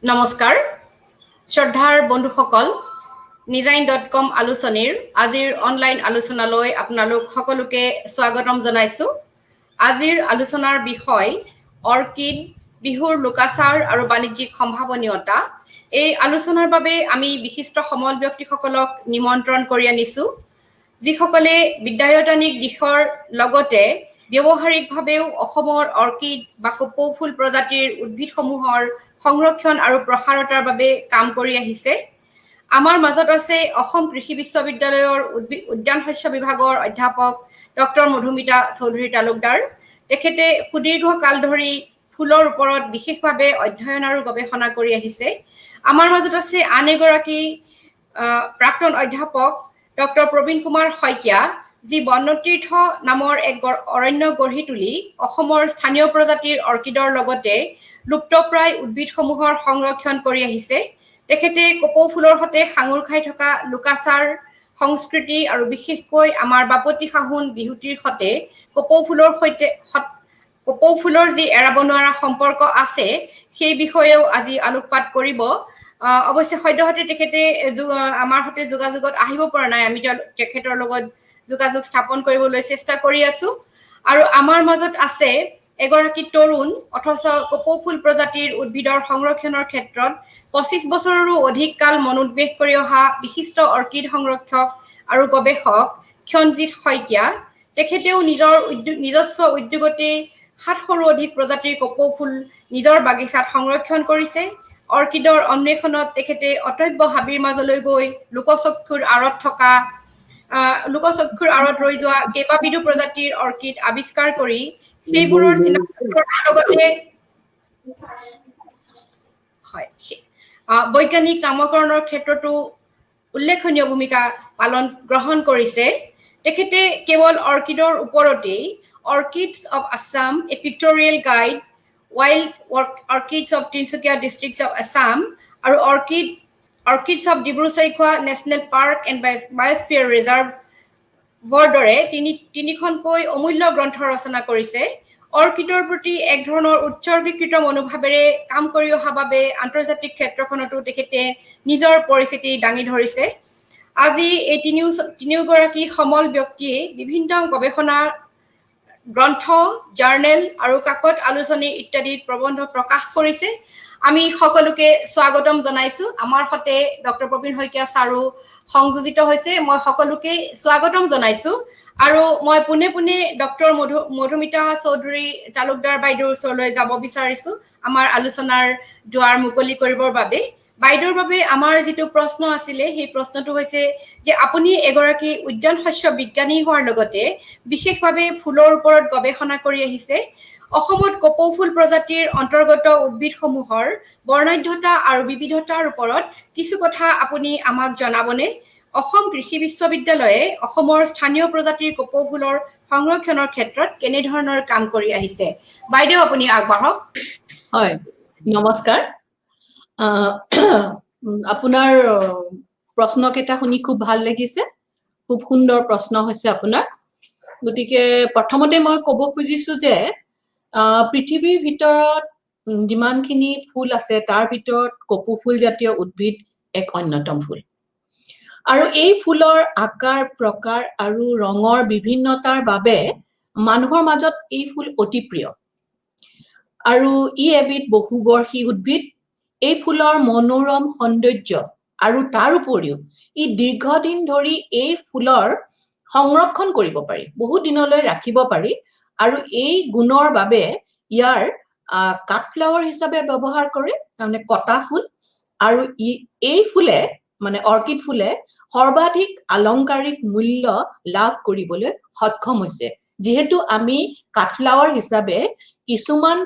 নমস্কাৰ শ্ৰদ্ধাৰ বন্ধুসকল, নিজাইন.কম আলোচনীৰ আজিৰ অনলাইন আলোচনালৈ আপোনালোক সকলোকে স্বাগতম জনাইছো। আজিৰ আলোচনাৰ বিষয় অৰ্কিড, বিহুৰ লোকাচাৰ আৰু বাণিজ্যিক সম্ভাৱনীয়তা। এই আলোচনাৰ বাবে আমি বিশিষ্ট সমল ব্যক্তিসকলক নিমন্ত্ৰণ কৰি আনিছো, যিসকলে বিদ্যায়তনিক দিশৰ লগতে ব্যৱহাৰিকভাৱেও অসমৰ অৰ্কিড বা কপৌ ফুল প্ৰজাতিৰ উদ্ভিদসমূহৰ সংৰক্ষণ আৰু প্ৰসাৰতাৰ বাবে কাম কৰি আহিছে। আমাৰ মাজত আছে অসম কৃষি বিশ্ববিদ্যালয়ৰ উদ্যান শস্য বিভাগৰ অধ্যাপক ডক্টৰ মধুমিতা চৌধুৰী তালুকদাৰ। তেখেতে সুদীৰ্ঘ কাল ধৰি ফুলৰ ওপৰত বিশেষভাৱে অধ্যয়ন আৰু গৱেষণা কৰি আহিছে। আমাৰ মাজত আছে আন এগৰাকী প্ৰাক্তন অধ্যাপক ডক্টৰ প্ৰবীণ কুমাৰ শইকীয়া, যি বন্যতীৰ্থ নামৰ এক অৰণ্য গঢ়ি তুলি অসমৰ স্থানীয় প্ৰজাতিৰ অৰ্কিডৰ লগতে লুপ্তপ্ৰায় উদ্ভিদসমূহৰ সংৰক্ষণ কৰি আহিছে। তেখেতে কপৌ ফুলৰ সৈতে সাঙুৰ খাই থকা লোকাচাৰ, সংস্কৃতি আৰু বিশেষকৈ আমাৰ বাপতি সাহোন বিহুটিৰ সৈতে কপৌ ফুলৰ যি এৰাব নোৱাৰা সম্পৰ্ক আছে, সেই বিষয়েও আজি আলোকপাত কৰিব। অৱশ্যে সদ্যহতে তেখেতে আমাৰ সৈতে যোগাযোগত আহিব পৰা নাই। আমি তেখেতৰ লগত যোগাযোগ স্থাপন কৰিবলৈ চেষ্টা কৰি আছো। আৰু আমাৰ মাজত আছে এগৰাকী তৰুণ অথচ কপৌ ফুল প্ৰজাতিৰ উদ্ভিদৰ সংৰক্ষণৰ ক্ষেত্ৰত 25 বছৰৰো অধিক কাল মনোনিৱেশ কৰি অহা বিশিষ্ট অৰ্কিড সংৰক্ষক আৰু গৱেষক ক্ষণজিৎ শইকীয়া। তেখেতেও নিজৰ নিজস্ব উদ্যোগতেই 700ৰো অধিক প্ৰজাতিৰ কপৌ ফুল নিজৰ বাগিচাত সংৰক্ষণ কৰিছে। অৰ্কিডৰ অন্বেষণত তেখেতে অটব্য হাবিৰ মাজলৈ গৈ লোকচক্ষুৰ আঁৰত ৰৈ যোৱা কেইবাবিধো প্ৰজাতিৰ অৰ্কিড আৱিষ্কাৰ কৰি সেইবোৰৰ চিনাক্তকৰণৰ লগতে, হয়, বৈজ্ঞানিক নামকৰণৰ ক্ষেত্ৰতো উল্লেখনীয় ভূমিকা গ্ৰহণ কৰিছে। তেখেতে কেৱল অৰ্কিডৰ ওপৰতেই "Orchids of Assam: A Pictorial Guide", "Wild Orchids of Tinsukia Districts of Assam" আৰু "Orchids of Dibru Saikhowa National Park and Biosphere ৰিজাৰ্ভৰ দৰে তিনিখনকৈ অমূল্য গ্ৰন্থ ৰচনা কৰিছে। অৰ্কিডৰ প্ৰতি এক ধৰণৰ উৎসৰ্গীকৃত মনোভাৱেৰে কাম কৰি অহা বাবে আন্তৰ্জাতিক ক্ষেত্ৰখনতো তেখেতে নিজৰ পৰিচিতি দাঙি ধৰিছে। আজি এই তিনিওগৰাকী সমল ব্যক্তিয়ে বিভিন্ন গৱেষণা গ্ৰন্থ, জাৰ্নেল আৰু কাকত আলোচনী ইত্যাদিত প্ৰবন্ধ প্ৰকাশ কৰিছে। আমি সকলোকে স্বাগতম জনাইছো। আমাৰ সৈতে ডক্টৰ প্ৰবীণ শইকীয়া ছাৰো সংযোজিত হৈছে। মই সকলোকে স্বাগতম জনাইছো আৰু মই পোনে পোনে ডক্টৰ মধুমিতা চৌধুৰী তালুকদাৰ বাইদেউৰ ওচৰলৈ যাব বিচাৰিছো আমাৰ আলোচনাৰ দুৱাৰ মুকলি কৰিবৰ বাবে। বাইদেউৰ বাবে আমাৰ যিটো প্ৰশ্ন আছিলে, সেই প্ৰশ্নটো হৈছে যে আপুনি এগৰাকী উদ্যান শস্য বিজ্ঞানী হোৱাৰ লগতে বিশেষভাৱে ফুলৰ ওপৰত গৱেষণা কৰি আহিছে। অসমত কপৌ ফুল প্ৰজাতিৰ অন্তৰ্গত উদ্ভিদসমূহৰ বৰ্ণাঢ্যতা আৰু বিবিধতাৰ ওপৰত কিছু কথা আপুনি আমাক জনাবনে? অসম কৃষি বিশ্ববিদ্যালয়ে অসমৰ স্থানীয় প্ৰজাতিৰ কপৌ ফুলৰ সংৰক্ষণৰ ক্ষেত্ৰত কেনেধৰণৰ কাম কৰি আহিছে? বাইদেউ, আপুনি আগবাঢ়ক। হয়, নমস্কাৰ। আপোনাৰ প্ৰশ্নকেইটা শুনি খুব ভাল লাগিছে। খুব সুন্দৰ প্ৰশ্ন হৈছে আপোনাৰ। গতিকে প্ৰথমতে মই ক'ব খুজিছো যে পৃথিৱীৰ ভিতৰত যিমানখিনি ফুল আছে, তাৰ ভিতৰত কপৌ ফুল জাতীয় উদ্ভিদ এক অন্যতম ফুল। আৰু এই ফুলৰ আকাৰ, প্ৰকাৰ আৰু ৰঙৰ বিভিন্নতাৰ বাবে মানুহৰ মাজত এই ফুল অতি প্ৰিয়। আৰু ই এবিধ বহুবৰ্ষী উদ্ভিদ। এই ফুলৰ মনোৰম সৌন্দৰ্য আৰু তাৰ উপৰিও ই দীৰ্ঘদিন ধৰি এই ফুলৰ সংৰক্ষণ কৰিব পাৰি, বহুত দিনলৈ ৰাখিব পাৰি আৰু এই গুণৰ বাবে ইয়াৰ কাঠফ্লাৱাৰ হিচাপে ব্যৱহাৰ কৰে, তাৰমানে কটা ফুল। আৰু ই এই ফুলে, মানে অৰ্কিড ফুলে সৰ্বাধিক আলংকাৰিক মূল্য লাভ কৰিবলৈ সক্ষম হৈছে, যিহেতু আমি কাঠফ্লাৱাৰ হিচাপে কিছুমান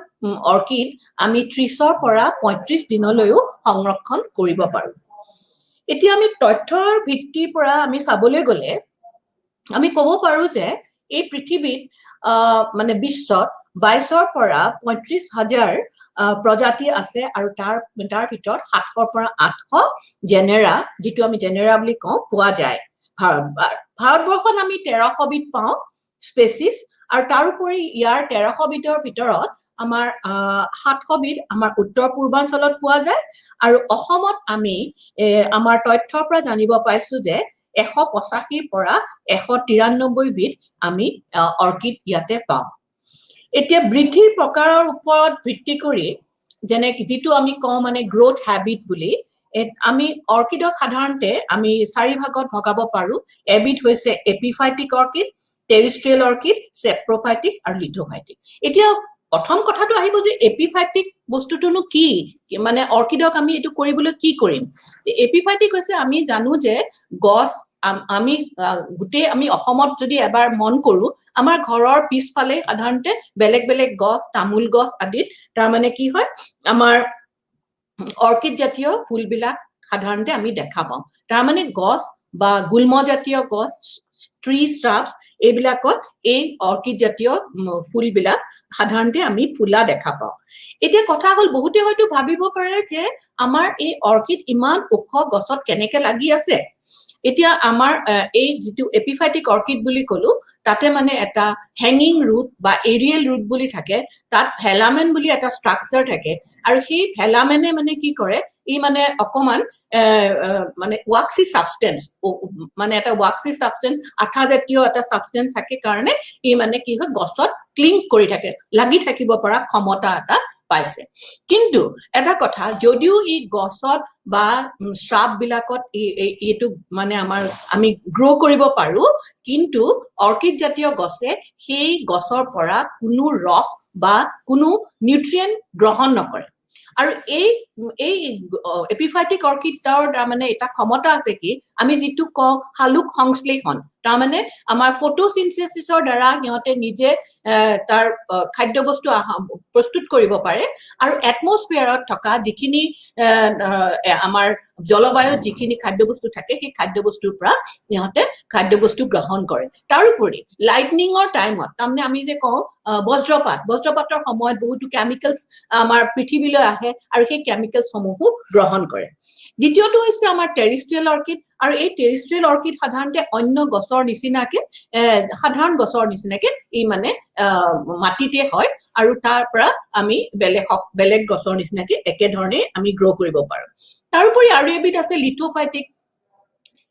অৰ্কিড আমি 30ৰ পৰা 35 দিনলৈও সংৰক্ষণ কৰিব পাৰো। এতিয়া আমি তথ্যৰ ভিত্তিৰ পৰা আমি চাবলৈ গ'লে আমি ক'ব পাৰো যে এই পৃথিৱীত, মানে বিশ্বত 22ৰ পৰা 35 হাজাৰ প্ৰজাতি আছে আৰু তাৰ ভিতৰত 700ৰ পৰা 800 জেনেৰা, যিটো আমি জেনেৰা বুলি কওঁ, পোৱা যায়। ভাৰতবৰ্ষত আমি 1300বিধ পাওঁ স্পেচিছ আৰু তাৰোপৰি ইয়াৰ 1300 বিধৰ ভিতৰত আমাৰ 700 বিধ আমাৰ উত্তৰ পূৰ্বাঞ্চলত পোৱা যায়। আৰু অসমত আমি আমাৰ তথ্যৰ পৰা জানিব পাইছো যে 185ৰ পৰা 193 বিধ আমি অৰ্কিড ইয়াতে পাওঁ। এতিয়া বৃদ্ধিৰ প্ৰকাৰৰ ওপৰত ভিত্তি কৰি, যেনে যিটো আমি কওঁ মানে গ্ৰ'থ হেবিট বুলি, আমি অৰ্কিডক সাধাৰণতে আমি চাৰি ভাগত ভগাব পাৰো। এবিধ হৈছে এপিফাইটিক অৰ্কিড, টেৰিষ্ট্ৰিয়েল অৰ্কিড, চেপ্ৰফাইটিক আৰু লিথোফাইটিক। এতিয়া প্ৰথম কথাটো আহিব যে এপিফাইটিক বস্তুটোনো কি, মানে অৰ্কিডক আমি এইটো কৰিবলৈ কি কৰিম? এপিফাইটিক হৈছে, আমি জানো যে গছ আমি গোটেই আমি অসমত যদি এবাৰ মন কৰো, আমাৰ ঘৰৰ পিছফালে সাধাৰণতে বেলেগ বেলেগ গছ, তামোল গছ আদিত তাৰমানে কি হয়, আমাৰ অৰ্কিড জাতীয় ফুলবিলাক সাধাৰণতে আমি দেখা পাওঁ। তাৰমানে গছ বা গুল্মজাতীয় গছ, ট্ৰি, শ্ৰাবছ এইবিলাকত এই অৰ্কিড জাতীয় ফুলবিলাক সাধাৰণতে আমি ফুলা দেখা পাওঁ। এতিয়া কথা হ'ল, বহুতে হয়তো ভাবিব পাৰে যে আমাৰ এই অৰ্কিড ইমান ওখ গছত কেনেকে লাগি আছে? এতিয়া আমাৰ এই যিটো এপিফাইটিক অৰ্কিড বুলি কলো, তাতে মানে এটা হেঙিং ৰুট বা এৰিয়েল ৰুট বুলি থাকে। তাত ভেলামেন বুলি এটা ষ্ট্ৰাকচাৰ থাকে আৰু সেই ভেলামেনে মানে কি কৰে, ই মানে অকমান মানে ৱাক্সি ছাবষ্টেঞ্চ, মানে এটা ৱাক্সি ছাবষ্টেঞ্চ, আঠা জাতীয় এটা ছাবষ্টেঞ্চ থাকে কাৰণে ই মানে কি হয়, গছত ক্লিং কৰি থাকে, লাগি থাকিব পৰা ক্ষমতা এটা পাইছে। কিন্তু এটা কথা, যদিও ই গছত বা শ্ৰাব বিলাকত এইটো মানে আমাৰ আমি গ্ৰ' কৰিব পাৰো, কিন্তু অৰ্কিড জাতীয় গছে সেই গছৰ পৰা কোনো ৰস বা কোনো নিউট্ৰিয়েণ্ট গ্ৰহণ নকৰে। আৰু এই এপিফাইটিক অৰ্কিডৰ তাৰমানে এটা ক্ষমতা আছে কি, আমি যিটো কওঁ সালোক সংশ্লেষণ, তাৰমানে আমাৰ ফটোচিনথেচিছৰ দ্বাৰা সিহঁতে নিজে তাৰ খাদ্যবস্তু প্ৰস্তুত কৰিব পাৰে আৰু এটমছফিয়াৰত থকা যিখিনি আমাৰ জলবায়ুত যিখিনি খাদ্যবস্তু থাকে, সেই খাদ্যবস্তুৰ পৰা সিহঁতে খাদ্যবস্তু গ্ৰহণ কৰে। তাৰোপৰি লাইটনিঙৰ টাইমত, তাৰমানে আমি যে কওঁ বজ্ৰপাত, বজ্ৰপাতৰ সময়ত বহুতো কেমিকেলছ আমাৰ পৃথিৱীলৈ আহে আৰু সেই কেমিকেলছসমূহো গ্ৰহণ কৰে। দ্বিতীয়টো হৈছে আমাৰ টেৰিষ্ট্ৰিয়েল অৰ্কিড। আৰু এই টেৰিষ্ট্ৰিয়েল অৰ্কিড সাধাৰণতে অন্য গছৰ নিচিনাকে, সাধাৰণ গছৰ নিচিনাকে ই মানে মাটিতে হয় আৰু তাৰ পৰা আমি বেলেগ বেলেগ গছৰ নিচিনাকে একেধৰণে আমি গ্ৰ' কৰিব পাৰো। তাৰোপৰি আৰু এবিধ আছে লিথোফাইটিক।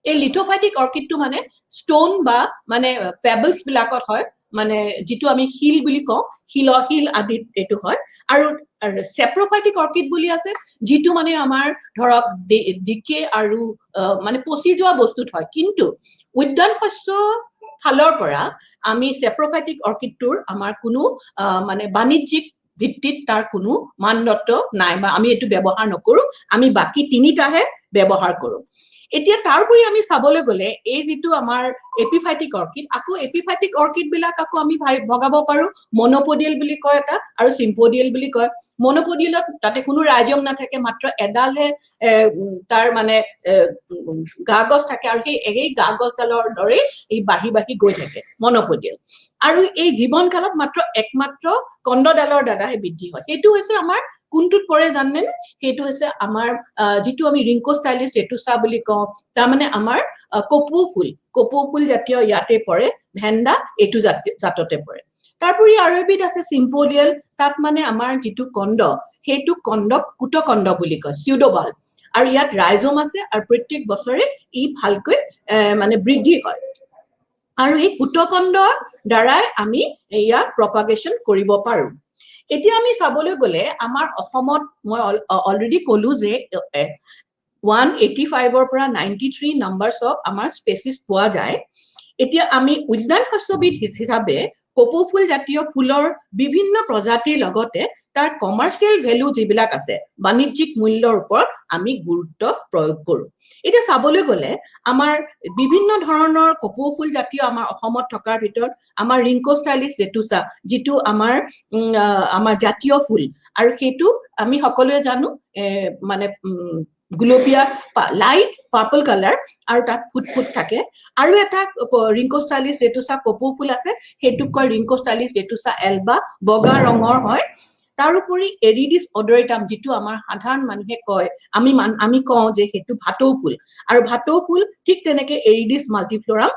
এই লিথোফাইটিক অৰ্কিডটো মানে ষ্ট'ন বা মানে পেবলছ বিলাকত হয়, মানে যিটো আমি শিল বুলি কওঁ, শিল আদিত এইটো হয়। আৰু চেপ্ৰফাইটিক অৰ্কিড বুলি আছে, যিটো মানে আমাৰ ধৰক ডিকে আৰু মানে পচি যোৱা বস্তুত হয়। কিন্তু উদ্যান শস্য ফালৰ পৰা আমি চেপ্ৰফাইটিক অৰ্কিডটোৰ আমাৰ কোনো মানে বাণিজ্যিক ভিত্তিত তাৰ কোনো মানদণ্ড নাই বা আমি এইটো ব্যৱহাৰ নকৰো। আমি বাকী তিনিটাহে ব্যৱহাৰ কৰো। এতিয়া তাৰোপৰি আমি চাবলৈ গ'লে এই যিটো আমাৰ এপিফাইটিক অৰ্কিড, আকৌ এপিফাইটিক অৰ্কিড বিলাক আকৌ আমি ভগাব পাৰো। মনোপডিয়েল বুলি কয় এটা আৰু চিম্পডিয়েল বুলি কয়। মনোপডিয়েলত তাতে কোনো ৰাইজম নাথাকে, মাত্ৰ এডালহে তাৰ মানে গা গছ থাকে আৰু সেই গা গছডালৰ দৰেই এই বাঢ়ি বাঢ়ি গৈ থাকে মনোপডিয়েল। আৰু এই জীৱন কালত মাত্ৰ একমাত্ৰ কন্দডালৰ দ্বাৰাহে বৃদ্ধি হয়। সেইটো হৈছে আমাৰ কোনটোত পৰে জানেনে? সেইটো হৈছে আমাৰ যিটো আমি ৰিংকোষ্টাইলিছ ৰেটুচা বুলি কওঁ, তাৰমানে আমাৰ কপৌ ফুল, কপৌ ফুল জাতীয় ইয়াতে পৰে। ভেন্দা এইটো জাততে পৰে। তাৰোপৰি আৰু এবিধ আছে চিম্পডিয়েল। তাত মানে আমাৰ যিটো কন্দ, সেইটো কন্দক কুটকন্দ বুলি কয়, চিউডোবাল্ব, আৰু ইয়াত ৰাইজম আছে আৰু প্ৰত্যেক বছৰে ই ভালকৈ মানে বৃদ্ধি হয় আৰু এই কুটকন্দৰ দ্বাৰাই আমি ইয়াক প্ৰপাগেশ্যন কৰিব পাৰো। এতিয়া আমি চাবলৈ গ'লে আমাৰ অসমত মই অলৰেডি ক'লো যে 185ৰ পৰা 93 নাম্বাৰছ অফ আমাৰ স্পেচিছ পোৱা যায়। এতিয়া আমি উদ্যান শস্যবিধ হিচাপে কপৌ ফুল জাতীয় ফুলৰ বিভিন্ন প্ৰজাতিৰ লগতে তাৰ কমাৰ্চিয়েল ভেলু যিবিলাক আছে, বাণিজ্যিক মূল্যৰ ওপৰত আমি গুৰুত্ব প্ৰয়োগ কৰোঁ। এতিয়া চাবলৈ গ'লে আমাৰ বিভিন্ন ধৰণৰ কপৌ ফুল জাতীয় আমাৰ অসমত থকাৰ ভিতৰত আমাৰ ৰিংকোষ্টাইলিছ ৰেটুচা, যিটো আমাৰ জাতীয় ফুল আৰু সেইটো আমি সকলোৱে জানো, মানে গুলপীয়া, লাইট পাৰ্পল কালাৰ আৰু তাত ফুট ফুট থাকে। আৰু এটা ৰিংকোষ্টাইলিছ ৰেটুচা কপৌ ফুল আছে, সেইটোক কয় ৰিংকোষ্টাইলিছ ৰেটুচা এলবা, বগা ৰঙৰ হয়। তাৰোপৰি এৰিডিছ অডৰেটাম, যিটো আমাৰ সাধাৰণ মানুহে কয়, আমি কওঁ যে সেইটো ভাটৌ ফুল, আৰু ভাটৌ ফুল ঠিক তেনেকে এৰিডিছ মাল্টিফ্লৰাম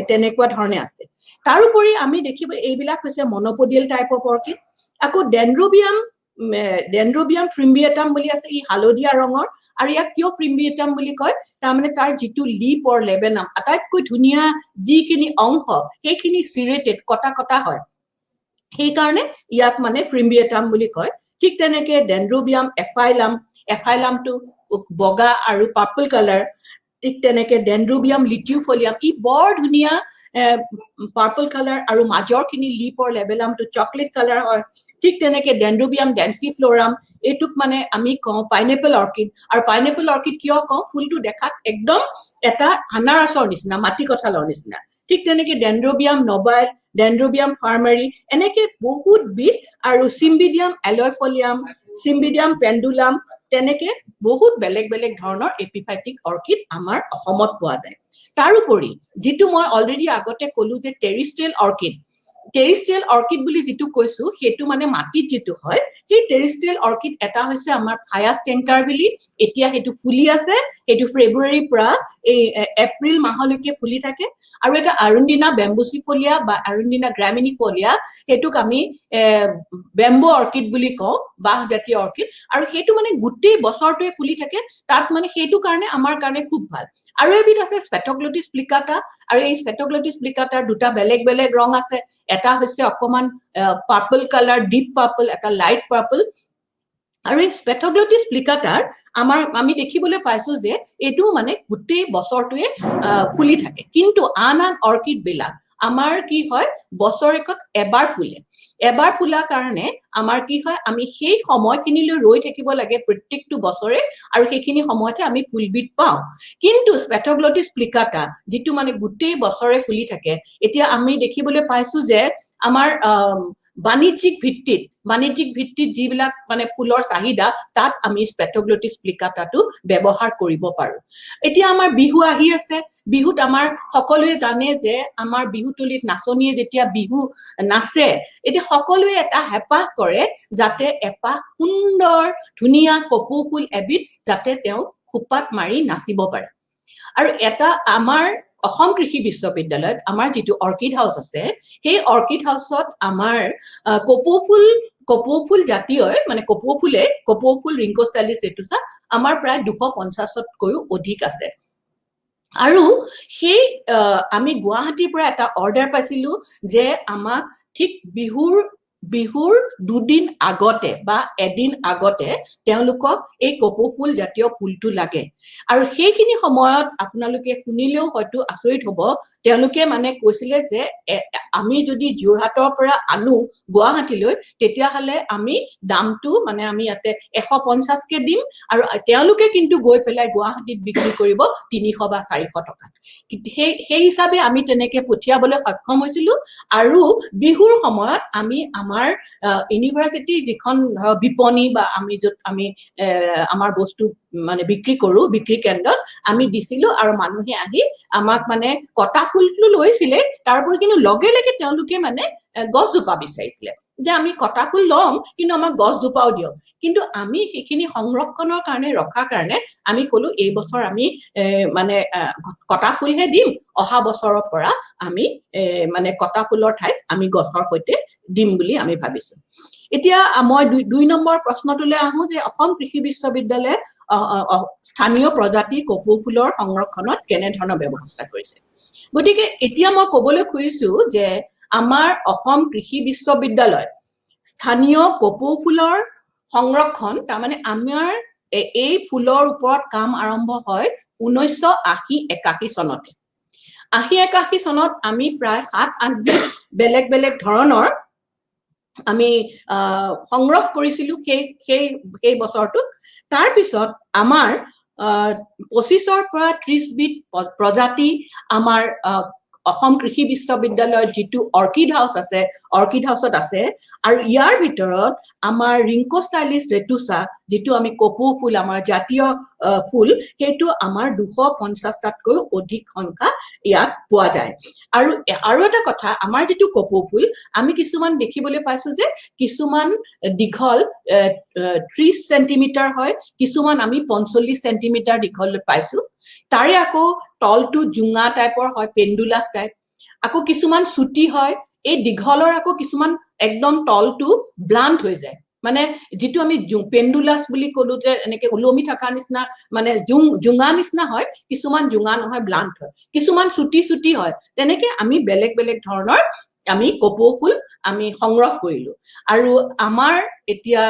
তেনেকুৱা ধৰণে আছে। তাৰোপৰি আমি দেখিব এইবিলাক হৈছে মনোপডিয়েল টাইপ অফ অৰ্কিড। আকৌ ডেণ্ড্ৰবিয়াম ফিম্ব্ৰিয়েটাম বুলি আছে, ই হালধীয়া ৰঙৰ। আৰু ইয়াক কিয় ফিম্ব্ৰিয়েটাম বুলি কয়? তাৰমানে তাৰ যিটো লিপ অৰ লেবেনাম, আটাইতকৈ ধুনীয়া যিখিনি অংশ, সেইখিনি চিৰেটেড, কটা কটা হয়, সেইকাৰণে ইয়াক মানে ফিম্ব্ৰিয়েটাম বুলি কয়। ঠিক তেনেকে ডেণ্ড্ৰবিয়াম এফাইলাম, এফাইলামটো বগা আৰু পাৰ্পল কালাৰ। ঠিক তেনেকে ডেণ্ড্ৰবিয়াম লিটিউফলিয়াম, ই বৰ ধুনীয়া পাৰ্পল কালাৰ আৰু মাজৰখিনি লিপৰ লেবেলামটো চকলেট কালাৰ হয়। ঠিক তেনেকে ডেণ্ড্ৰবিয়াম ডেন্সিফ্লৰাম, এইটোক মানে আমি কওঁ পাইনেপল অৰ্কিড। আৰু পাইনেপল অৰ্কিড কিয় কওঁ? ফুলটো দেখাত একদম এটা আনাৰসৰ নিচিনা, মাটি কঁঠালৰ নিচিনা। ঠিক তেনেকে ডেণ্ড্ৰবিয়াম নবাইল, ডেণ্ড্ৰবিয়াম ফাৰ্মাৰী, এনেকে বহুত বিধ। আৰু চিম্বিডিয়াম এলয়ফলিয়াম, চিম্বিডিয়াম পেণ্ডুলাম, তেনেকে বহুত বেলেগ বেলেগ ধৰণৰ এপিফাইটিক অৰ্কিড আমাৰ অসমত পোৱা যায়। তাৰোপৰি যিটো মই অলৰেডি আগতে ক'লো যে টেৰিষ্ট্ৰিয়েল অৰ্কিড, টেৰিষ্ট্ৰিয়েল অৰ্কিড বুলি যিটো কৈছো, সেইটো মানে মাটিত যিটো হয়। সেই টেৰিষ্ট্ৰিয়েল অৰ্কিড এটা হৈছে আমাৰ ফায়াছ কেংকাৰবিলি, এতিয়া সেইটো ফুলি আছে, সেইটো ফেব্ৰুৱাৰীৰ পৰা এই এপ্ৰিল মাহলৈকে ফুলি থাকে। আৰু এটা আৰুণ্ডিনা বেম্বুচিফলিয়া বা আৰুণ্ডিনা গ্ৰামিনিফলিয়া, সেইটোক আমি বেম্বু অৰ্কিড বুলি কওঁ, বাঁহ জাতীয় অৰ্কিড। আৰু সেইটো মানে গোটেই বছৰটোৱে ফুলি থাকে তাত, মানে সেইটো কাৰণে আমাৰ কাৰণে খুব ভাল। আৰু এবিধ আছে স্পেথগ্লটিছ প্লিকাটা। আৰু এই স্পেথগ্লটিছ প্লিকাটাৰ দুটা বেলেগ বেলেগ ৰং আছে, এটা হৈছে অকমান পাৰ্পল কালাৰ, ডিপ পাৰ্পল, এটা লাইট পাৰ্পল। আৰু এই স্পেথগ্লটিছ প্লিকাটাৰ আমি দেখিবলৈ পাইছো যে এইটো মানে গোটেই বছৰটোৱে ফুলি থাকে। কিন্তু আন আন অৰ্কিড বিলাক আমাৰ কি হয়, বছৰেকত এবাৰ ফুলে। এবাৰ ফুলাৰ কাৰণে আমাৰ কি হয়, আমি সেই সময়খিনিলৈ ৰৈ থাকিব লাগে প্ৰত্যেকটো বছৰে আৰু সেইখিনি সময়তহে আমি ফুলবিধ পাওঁ। কিন্তু স্পেথগ্লটিছ প্লিকাটা যিটো মানে গোটেই বছৰে ফুলি থাকে, এতিয়া আমি দেখিবলৈ পাইছো যে আমাৰ বাণিজ্যিক ভিত্তিত যিবিলাক মানে ফুলৰ চাহিদা, তাত আমি স্পেথগ্লটিছ প্লিকাটাটো ব্যৱহাৰ কৰিব পাৰো। এতিয়া আমাৰ বিহু আহি আছে। বিহুত আমাৰ সকলোৱে জানে যে আমাৰ বিহুতলিত নাচনীয়ে যেতিয়া বিহু নাচে, এতিয়া সকলোৱে এটা হেঁপাহ কৰে যাতে এপাহ সুন্দৰ ধুনীয়া কপৌ ফুল এবিধ যাতে তেওঁ খোপাত মাৰি নাচিব পাৰে। আৰু এটা আমাৰ অসম কৃষি বিশ্ববিদ্যালয়ত আমাৰ যিটো অৰ্কিড হাউচ আছে, সেই অৰ্কিড হাউচত আমাৰ কপৌ ফুল জাতীয়, মানে কপৌ ফুলে, কপৌ ফুল ৰিংকোষ্টাইলিছ ৰেটুচা আমাৰ প্ৰায় 250তকৈও অধিক আছে। আৰু সেই আমি গুৱাহাটীৰ পৰা এটা অৰ্ডাৰ পাইছিলো যে আমাক ঠিক বিহুৰ দুদিন আগতে বা এদিন আগতে তেওঁলোকক এই কপৌ ফুল জাতীয় ফুলটো লাগে। আৰু সেইখিনি সময়ত আপোনালোকে শুনিলেও হয়তো আচৰিত হ'ব, তেওঁলোকে মানে কৈছিলে যে আমি যদি যোৰহাটৰ পৰা আনো গুৱাহাটীলৈ, তেতিয়াহ'লে আমি দামটো মানে আমি ইয়াতে 150কে দিম আৰু তেওঁলোকে কিন্তু গৈ পেলাই গুৱাহাটীত বিক্ৰী কৰিব 300 বা 400 টকাত। সেই হিচাপে আমি তেনেকে পঠিয়াবলৈ সক্ষম হৈছিলো। আৰু বিহুৰ সময়ত আমি আমাৰ ইউনিভাৰ্চিটিৰ যিখন বিপণী বা আমি য'ত আমি আমাৰ বস্তু মানে বিক্ৰী কৰো, বিক্ৰী কেন্দ্ৰত আমি দিছিলো। আৰু মানুহে আহি আমাক মানে কটা ফুলটো লৈছিলে, তাৰ উপৰি কিন্তু লগে লগে তেওঁলোকে মানে গছজোপা বিচাৰিছিলে যে আমি কটা ফুল ল'ম, কিন্তু আমাক গছজোপাও দিয়ক। কিন্তু আমি সেইখিনি সংৰক্ষণৰ কাৰণে ৰখাৰ কাৰণে আমি ক'লো, এই বছৰ আমি মানে কটা ফুলহে দিম, অহা বছৰৰ পৰা আমি মানে কটা ফুলৰ ঠাইত আমি গছৰ সৈতে দিম বুলি আমি ভাবিছো। এতিয়া মই দুই নম্বৰ প্ৰশ্নটোলৈ আহো যে অসম কৃষি বিশ্ববিদ্যালয়ে স্থানীয় প্ৰজাতি কপৌ ফুলৰ সংৰক্ষণত কেনেধৰণৰ ব্যৱস্থা কৰিছে। গতিকে এতিয়া মই ক'বলৈ খুজিছো যে আমাৰ অসম কৃষি বিশ্ববিদ্যালয় স্থানীয় কপৌ ফুলৰ সংৰক্ষণ, তাৰমানে আমাৰ এই ফুলৰ ওপৰত কাম আৰম্ভ হয় 1980-81 চনতে। 80-81 চনত আমি প্ৰায় 7-8বিধ বেলেগ বেলেগ ধৰণৰ আমি সংগ্ৰহ কৰিছিলো সেই সেই বছৰটোত। তাৰপিছত আমাৰ 25ৰ পৰা 30বিধ প্ৰজাতি আমাৰ অসম কৃষি বিশ্ববিদ্যালয়ত যিটো অৰ্কিড হাউচ আছে, অৰ্কিড হাউচত আছে। আৰু ইয়াৰ ভিতৰত আমাৰ ৰিংকোষ্টাইলিছ ৰেটুচা যিটো আমি কপৌ ফুল, আমাৰ জাতীয় ফুল, সেইটো আমাৰ 250টাতকৈও অধিক সংখ্যা ইয়াত পোৱা যায়। আৰু আৰু এটা কথা, আমাৰ যিটো কপৌ ফুল, আমি কিছুমান দেখিবলৈ পাইছো যে কিছুমান দীঘল 30 চেণ্টিমিটাৰ হয়, কিছুমান আমি 45 চেণ্টিমিটাৰ দীঘল পাইছো। তাৰে আকৌ তলটো জোঙা টাইপৰ হয়, পেণ্ডুলাছ টাইপ। আকৌ কিছুমান চুটি হয়। এই দীঘলৰ আকৌ কিছুমান একদম তলটো ব্লাণ্ট হৈ যায়, মানে যিটো আমি পেণ্ডুলাছ বুলি কলো যে এনেকে ওলমি থকা নিচিনা, মানে জোঙা নিচিনা হয়, কিছুমান জোঙা নহয়, ব্লাণ্ট হয়, কিছুমান চুটি চুটি হয়। তেনেকে আমি বেলেগ বেলেগ ধৰণৰ আমি কপৌ ফুল আমি সংগ্ৰহ কৰিলো। আৰু আমাৰ এতিয়া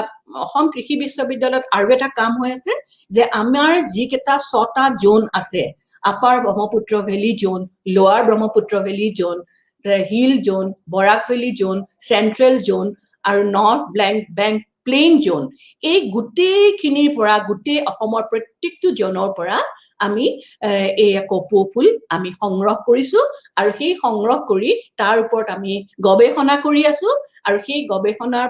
অসম কৃষি বিশ্ববিদ্যালয়ত আৰু এটা কাম হৈ আছে যে আমাৰ যিকেইটা 6টা জোন আছে, upper Brahmaputra valley zone, lower Brahmaputra valley zone, hill zone, Barak valley zone, central zone আৰু নৰ্থ বেংক প্লেইন জোন, এই গোটেইখিনিৰ পৰা, গোটেই অসমৰ প্ৰত্যেকটো জোনৰ পৰা আমি এই কপৌ ফুল আমি সংগ্ৰহ কৰিছো। আৰু সেই সংগ্ৰহ কৰি তাৰ ওপৰত আমি গৱেষণা কৰি আছো। আৰু সেই গৱেষণাৰ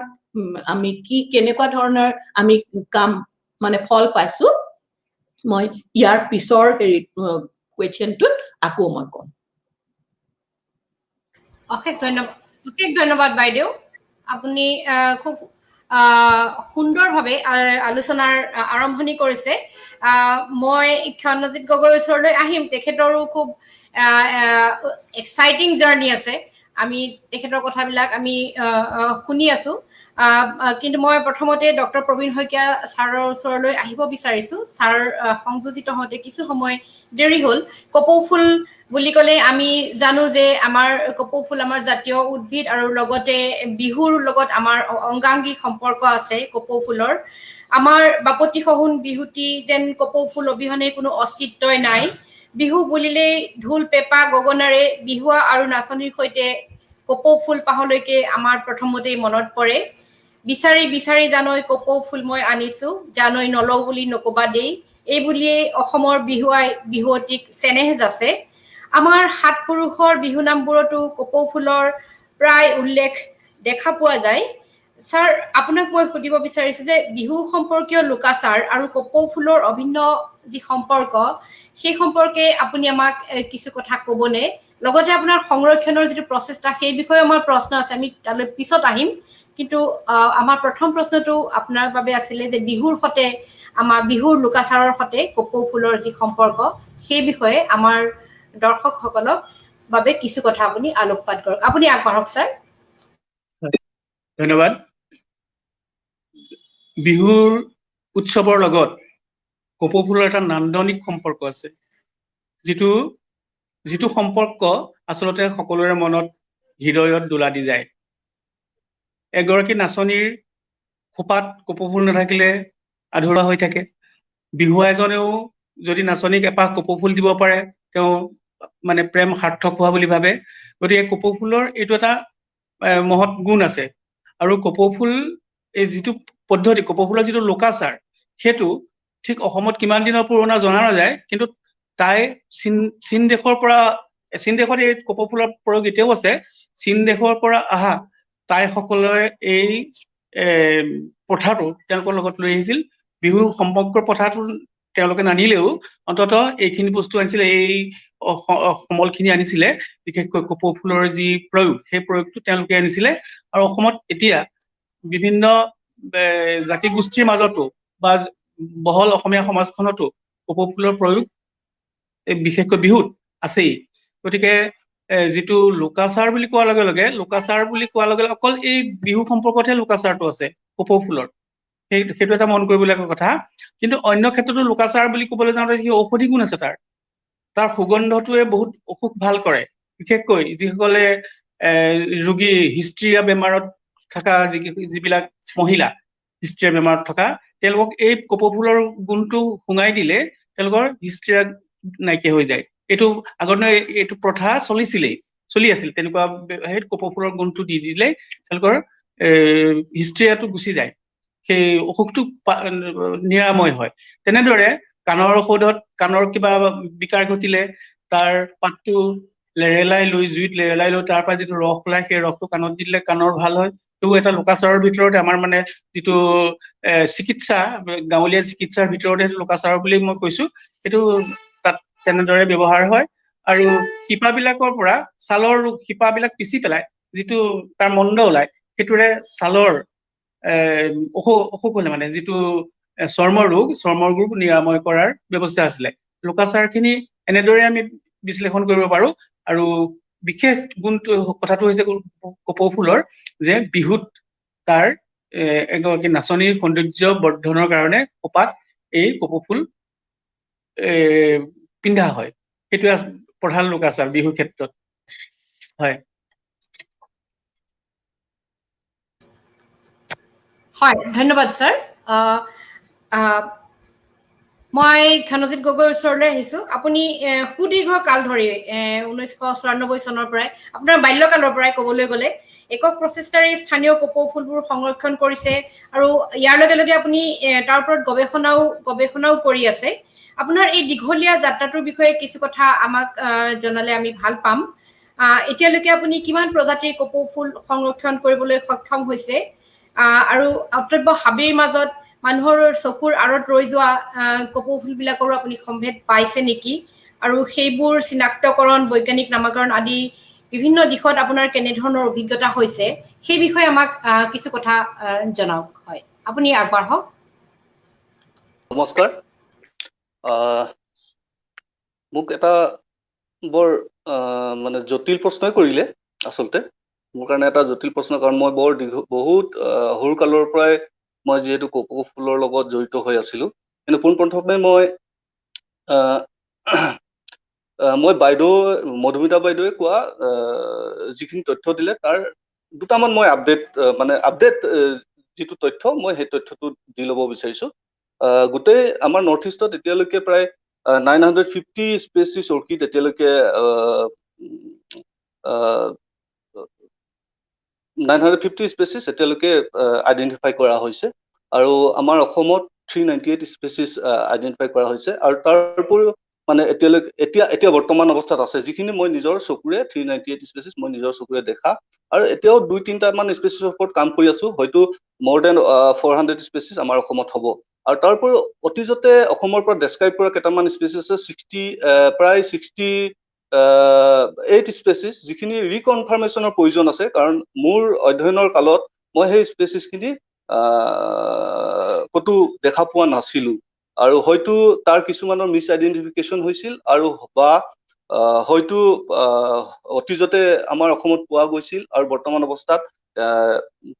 আমি কি কেনেকুৱা ধৰণৰ আমি কাম মানে ফল পাইছো, মই ইয়াৰ পিছৰ হেৰি কুৱেশ্যনটোত আকৌ মই ক'ম। অশেষ ধন্যবাদ, অশেষ ধন্যবাদ বাইদেউ। আপুনি খুব সুন্দৰভাৱে আলোচনাৰ আৰম্ভণি কৰিছে। মই ক্ষণজিৎ গগৈৰ ওচৰলৈ আহিম, তেখেতৰো খুব এক্সাইটিং জাৰ্ণি আছে, আমি তেখেতৰ কথাবিলাক আমি শুনি আছো। কিন্তু মই প্ৰথমতে ডক্টৰ প্ৰবীণ শইকীয়া ছাৰৰ ওচৰলৈ আহিব বিচাৰিছো। ছাৰ সংযোজিত হওঁতে কিছু সময় দেৰি হ'ল। কপৌ ফুল বুলি ক'লে আমি জানো যে আমাৰ কপৌ ফুল আমাৰ জাতীয় উদ্ভিদ আৰু লগতে বিহুৰ লগত আমাৰ অংগাংগিক সম্পৰ্ক আছে কপৌ ফুলৰ। আমাৰ বাপতি সহোন বিহুটি যেন কপৌ ফুল অবিহনে কোনো অস্তিত্বই নাই। বিহু বুলিলেই ঢোল পেঁপা গগনাৰে বিহুৱা আৰু নাচনীৰ সৈতে কপৌ ফুল পাহলৈকে আমাৰ প্ৰথমতেই মনত পৰে। বিচাৰি বিচাৰি জানৈ কপৌ ফুল মই আনিছো, জানৈ নলওঁ বুলি নকবা দেই, এই বুলিয়েই অসমৰ বিহুৱাই বিহুৱতীক চেনেহ যাচে। আমাৰ সাত পুৰুষৰ বিহু নামবোৰতো কপৌ ফুলৰ প্ৰায় উল্লেখ দেখা পোৱা যায়। ছাৰ, আপোনাক মই সুধিব বিচাৰিছো যে বিহু সম্পৰ্কীয় লোকাচাৰ আৰু কপৌ ফুলৰ অভিন্ন যি সম্পৰ্ক, সেই সম্পৰ্কে আপুনি আমাক কিছু কথা ক'বনে? লগতে আপোনাৰ সংৰক্ষণৰ যিটো প্ৰচেষ্টা, সেই বিষয়ে আমাৰ প্ৰশ্ন আছে, আমি তালৈ পিছত আহিম। কিন্তু আমাৰ প্ৰথম প্ৰশ্নটো আপোনাৰ বাবে আছিলে যে বিহুৰ সতে, আমাৰ বিহুৰ লোকাচাৰৰ সতে কপৌ ফুলৰ যি সম্পৰ্ক, সেই বিষয়ে আমাৰ দৰ্শকসকলক বাবে কিছু কথা আপুনি আলোকপাত কৰক। আপুনি আগবাঢ়ক ছাৰ। ধন্যবাদ। বিহুৰ উৎসৱৰ লগত কপৌ ফুলৰ এটা নান্দনিক সম্পৰ্ক আছে, যিটো যিটো সম্পৰ্ক আচলতে সকলোৰে মনত হৃদয়ত দোলা দি যায়। এগৰাকী নাচনীৰ খোপাত কপৌ ফুল নাথাকিলে আধৰুৱা হৈ থাকে। বিহুৱা এজনেও যদি নাচনীক এপাহ কপৌ ফুল দিব পাৰে, তেওঁ মানে প্ৰেম সাৰ্থক হোৱা বুলি ভাবে। গতিকে কপৌ ফুলৰ এইটো এটা মহৎ গুণ আছে। আৰু কপৌ ফুল এই যিটো পদ্ধতি, কপৌ ফুলৰ যিটো লোকাচাৰ, সেইটো ঠিক অসমত কিমান দিনৰ পুৰণা জনা নাযায়, কিন্তু তাই চীন দেশৰ পৰা, চীন দেশত এই কপৌ ফুলৰ প্ৰয়োগ এতিয়াও আছে। চীন দেশৰ পৰা অহা টাইসকলে এই প্ৰথাটো তেওঁলোকৰ লগত লৈ আহিছিল। বিহু সম্পৰ্কৰ প্ৰথাটো তেওঁলোকে নানিলেও অন্ততঃ এইখিনি বস্তু আনিছিলে, এই সমলখিনি আনিছিলে। বিশেষকৈ কপৌ ফুলৰ যি প্ৰয়োগ, সেই প্ৰয়োগটো তেওঁলোকে আনিছিলে। আৰু অসমত এতিয়া বিভিন্ন জাতি গোষ্ঠীৰ মাজতো বা বহল অসমীয়া সমাজখনতো কপৌ ফুলৰ প্ৰয়োগ বিশেষকৈ বিহুত আছেই। গতিকে যিটো লোকাচাৰ বুলি কোৱাৰ লগে লগে, লোকাচাৰ বুলি কোৱাৰ লগে লগে অকল এই বিহু সম্পৰ্কতহে লোকাচাৰটো আছে কপৌ ফুলৰ, সেইটো এটা মন কৰিবলগীয়া কথা। কিন্তু অন্য ক্ষেত্ৰতো লোকাচাৰ বুলি ক'বলৈ যাওঁতে সি ঔষধি গুণ আছে, তাৰ সুগন্ধটোৱে বহুত অসুখ ভাল কৰে। বিশেষকৈ যিসকলে ৰোগী হিষ্ট্ৰিয়া বেমাৰত থকা, যিবিলাক মহিলা হিষ্ট্ৰিয়া বেমাৰত থকা, তেওঁলোকক এই কপৌ ফুলৰ গুণটো শুঙাই দিলে তেওঁলোকৰ হিষ্ট্ৰিয়া নাইকিয়া হৈ যায়। এইটো আগৰ দিনত এইটো প্ৰথা চলি আছিল। তেনেকুৱা সেই কপৌ ফুলৰ গুণটো দি দিলে তেওঁলোকৰ হিষ্ট্ৰিয়াটো গুচি যায়, সেই অসুখটো নিৰাময় হয়। তেনেদৰে কাণৰ ঔষধত কাণৰ কিবা বিকাৰ ঘটিলে তাৰ পাতটো লেৰেলাই লৈ, জুইত লেৰেলাই লৈ তাৰ পৰা যিটো ৰস ওলায়, সেই ৰসটো কাণত দি দিলে কাণৰ ভাল হয়। এটা লোকাচাৰৰ ভিতৰতে আমাৰ মানে যিটো চিকিৎসা, গাঁৱলীয়া চিকিৎসাৰ ভিতৰতে সেইটো লোকাচাৰ বুলি মই কৈছো, সেইটো তাত তেনেদৰে ব্যৱহাৰ হয়। আৰু শিপাবিলাকৰ পৰা ছালৰ ৰোগ, শিপাবিলাক পিচি পেলাই যিটো তাৰ মণ্ড ওলায় সেইটোৰে ছালৰ অসুখ হ'লে মানে যিটো চৰ্ম ৰোগ নিৰাময় কৰাৰ ব্যৱস্থা আছিলে। লোকাচাৰখিনি এনেদৰে আমি বিশ্লেষণ কৰিব পাৰো। আৰু বিশেষ গুণটো কথাটো হৈছে কপৌ ফুলৰ যে বিহুত তাৰ এগৰাকী নাচনীৰ সৌন্দৰ্য বৰ্ধনৰ কাৰণে খোপাত এই কপৌ ফুল পিন্ধা হয়। সেইটোৱে প্ৰধান লোকাচাৰ বিহুৰ ক্ষেত্ৰত হয়। হয়, ধন্যবাদ ছাৰ। মই ঘনজিত গগৈৰ ওচৰলৈ আহিছো। আপুনি সুদীৰ্ঘ কাল ধৰি 1994 চনৰ পৰাই, আপোনাৰ বাল্যকালৰ পৰাই ক'বলৈ গ'লে একক প্ৰচেষ্টাৰে স্থানীয় কপৌ ফুলবোৰ সংৰক্ষণ কৰিছে আৰু ইয়াৰ লগে লগে আপুনি তাৰ ওপৰত গৱেষণাও কৰি আছে। আপোনাৰ এই দীঘলীয়া যাত্ৰাটোৰ বিষয়ে কিছু কথা আমাক জনালে আমি ভাল পাম। এতিয়ালৈকে আপুনি কিমান প্ৰজাতিৰ কপৌ ফুল সংৰক্ষণ কৰিবলৈ সক্ষম হৈছে আৰু অতব্য হাবিৰ মাজত মানুহৰ চকুৰ আঁৰত ৰৈ যোৱা কপৌ ফুলবিলাকৰো আপুনি সম্ভেদ পাইছে নেকি, আৰু সেইবোৰ চিনাক্তকৰণ, বৈজ্ঞানিক নামাকৰণ আদি বিভিন্ন দিশত আপোনাৰ কেনেধৰণৰ অভিজ্ঞতা হৈছে সেই বিষয়ে আমাক কিছু কথা জনাওক। হয়, আপুনি আগবাঢ়ক। নমস্কাৰ। মোক এটা বৰ মানে জটিল প্ৰশ্নই কৰিলে। আচলতে মোৰ কাৰণে এটা জটিল প্ৰশ্ন, কাৰণ মই বৰ দীঘ বহুত সৰুকালৰ পৰাই মই যিহেতু কপৌ ফুলৰ লগত জড়িত হৈ আছিলো। কিন্তু পোনপ্ৰথমে মই বাইদেউ মধুমিতা বাইদেৱে কোৱা যিখিনি তথ্য দিলে তাৰ দুটামান মই আপডেট মানে আপডেট যিটো তথ্য মই সেই তথ্যটো দি ল'ব বিচাৰিছো। গোটেই আমাৰ নৰ্থ ইষ্টত এতিয়ালৈকে প্ৰায় 950 স্পেচিছ অৰ্কিড এতিয়ালৈকে 950 স্পেচিছ এতিয়ালৈকে আইডেণ্টিফাই কৰা হৈছে আৰু আমাৰ অসমত 398 স্পেচিছ আইডেণ্টিফাই কৰা হৈছে। আৰু তাৰ উপৰিও মানে এতিয়ালৈকে এতিয়া বৰ্তমান অৱস্থাত আছে যিখিনি মই নিজৰ চকুৰে 398 স্পেচিছ মই নিজৰ চকুৰে দেখা, আৰু এতিয়াও 2-3টামান স্পেচিছৰ ওপৰত কাম কৰি আছো। হয়তো মোৰ then 400 species আমাৰ অসমত হ'ব। আৰু তাৰ উপৰিও অতীজতে অসমৰ পৰা ডেছক্ৰাইব কৰা কেইটামান স্পেচিছ আছে প্ৰায় 68 স্পেচিছ, যিখিনি ৰিকনফাৰ্মেশ্যনৰ প্ৰয়োজন আছে। কাৰণ মোৰ অধ্যয়নৰ কালত মই সেই স্পেচিছখিনি ক'তো দেখা পোৱা নাছিলো আৰু হয়তো তাৰ কিছুমানৰ মিছ আইডেণ্টিফিকেশ্যন হৈছিল আৰু বা হয়তো অতীজতে আমাৰ অসমত পোৱা গৈছিল আৰু বৰ্তমান অৱস্থাত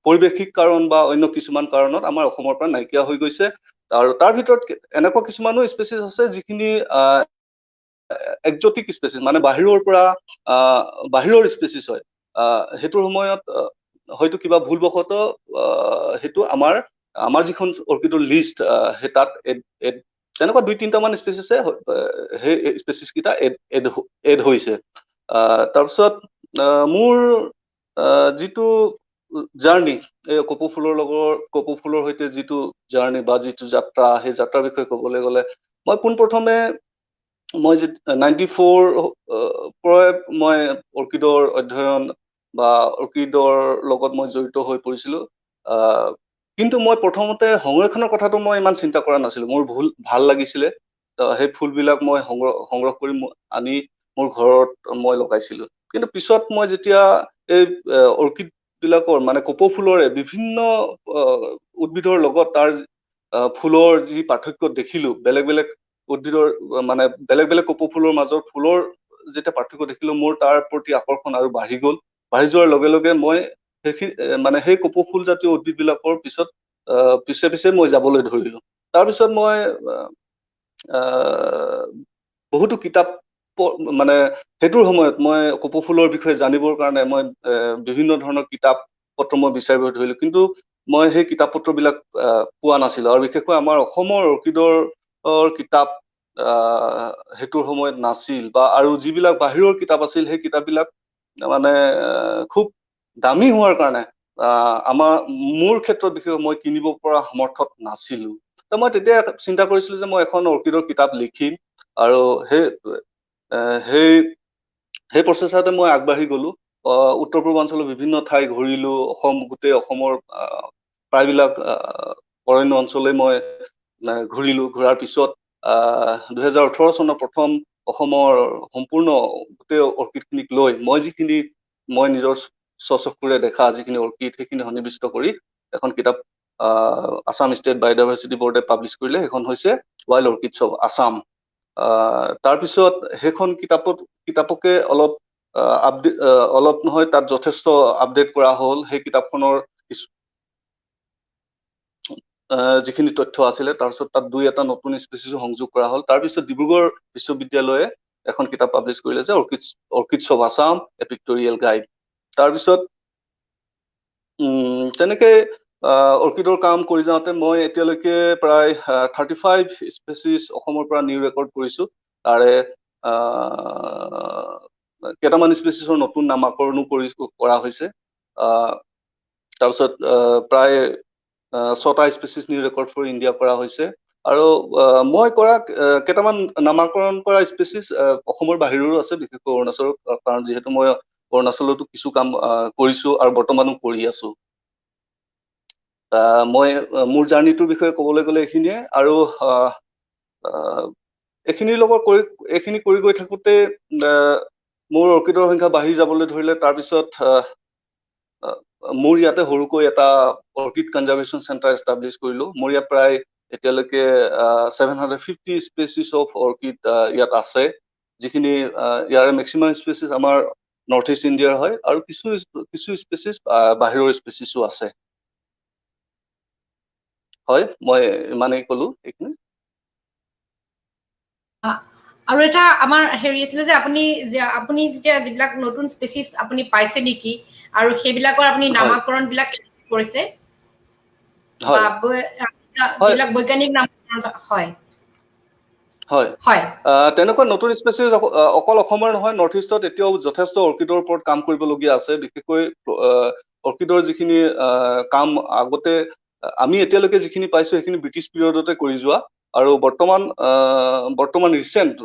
পৰিৱেশিক কাৰণ বা অন্য কিছুমান কাৰণত আমাৰ অসমৰ পৰা নাইকিয়া হৈ গৈছে। আৰু তাৰ ভিতৰত এনেকুৱা কিছুমানো স্পেচিছ আছে যিখিনি একজটিক স্পেচিছ, মানে বাহিৰৰ পৰা বাহিৰৰ স্পেচিছ হয়। সেইটোৰ সময়ত হয়তো কিবা ভুলবশতঃ সেইটো আমাৰ যিখন অৰ্কিডৰ লিষ্ট সেই তাত তেনেকুৱা 2-3টামান স্পেচিছে সেই স্পেচিছ কেইটা এড হৈছে। তাৰপিছত মোৰ যিটো জাৰ্ণি, এই কপৌ ফুলৰ সৈতে যিটো জাৰ্ণি বা যিটো যাত্ৰা, সেই যাত্ৰাৰ বিষয়ে ক'বলৈ গ'লে মই পোনপ্ৰথমে মই 94 পৰাই মই অৰ্কিডৰ অধ্যয়ন বা অৰ্কিডৰ লগত মই জড়িত হৈ পৰিছিলোঁ। কিন্তু মই প্ৰথমতে সংৰক্ষণৰ কথাটো মই ইমান চিন্তা কৰা নাছিলোঁ। মোৰ ভাল লাগিছিলে, সেই ফুলবিলাক মই সংগ্ৰহ কৰি আনি মোৰ ঘৰত মই লগাইছিলোঁ। কিন্তু পিছত মই যেতিয়া এই অৰ্কিডবিলাকৰ মানে কপৌ ফুলৰে বিভিন্ন উদ্ভিদৰ লগত তাৰ ফুলৰ যি পাৰ্থক্য দেখিলোঁ, বেলেগ বেলেগ উদ্ভিদৰ মানে বেলেগ বেলেগ কপৌ ফুলৰ মাজৰ ফুলৰ যেতিয়া পাৰ্থক্য দেখিলোঁ, মোৰ তাৰ প্ৰতি আকৰ্ষণ আৰু বাঢ়ি গ'ল। বাঢ়ি যোৱাৰ লগে লগে মই সেইখিনি মানে সেই কপৌ ফুল জাতীয় উদ্ভিদবিলাকৰ পিছত পিছে পিছে মই যাবলৈ ধৰিলোঁ। তাৰপিছত মই বহুতো কিতাপ মানে সেইটোৰ সময়ত মই কপৌ ফুলৰ বিষয়ে জানিবৰ কাৰণে মই বিভিন্ন ধৰণৰ কিতাপ পত্ৰ মই বিচাৰিব ধৰিলোঁ। কিন্তু মই সেই কিতাপ পত্ৰবিলাক পোৱা নাছিলোঁ আৰু বিশেষকৈ আমাৰ অসমৰ অৰ্কিডৰ কিতাপ সেইটোৰ সময়ত নাছিল, বা আৰু যিবিলাক বাহিৰৰ কিতাপ আছিল সেই কিতাপবিলাক মানে খুব দামী হোৱাৰ কাৰণে মোৰ ক্ষেত্ৰত বিশেষকৈ মই কিনিব পৰা সামৰ্থ্যত নাছিলোঁ। তো মই তেতিয়া চিন্তা কৰিছিলোঁ যে মই এখন অৰ্কিডৰ কিতাপ লিখিম আৰু সেই প্ৰচেষ্টাতে মই আগবাঢ়ি গ'লোঁ। উত্তৰ পূৰ্বাঞ্চলৰ বিভিন্ন ঠাই ঘূৰিলো, অসম গোটেই অসমৰ প্ৰায়বিলাক অৰণ্য অঞ্চলেই মই ঘূৰিলো। ঘূৰাৰ পিছত 2018 চনৰ প্ৰথম অসমৰ সম্পূৰ্ণ গোটেই অৰ্কিডখিনিক লৈ মই যিখিনি মই নিজৰ স্বচক্ষুৰে দেখা যিখিনি অৰ্কিড সেইখিনি সন্নিৱিষ্ট কৰি এখন কিতাপ আছাম ষ্টেট বায়'ডাইভাৰ্চিটি বৰ্ডে পাব্লিছ কৰিলে। সেইখন হৈছে ৱাইল্ড অৰ্কিডছ অফ আছাম। তাৰপিছত সেইখন কিতাপকে অলপ আপডেট, অলপ নহয় তাত যথেষ্ট আপডেট কৰা হ'ল। সেই কিতাপখনৰ কিছু যিখিনি তথ্য আছিলে, তাৰপিছত তাত দুই এটা নতুন স্পেচিছো সংযোগ কৰা হ'ল। তাৰপিছত ডিব্ৰুগড় বিশ্ববিদ্যালয়ে এখন কিতাপ পাব্লিছ কৰিলে যে orchids of Assam a pictorial guide. তাৰপিছত তেনেকে অৰ্কিডৰ কাম কৰি যাওঁতে মই এতিয়ালৈকে প্ৰায় 35 স্পেচিছ অসমৰ পৰা নিউ ৰেকৰ্ড কৰিছো। তাৰে কেইটামান স্পেচিছৰ নতুন নামাকৰণো কৰা হৈছে। তাৰপিছত প্ৰায় 6টা species new record for India কৰা হৈছে। আৰু মই কৰা কেইটামান নামাকৰণ কৰা স্পেচিছ অসমৰ বাহিৰৰো আছে, বিশেষকৈ অৰুণাচলৰ, কাৰণ যিহেতু মই অৰুণাচলতো কিছু কাম কৰিছো আৰু বৰ্তমানো কৰি আছো। মই মোৰ জাৰ্ণিটোৰ বিষয়ে ক'বলৈ গ'লে এইখিনিয়ে। আৰু এইখিনিৰ লগত কৰি এইখিনি কৰি গৈ থাকোঁতে মোৰ অৰ্কিডৰ সংখ্যা বাঢ়ি যাবলৈ ধৰিলে। তাৰপিছত মোৰ ইয়াতে সৰুকৈ এটা অৰ্কিড কনজাৰ্ভেশ্যন চেণ্টাৰ এষ্টাব্লিছ কৰিলোঁ। মোৰ ইয়াত প্ৰায় এতিয়ালৈকে 750 স্পেচিছ অফ অৰ্কিড ইয়াত আছে, যিখিনি ইয়াৰে মেক্সিমাম স্পেচিছ আমাৰ নৰ্থ ইষ্ট ইণ্ডিয়াৰ হয় আৰু কিছু কিছু স্পেচিছ বাহিৰৰ স্পেচিছো আছে। হয়, মই ইমানেই ক'লো এইখিনি। আৰু এটা আমাৰ হেৰি আছিলে যে আপুনি যেতিয়া যিবিলাক নতুন স্পেচিছ আপুনি পাইছে নেকি আৰু সেইবিলাকৰ আপুনি নামাকৰণ বিলাক কৰিছে, যিবিলাক বৈজ্ঞানিক নামকৰণ হয়? হয় হয়, তেনেকুৱা নতুন স্পেচিছ অকল অসমৰ নহয়, নৰ্থ ইষ্টত এতিয়াও যথেষ্ট অৰ্কিডৰ ওপৰত কাম কৰিবলগীয়া আছে। বিশেষকৈ অৰ্কিডৰ যিখিনি কাম আগতে আমি এতিয়ালৈকে যিখিনি পাইছো সেইখিনি ব্ৰিটিছ পিৰিয়ডতে কৰি যোৱা, আৰু বৰ্তমান বৰ্তমান ৰিচেণ্ট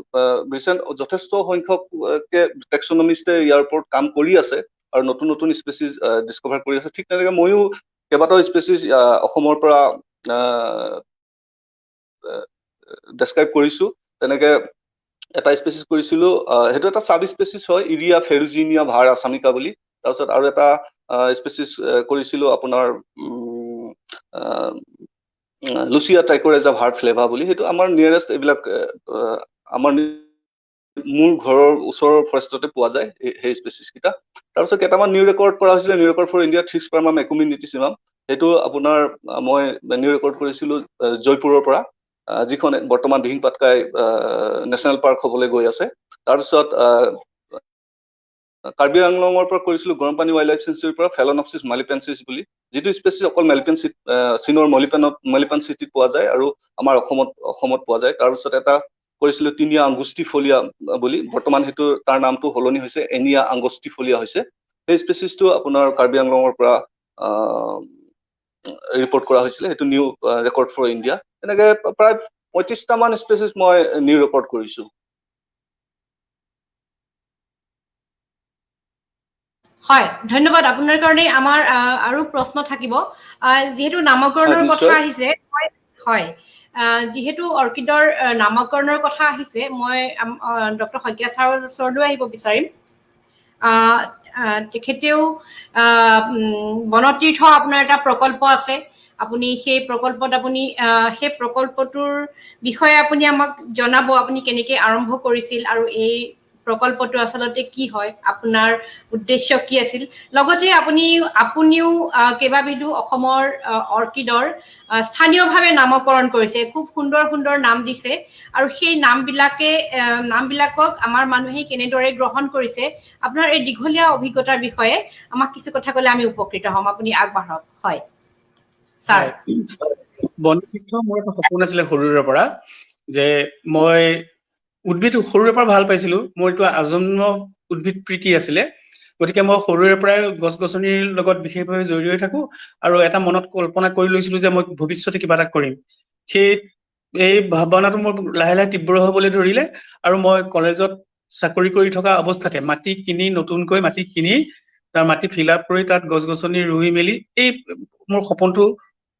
ৰিচেণ্ট যথেষ্ট সংখ্যককে টেক্সনমিষ্টে ইয়াৰ ওপৰত কাম কৰি আছে আৰু নতুন নতুন স্পেচিছ ডিছকভাৰ কৰি আছে। ঠিক তেনেকে ময়ো কেইবাটাও স্পেচিছ অসমৰ পৰা ডেছক্ৰাইব কৰিছো। তেনেকে এটা স্পেচিছ কৰিছিলো, সেইটো এটা চাব স্পেচিছ হয়, ইৰিয়া ফেৰুজিনিয়া ভাৰ আছামিকা বুলি। তাৰপিছত আৰু এটা স্পেচিছ কৰিছিলো আপোনাৰ লুচিয়া টাইকৰেজা ভাৰ ফ্লেভা বুলি। সেইটো আমাৰ নিয়েৰেষ্ট এইবিলাক আমাৰ মোৰ ঘৰৰ ওচৰৰ ফৰেষ্টতে পোৱা যায় সেই স্পেচিছ কেইটা। তাৰপিছত কেইটামান নিউ ৰেকৰ্ড কৰা হৈছিলে, new record for India থ্ৰিস্পাৰ্মাম একুমিনিটিচিমাম, সেইটো আপোনাৰ মই নিউ ৰেকৰ্ড কৰিছিলো জয়পুৰৰ পৰা, যিখন বৰ্তমান দিহিং পাটকাই নেশ্যনেল পাৰ্ক হ'বলৈ গৈ আছে। তাৰপিছত কাৰ্বি আংলঙৰ পৰা কৰিছিলো গৰমপানী ৱাইল্ড লাইফ চেঞ্চুৰীৰ পৰা ফেলনপচিছ মালিপেনচিছ বুলি, যিটো স্পেচিছ অকল মেলিপেন চীনৰ মলিপান চিটিত পোৱা যায় আৰু আমাৰ অসমত পোৱা যায়। তাৰপিছত এটা কৰিছিলো তিনিয়া আংগুষ্টিফলিয়া বুলি, বৰ্তমান সেইটো তাৰ নামটো সলনি হৈছে, এনিয়া আংগুষ্টিফলিয়া হৈছে। সেই স্পেচিছটো আপোনাৰ কাৰ্বি আংলঙৰ পৰা ৰিপৰ্ট কৰা হৈছিলে, সেইটো নিউ ৰেকৰ্ড ফৰ ইণ্ডিয়া। তেনেকে প্ৰায় 35টামান স্পেচিছ মই নিউ ৰেকৰ্ড কৰিছো। হয়, ধন্যবাদ আপোনাৰ কাৰণে। আমাৰ আৰু প্ৰশ্ন থাকিব, যিহেতু নামকৰণৰ কথা আহিছে। হয়, যিহেতু অৰ্কিডৰ নামকৰণৰ কথা আহিছে, মই ডক্টৰ শইকীয়া ছাৰৰ ওচৰলৈ আহিব বিচাৰিম। তেখেতেও বনতীৰ্থ আপোনাৰ এটা প্ৰকল্প আছে, আপুনি সেই প্ৰকল্পত আপুনি সেই প্ৰকল্পটোৰ বিষয়ে আপুনি আমাক জনাব, আপুনি কেনেকৈ আৰম্ভ কৰিছিল আৰু এই প্ৰকল্পটো আচলতে কি হয়, আপোনাৰ উদ্দেশ্য কি আছিল, লগতে আপুনিও কেইবাবিধো অসমৰ অৰ্কিডৰ স্থানীয়ভাৱে নামকৰণ কৰিছে, খুব সুন্দৰ সুন্দৰ নাম দিছে আৰু সেই নামবিলাকক আমাৰ মানুহে কেনেদৰে গ্ৰহণ কৰিছে, আপোনাৰ এই দীঘলীয়া অভিজ্ঞতাৰ বিষয়ে আমাক কিছু কথা ক'লে আমি উপকৃত হ'ম। আপুনি আগবাঢ়ক। হয় ছাৰ। বনতীৰ্থ মোৰ এটা সপোন আছিলে সৰুৰে পৰা, যে মই উদ্ভিদ সৰুৰে পৰা ভাল পাইছিলো, মোৰ এইটো আজন্ম উদ্ভিদ প্ৰীতি আছিলে, গতিকে মই সৰুৰে পৰাই গছ গছনিৰ লগত বিশেষভাৱে জড়িত হৈ থাকো আৰু এটা মনত কল্পনা কৰি লৈছিলো যে মই ভৱিষ্যতে কিবা এটা কৰিম। সেই এই ভাৱনাটো মোৰ লাহে লাহে তীব্ৰ হ'বলৈ ধৰিলে আৰু মই কলেজত চাকৰি কৰি থকা অৱস্থাতে মাটি কিনি, নতুনকৈ মাটি কিনি তাৰ মাটি ফিল আপ কৰি তাত গছ গছনি ৰুই মেলি এই মোৰ সপোনটো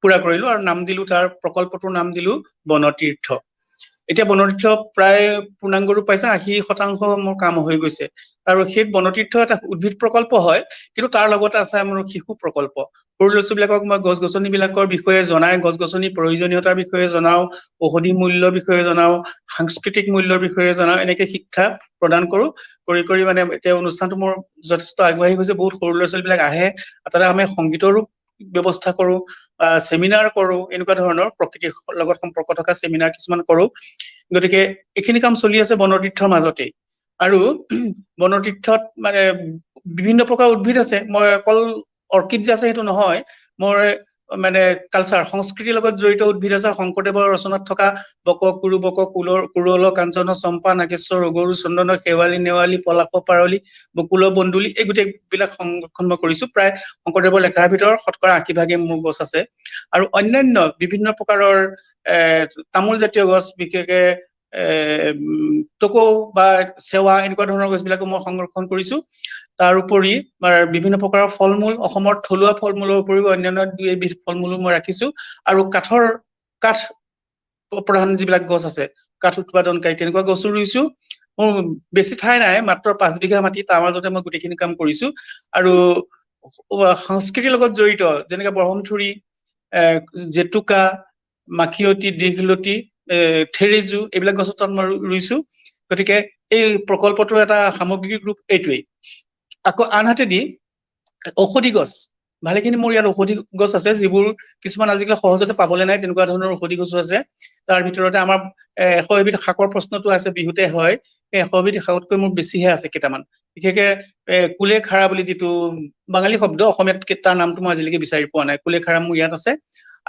পুৰা কৰিলো আৰু নাম দিলো, তাৰ প্ৰকল্পটোৰ নাম দিলো বনতীৰ্থ। এতিয়া বনতীৰ্থ প্ৰায় পূৰ্ণাংগ ৰূপ পাইছে, 80% মোৰ কাম হৈ গৈছে। আৰু সেই বনতীৰ্থ এটা উদ্ভিদ প্ৰকল্প হয়, কিন্তু তাৰ লগতে আছে মোৰ শিশু প্ৰকল্প। সৰু ল'ৰা ছোৱালীবিলাকক মই গছ গছনিবিলাকৰ বিষয়ে জনাই, গছ গছনিৰ প্ৰয়োজনীয়তাৰ বিষয়ে জনাওঁ, ঔষধি মূল্যৰ বিষয়ে জনাওঁ, সাংস্কৃতিক মূল্যৰ বিষয়ে জনাওঁ, এনেকে শিক্ষা প্ৰদান কৰোঁ। কৰি কৰি মানে এতিয়া অনুষ্ঠানটো মোৰ যথেষ্ট আগবাঢ়ি গৈছে। বহুত সৰু ল'ৰা ছোৱালীবিলাক আহে, তাতে আমি সংগীতৰো ব্যৱস্থা কৰোঁ, চেমিনাৰ কৰোঁ, এনেকুৱা ধৰণৰ প্ৰকৃতিৰ লগত সম্পৰ্ক থকা চেমিনাৰ কিছুমান কৰোঁ। গতিকে এইখিনি কাম চলি আছে বনতীৰ্থৰ মাজতেই। আৰু বনতীৰ্থত মানে বিভিন্ন প্ৰকাৰৰ উদ্ভিদ আছে, মই অকল অৰ্কিড যে আছে সেইটো নহয়, মোৰ মানে কালচাৰ সংস্কৃতিৰ লগত জড়িত উদ্ভিদ আছে। শংকৰদেৱৰ ৰচনাত থকা বক কুৰু বক কুলৰ কুৰল কাঞ্চন চম্পা নাগেশ্বৰ অগৰু চন্দন শেৱালি নেৱালী পলাশ পাৰলি বকুল বন্দুলি, এই গোটেইবিলাক সংৰক্ষণ মই কৰিছো। প্ৰায় শংকৰদেৱৰ লেখাৰ ভিতৰত 80% মোৰ গছ আছে। আৰু অন্যান্য বিভিন্ন প্ৰকাৰৰ তামোল জাতীয় গছ, বিশেষকে টকৌ বা চেৱা এনেকুৱা ধৰণৰ গছবিলাকো মই সংৰক্ষণ কৰিছো। তাৰ উপৰি বিভিন্ন প্ৰকাৰৰ ফল মূল, অসমৰ থলুৱা ফল মূলৰ উপৰিও অন্যান্য দুই এবিধ ফল মূলো মই ৰাখিছো। আৰু কাঠ প্ৰধান যিবিলাক গছ আছে, কাঠ উৎপাদনকাৰী তেনেকুৱা গছো ৰুইছো। মোৰ বেছি ঠাই নাই, মাত্ৰ 5 বিঘা মাটি, তাৰ মাজতে মই গোটেইখিনি কাম কৰিছো। আৰু সংস্কৃতিৰ লগত জড়িত যেনেকে বৰহমথুৰি, জেতুকা, মাখিয়তী, দীঘলতি, থেৰেজু, এইবিলাক গছত তাত মই ৰুইছো। গতিকে এই প্ৰকল্পটোৰ এটা সামগ্ৰিক ৰূপ এইটোৱেই। আকৌ আনহাতেদি ঔষধি গছ ভালেখিনি মোৰ ইয়াত ঔষধি গছ আছে, যিবোৰ কিছুমান আজিকালি সহজতে পাবলৈ নাই, তেনেকুৱা ধৰণৰ ঔষধি গছো আছে। তাৰ ভিতৰতে আমাৰ 101বিধ শাকৰ প্ৰশ্নটো আছে, বিহুতে হয়। এই 101বিধ শাকতকৈ মোৰ বেছিহে আছে কেইটামান। বিশেষকে কুলেখাৰা বুলি যিটো বাঙালী শব্দ, অসমীয়াত তাৰ নামটো মই আজিলৈকে বিচাৰি পোৱা নাই। কুলেখাৰা মোৰ ইয়াত আছে।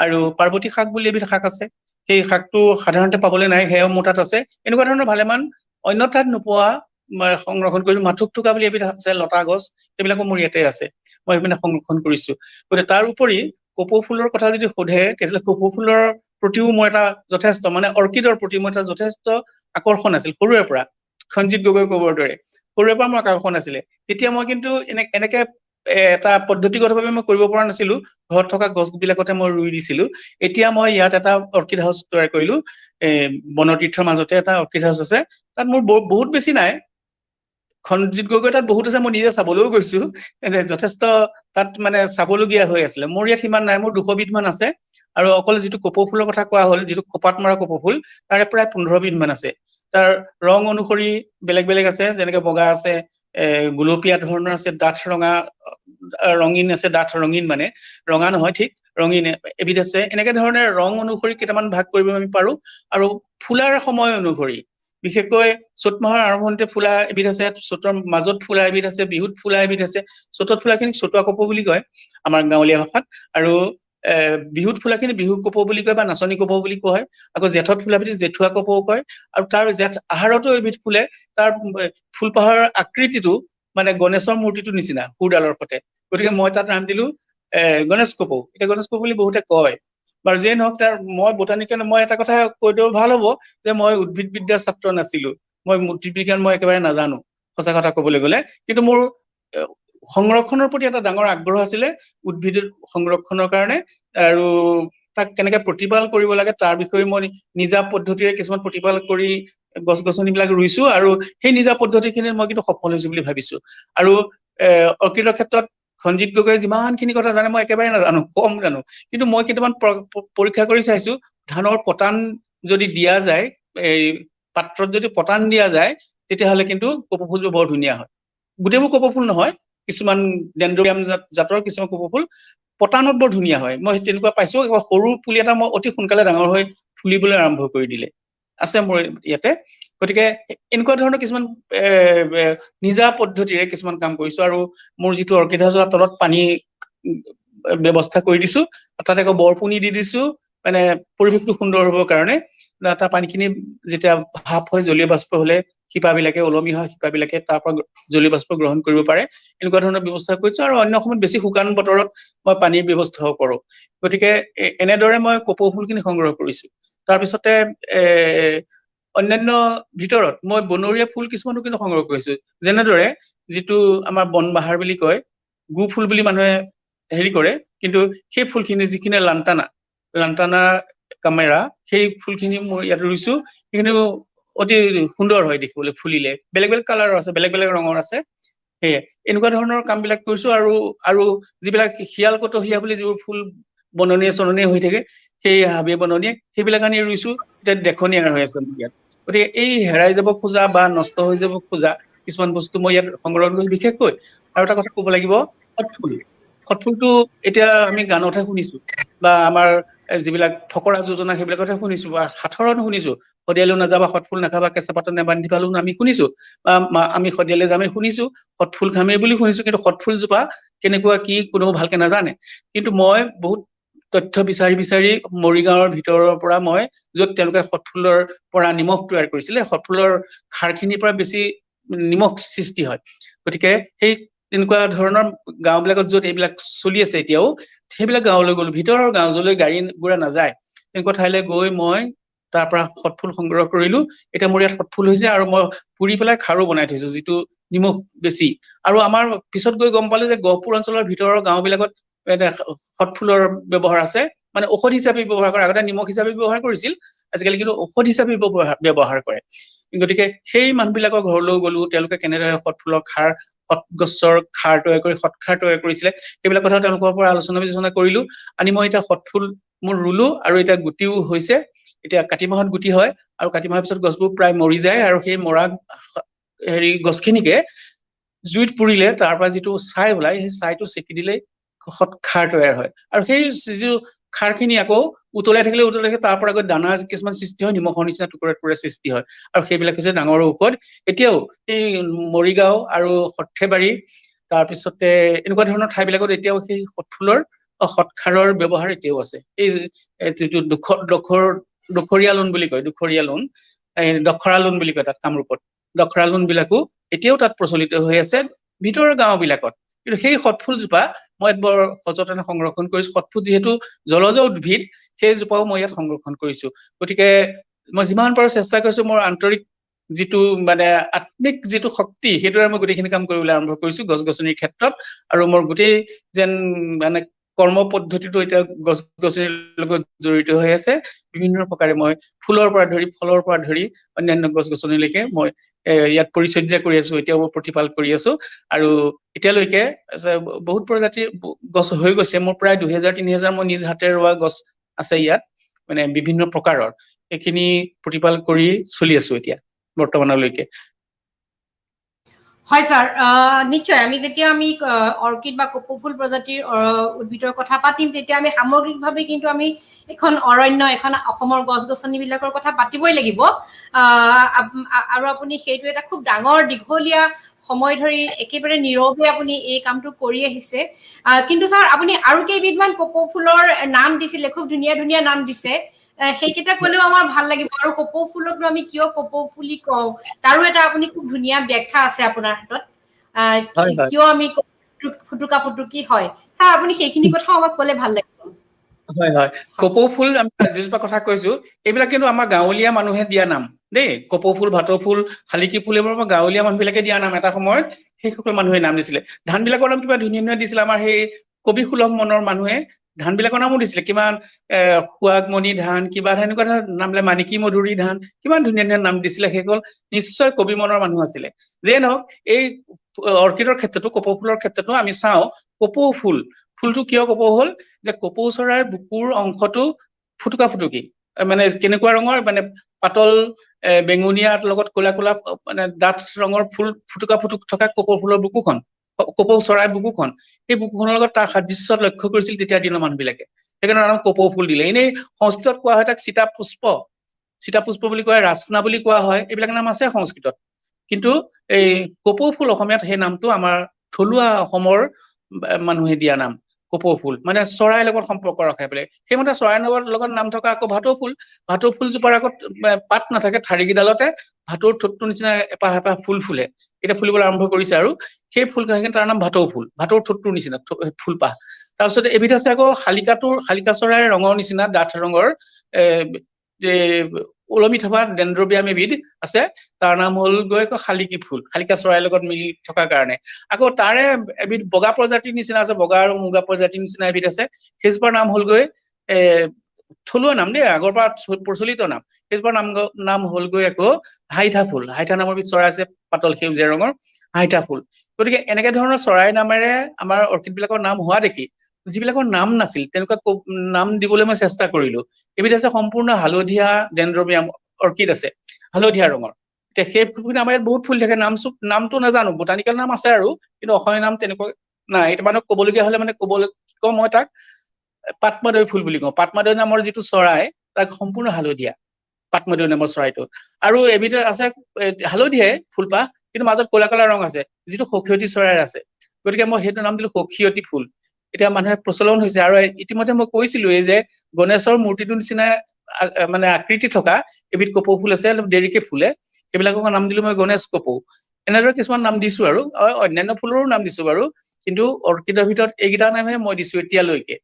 আৰু পাৰ্বতী শাক বুলি এবিধ শাক আছে, সেই শাকটো সাধাৰণতে পাবলৈ নাই, সেয়াও মোৰ তাত আছে। এনেকুৱা ধৰণৰ ভালেমান অন্য ঠাইত নোপোৱা মই সংৰক্ষণ কৰিছো। মাথুক থোকা বুলি এবিধ আছে, লতা গছ, সেইবিলাকো মোৰ ইয়াতে আছে, মই সেইপিনে সংৰক্ষণ কৰিছো। গতিকে তাৰ উপৰি কপৌ ফুলৰ কথা যদি সোধে, তেতিয়াহ'লে কপৌ ফুলৰ প্ৰতিও মোৰ এটা যথেষ্ট, মানে অৰ্কিডৰ প্ৰতি মোৰ এটা যথেষ্ট আকৰ্ষণ আছিল সৰুৰে পৰা। সঞ্জিত গগৈ ক'বৰ দৰে সৰুৰে পৰা মোৰ আকৰ্ষণ আছিলে। তেতিয়া মই কিন্তু এনেকে এটা পদ্ধতিগতভাৱে মই কৰিব পৰা নাছিলো, ঘৰত থকা গছবিলাকতে মই ৰুই দিছিলো। এতিয়া মই ইয়াত এটা অৰ্কিড হাউচ তৈয়াৰ কৰিলো। বনতীৰ্থৰ মাজতে এটা অৰ্কিড হাউচ আছে, তাত মোৰ বহুত বেছি নাই। সঞ্জিত গগৈ তাত বহুত আছে, মই নিজে চাবলৈও গৈছো, যথেষ্ট তাত মানে চাবলগীয়া হৈ আছিলে। মোৰ ইয়াত সিমান নাই, মোৰ 200 বিধ মান আছে। আৰু অকল যিটো কপৌ ফুলৰ কথা কোৱা হ'ল, যিটো খোপাত মৰা কপৌ ফুল, তাৰে প্ৰায় 15 বিধ মান আছে। তাৰ ৰং অনুসৰি বেলেগ বেলেগ আছে, যেনেকে বগা আছে, গুলপীয়া ধৰণৰ আছে, ডাঠ ৰঙা ৰঙীন আছে, ডাঠ ৰঙীন মানে ৰঙা নহয় ঠিক ৰঙীন এবিধ আছে। এনেকে ধৰণে ৰং অনুসৰি কেইটামান ভাগ কৰিব আমি পাৰো। আৰু ফুলাৰ সময় অনুসৰি বিশেষকৈ চ'ত মাহৰ আৰম্ভণিতে ফুলা এবিধ আছে, চ'তৰ মাজত ফুলা এবিধ আছে, বিহুত ফুলা এবিধ আছে। চ'তত ফুলাখিনিক চতুৱা কপৌ বুলি কয় আমাৰ গাঁৱলীয়া ভাষাত, আৰু বিহুত ফুলাখিনি বিহু কপৌ বুলি কয় বা নাচনী কপৌ বুলি কোৱা হয়। আকৌ জেঠত ফুলাবিধ জেঠুৱা কপৌ কয়। আৰু তাৰ জেঠ আহাৰতো এবিধ ফুলে, তাৰ ফুলপাহৰ আকৃতিটো মানে গণেশৰ মূৰ্তিটোৰ নিচিনা সুৰডালৰ সতে। গতিকে মই তাত নাম দিলো গণেশ কপৌ। এতিয়া গণেশ কপৌ বুলি বহুতে কয়। বাৰু যিয়ে নহওক, তাৰ মই বটানিকেল, মই এটা কথা কৈ দিব ভাল হ'ব যে মই উদ্ভিদ বিদ্যাৰ ছাত্ৰ নাছিলো, মই উদ্ভিদ বিজ্ঞান মই একেবাৰে নাজানো সঁচা কথা ক'বলৈ গ'লে। কিন্তু মোৰ সংৰক্ষণৰ প্ৰতি এটা ডাঙৰ আগ্ৰহ আছিলে, উদ্ভিদ সংৰক্ষণৰ কাৰণে আৰু তাক কেনেকে প্ৰতিপাল কৰিব লাগে তাৰ বিষয়ে মই নিজা পদ্ধতিৰে কিছুমান প্ৰতিপাল কৰি গছ গছনিবিলাক ৰুইছো। আৰু সেই নিজা পদ্ধতিখিনি মই কিন্তু সফল হৈছো বুলি ভাবিছো। আৰু অৰ্কিডৰ ক্ষেত্ৰত সঞ্জিত গগৈয়ে যিমানখিনি কথা জানে মই একেবাৰে নাজানো, কম জানো। কিন্তু মই কেইটামান পৰীক্ষা কৰি চাইছো। ধানৰ পতান যদি দিয়া যায়, এই পাত্ৰত যদি পতান দিয়া যায়, তেতিয়াহ'লে কিন্তু কপৌ ফুলটো বৰ ধুনীয়া হয়। গোটেইবোৰ কপৌ ফুল নহয়, কিছুমান ডেণ্ড্ৰিয়াম জাতৰ কিছুমান কপৌ ফুল পতানত বৰ ধুনীয়া হয়। মই তেনেকুৱা পাইছো। সৰু পুলি এটা মই অতি সোনকালে ডাঙৰ হৈ ফুলিবলৈ আৰম্ভ কৰি দিলে, আছে মোৰ ইয়াতে। গতিকে এনেকুৱা ধৰণৰ কিছুমান নিজা পদ্ধতিৰে কিছুমান কাম কৰিছো। আৰু মোৰ যিটো অৰ্কিড হাউচৰ তলত পানী ব্যৱস্থা কৰি দিছো, তাত আকৌ বৰপুনি দি দিছো, মানে পৰিৱেশটো সুন্দৰ হ'বৰ কাৰণে। তাৰ পানীখিনি যেতিয়া ভাপ হৈ জলীয় বাষ্প হলে শিপাবিলাকে ওলমি হোৱা শিপাবিলাকে তাৰ পৰা জলীয় বাষ্প গ্ৰহণ কৰিব পাৰে, এনেকুৱা ধৰণৰ ব্যৱস্থা কৰিছো। আৰু অন্য সময়ত বেছি শুকান বতৰত মই পানীৰ ব্যৱস্থাও কৰো। গতিকে এনেদৰে মই কপৌ ফুলখিনি সংগ্ৰহ কৰিছো। তাৰপিছতে অন্যান্য ভিতৰত মই বনৰীয়া ফুল কিছুমানো কিন্তু সংগ্ৰহ কৰিছো। যেনেদৰে যিটো আমাৰ বনবাহাৰ বুলি কয়, গু ফুল বুলি মানুহে হেৰি কৰে, কিন্তু সেই ফুলখিনি যিখিনি লান্তানা, লান্তানা কামেৰা, সেই ফুলখিনি মই ইয়াত ৰুইছো। সেইখিনিও অতি সুন্দৰ হয় দেখিবলৈ ফুলিলে, বেলেগ বেলেগ কালাৰৰ আছে, বেলেগ বেলেগ ৰঙৰ আছে। সেয়ে এনেকুৱা ধৰণৰ কামবিলাক কৰিছো। আৰু আৰু যিবিলাক শিয়াল কটহীয়া বুলি যিবোৰ ফুল বননীয়ে চননীয়ে হৈ থাকে, সেই হাবিয়ে বননীয়ে সেইবিলাক আনি ৰুইছো। এতিয়া দেখনীয়া হৈ আছে ইয়াত। গতিকে এই হেৰাই যাব খোজা বা নষ্ট হৈ যাব খোজা কিছুমান বস্তু মই ইয়াত সংগ্ৰহ কৰিছো। বিশেষকৈ আৰু এটা কথা ক'ব লাগিব, সৎফুল। সৎফুলটো এতিয়া আমি গানতহে শুনিছো বা আমাৰ যিবিলাক ফকৰা যোজনা সেইবিলাকতহে শুনিছো বা সাঁথৰত শুনিছো, শদিয়ালৈ নাযাবা সৎফুল নাখাবা কেঁচা পাতত নেবান্ধিবা লোণ আমি শুনিছো, বা আমি শদিয়ালৈ যামেই শুনিছো, সৎফুল খামেই বুলি শুনিছো, কিন্তু সৎফুলজোপা কেনেকুৱা কি কোনেও ভালকে নাজানে। কিন্তু মই বহুত তথ্য বিচাৰি বিচাৰি মৰিগাঁৱৰ ভিতৰৰ পৰা মই য'ত তেওঁলোকে সৎফুলৰ পৰা নিমখ তৈয়াৰ কৰিছিলে, সৎফুলৰ খাৰখিনিৰ পৰা বেছি নিমখ সৃষ্টি হয়, গতিকে সেই তেনেকুৱা ধৰণৰ গাঁওবিলাকত য'ত এইবিলাক চলি আছে এতিয়াও, সেইবিলাক গাঁৱলৈ গ'লো। ভিতৰৰ গাঁও য'লৈ গাড়ী ঘোঁৰা নাযায় তেনেকুৱা ঠাইলৈ গৈ মই তাৰ পৰা সৎফুল সংগ্ৰহ কৰিলো। এতিয়া মোৰ ইয়াত সৎফুল হৈছে আৰু মই পুৰি পেলাই খাৰো বনাই থৈছো, যিটো নিমখ বেছি। আৰু আমাৰ পিছত গৈ গম পালো যে গহপুৰ অঞ্চলৰ ভিতৰৰ গাঁওবিলাকত সৎফুলৰ ব্যৱহাৰ আছে, মানে ঔষধ হিচাপে ব্যৱহাৰ কৰে। আগতে নিমখ হিচাপে ব্যৱহাৰ কৰিছিল, আজিকালি কিন্তু ঔষধ হিচাপে ব্যৱহাৰ কৰে। গতিকে সেই মানুহবিলাকৰ ঘৰলৈও গ'লো, তেওঁলোকে কেনেদৰে সৎফুলৰ খাৰ, সৎ গছৰ খাৰ তৈয়াৰ কৰি সৎখাৰ তৈয়াৰ কৰিছিলে, সেইবিলাক কথা তেওঁলোকৰ পৰা আলোচনা বিলোচনা কৰিলো। আনি মই এতিয়া সৎফুল মোৰ ৰুলো আৰু এতিয়া গুটিও হৈছে। এতিয়া কাতি মাহত গুটি হয় আৰু কাতি মাহৰ পিছত গছবোৰ প্ৰায় মৰি যায় আৰু সেই মৰা হেৰি গছখিনিকে জুইত পুৰিলে তাৰ পৰা যিটো ছাই ওলায়, সেই ছাইটো চেকি দিলেই সৎখাৰ তৈয়াৰ হয়। আৰু সেই যিটো খাৰখিনি আকৌ উতলাই থাকিলে উতলাই থাকিলে তাৰ পৰা গৈ দানা কিছুমান সৃষ্টি হয়, নিমখৰ নিচিনা টুকুৰা টুকুৰা সৃষ্টি হয় আৰু সেইবিলাক হৈছে ডাঙৰ ঔষধ। এতিয়াও এই মৰিগাঁও আৰু সৰ্থেবাৰী তাৰপিছতে এনেকুৱা ধৰণৰ ঠাইবিলাকত এতিয়াও সেই সৎফুলৰ সৎখাৰৰ ব্যৱহাৰ এতিয়াও আছে। এই যিটো দুখৰীয়া লোন বুলি কয়, দুখৰীয়া লোন, এই দখৰা লোন বুলি কয় তাত কামৰূপত, দখৰা লোন বিলাকো এতিয়াও তাত প্ৰচলিত হৈ আছে ভিতৰৰ গাঁওবিলাকত। কিন্তু সেই সৎফুলজোপা মই ইয়াত বৰ সযতনে সংৰক্ষণ কৰিছো। সৎফুল যিহেতু জলজ উদ্ভিদ, সেইজোপাও মই ইয়াত সংৰক্ষণ কৰিছো। গতিকে মই যিমান পাৰো চেষ্টা কৰিছো, মোৰ আন্তৰিক যিটো মানে আত্মিক যিটো শক্তি, সেইটোৰে মই গোটেইখিনি কাম কৰিবলৈ আৰম্ভ কৰিছো গছ গছনিৰ ক্ষেত্ৰত। আৰু মোৰ গোটেই যেন মানে কৰ্ম পদ্ধতিটো এতিয়া গছ গছনিৰ লগত জড়িত হৈ আছে। বিভিন্ন প্ৰকাৰে মই ফুলৰ পৰা ধৰি ফলৰ পৰা ধৰি অন্যান্য গছ গছনিলৈকে মই ইয়াত পৰিচৰ্যা কৰি আছো, এতিয়াও মই প্ৰতিপাল কৰি আছো। আৰু এতিয়ালৈকে বহুত প্ৰজাতিৰ গছ হৈ গৈছে। মোৰ প্ৰায় 2000-3000 মই নিজ হাতে ৰোৱা গছ আছে ইয়াত, মানে বিভিন্ন প্ৰকাৰৰ। সেইখিনি প্ৰতিপাল কৰি চলি আছো এতিয়া বৰ্তমানলৈকে। হয় ছাৰ, নিশ্চয়। আমি যেতিয়া আমি অৰ্কিড বা কপৌফুল প্ৰজাতিৰ উদ্ভিদৰ কথা পাতিম, তেতিয়া আমি সামগ্ৰিকভাৱে কিন্তু আমি এখন অৰণ্য, এখন অসমৰ গছ গছনিবিলাকৰ কথা পাতিবই লাগিব। আৰু আপুনি সেইটো এটা খুব ডাঙৰ দীঘলীয়া সময় ধৰি একেবাৰে নীৰৱে আপুনি এই কামটো কৰি আহিছে। কিন্তু ছাৰ, আপুনি আৰু কেইবিধমান কপৌফুলৰ নাম দিছিলে, খুব ধুনীয়া ধুনীয়া নাম দিছে, সেইকেইটা ক'লেও আমাৰ ভাল লাগিব। আৰু কপৌ ফুলকনো আমি কিয় কপৌ ফুলি কওঁ, তাৰো এটা আপুনি খুব ধুনীয়া ব্যাখ্যা আছে আপোনাৰ হাতত, কিয় আমি ফুটুকা ফুটুকি হয়। ছাৰ, আপুনি সেইখিনি কথাও আমাক ক'লে ভাল লাগিব। হয় হয়, কপৌ ফুল আমি যিজোপা কথা কৈছো, এইবিলাক কিন্তু আমাৰ গাঁৱলীয়া মানুহে দিয়া নাম দেই। কপৌ ফুল, ভাটৌ ফুল, শালিকী ফুল, এইবোৰ আমাৰ গাঁৱলীয়া মানুহবিলাকে দিয়া নাম। এটা সময়ত সেইসকল মানুহে নাম দিছিলে। ধানবিলাকৰ নাম কিবা ধুনীয়া ধুনীয়া দিছিলে। আমাৰ সেই কবি সুলভ মনৰ মানুহে ধানবিলাকৰ নামো দিছিলে, কিমান সুৱাগমণি ধান, কিবা ধান, এনেকুৱা ধৰণৰ নামবিলাক, মানিকী মধুৰী ধান, কিমান ধুনীয়া ধুনীয়া নাম দিছিলে। সেইসকল নিশ্চয় কবি মনৰ মানুহ আছিলে। যিয়ে নহওক, এই অৰ্কিডৰ ক্ষেত্ৰতো, কপৌ ফুলৰ ক্ষেত্ৰতো আমি চাওঁ, কপৌ ফুল, ফুলটো কিয় কপৌ হ'ল, যে কপৌ চৰাইৰ বুকুৰ অংশটো ফুটুকা ফুটুকি, মানে কেনেকুৱা ৰঙৰ, মানে পাতল বেঙুনীয়াৰ লগত ক'লা ক'লা মানে ডাঠ ৰঙৰ ফুল, ফুটুকা ফুটুক থকা কপৌ ফুলৰ বুকুখন, কপৌ চৰাই বুকুখন, সেই বুকুখনৰ লগত তাৰ সাদৃশ্য লক্ষ্য কৰিছিল তেতিয়া দিনৰ মানুহবিলাকে, সেইকাৰণে নাম কপৌ ফুল দিলে। এনেই সংস্কৃতত কোৱা হয় তাক সীতাপুষ্প, সীতাপুষ্প বুলি কোৱা হয়, ৰাচনা বুলি কোৱা হয়, এইবিলাক নাম আছে সংস্কৃতত। কিন্তু এই কপৌ ফুল অসমীয়াত সেই নামটো আমাৰ থলুৱা অসমৰ মানুহে দিয়া নাম কপৌ ফুল, মানে চৰাইৰ লগত সম্পৰ্ক ৰখাই পেলাই। সেইমতে চৰাইৰ লগত নাম থকা আকৌ ভাটৌ ফুল, ভাটৌ ফুলজোপাৰ আগত পাত নাথাকে, ঠাৰিকেইডালতে ভাটৌৰ ঠোঁটটোৰ নিচিনা এপাহ এপাহ ফুল ফুলে। এতিয়া ফুলিবলৈ আৰম্ভ কৰিছে আৰু সেই ফুল, তাৰ নাম ভাটৌ ফুল, ভাটৌৰ ঠোঁটটোৰ নিচিনা ফুলপাহ। তাৰপিছত এবিধ আছে আকৌ শালিকাটোৰ, শালিকা চৰাইৰ ৰঙৰ নিচিনা ডাঠ ৰঙৰ ওলমি থকা ডেন্ড্ৰবিয়াম এবিধ আছে, তাৰ নাম হ'ল গৈ শালিকী ফুল, শালিকা চৰাইৰ লগত মিলি থকাৰ কাৰণে। আকৌ তাৰে এবিধ বগা প্ৰজাতিৰ নিচিনা আছে, বগা আৰু মুগা প্ৰজাতিৰ নিচিনা এবিধ আছে, সেইজোপাৰ নাম হ'ল গৈ থলুৱা নাম দেই, আগৰ পৰা প্ৰচলিত নাম, সেইজোপাৰ নাম হ'ল গৈ আকৌ হাইঠা ফুল। হাইঠা নামৰ এবিধ চৰাই আছে, পাতল সেউজীয়া ৰঙৰ হাইঠা ফুল। গতিকে এনেকে ধৰণৰ চৰাইৰ নামেৰে আমাৰ অৰ্কিড বিলাকৰ নাম হোৱা দেখি যিবিলাকৰ নাম নাছিল তেনেকুৱা নাম দিবলৈ মই চেষ্টা কৰিলো। এবিধ আছে সম্পূৰ্ণ হালধীয়া ডেন্ড্ৰবিয়াম অৰ্কিড আছে, হালধীয়া ৰঙৰ। এতিয়া সেই ফুলখিনি আমাৰ ইয়াত বহুত ফুল থাকে, নামটো নাজানো, বটানিকেল নাম আছে আৰু, কিন্তু অসমীয়া নাম তেনেকুৱা নাই। এতিয়া মানুহক ক'বলগীয়া হলে মানে ক'বলৈ কওঁ মই তাক পাটমাদৈ ফুল বুলি কওঁ। পাটমাদৈ নামৰ যিটো চৰাই, তাক সম্পূৰ্ণ হালধীয়া পাটমাদৈ নামৰ চৰাইটো। আৰু এবিধ আছে হালধীয়াই ফুলপাহ, কিন্তু মাজত ক'লা ক'লা ৰং আছে, যিটো সখীয়তী চৰাইৰ আছে। গতিকে মই সেইটো নাম দিলো সখীয়তী ফুল। এতিয়া মানুহে প্ৰচলন হৈছে। আৰু ইতিমধ্যে মই কৈছিলো এই যে গণেশৰ মূৰ্তিটোৰ নিচিনা মানে আকৃতি থকা এবিধ কপৌ ফুল আছে, অলপ দেৰিকে ফুলে, সেইবিলাকক নাম দিলো মই গণেশ কপৌ। এনেদৰে কিছুমান নাম দিছো আৰু অন্যান্য ফুলৰো নাম দিছো বাৰু, কিন্তু অৰ্কিডৰ ভিতৰত এইকেইটা নামহে মই দিছো এতিয়ালৈকে,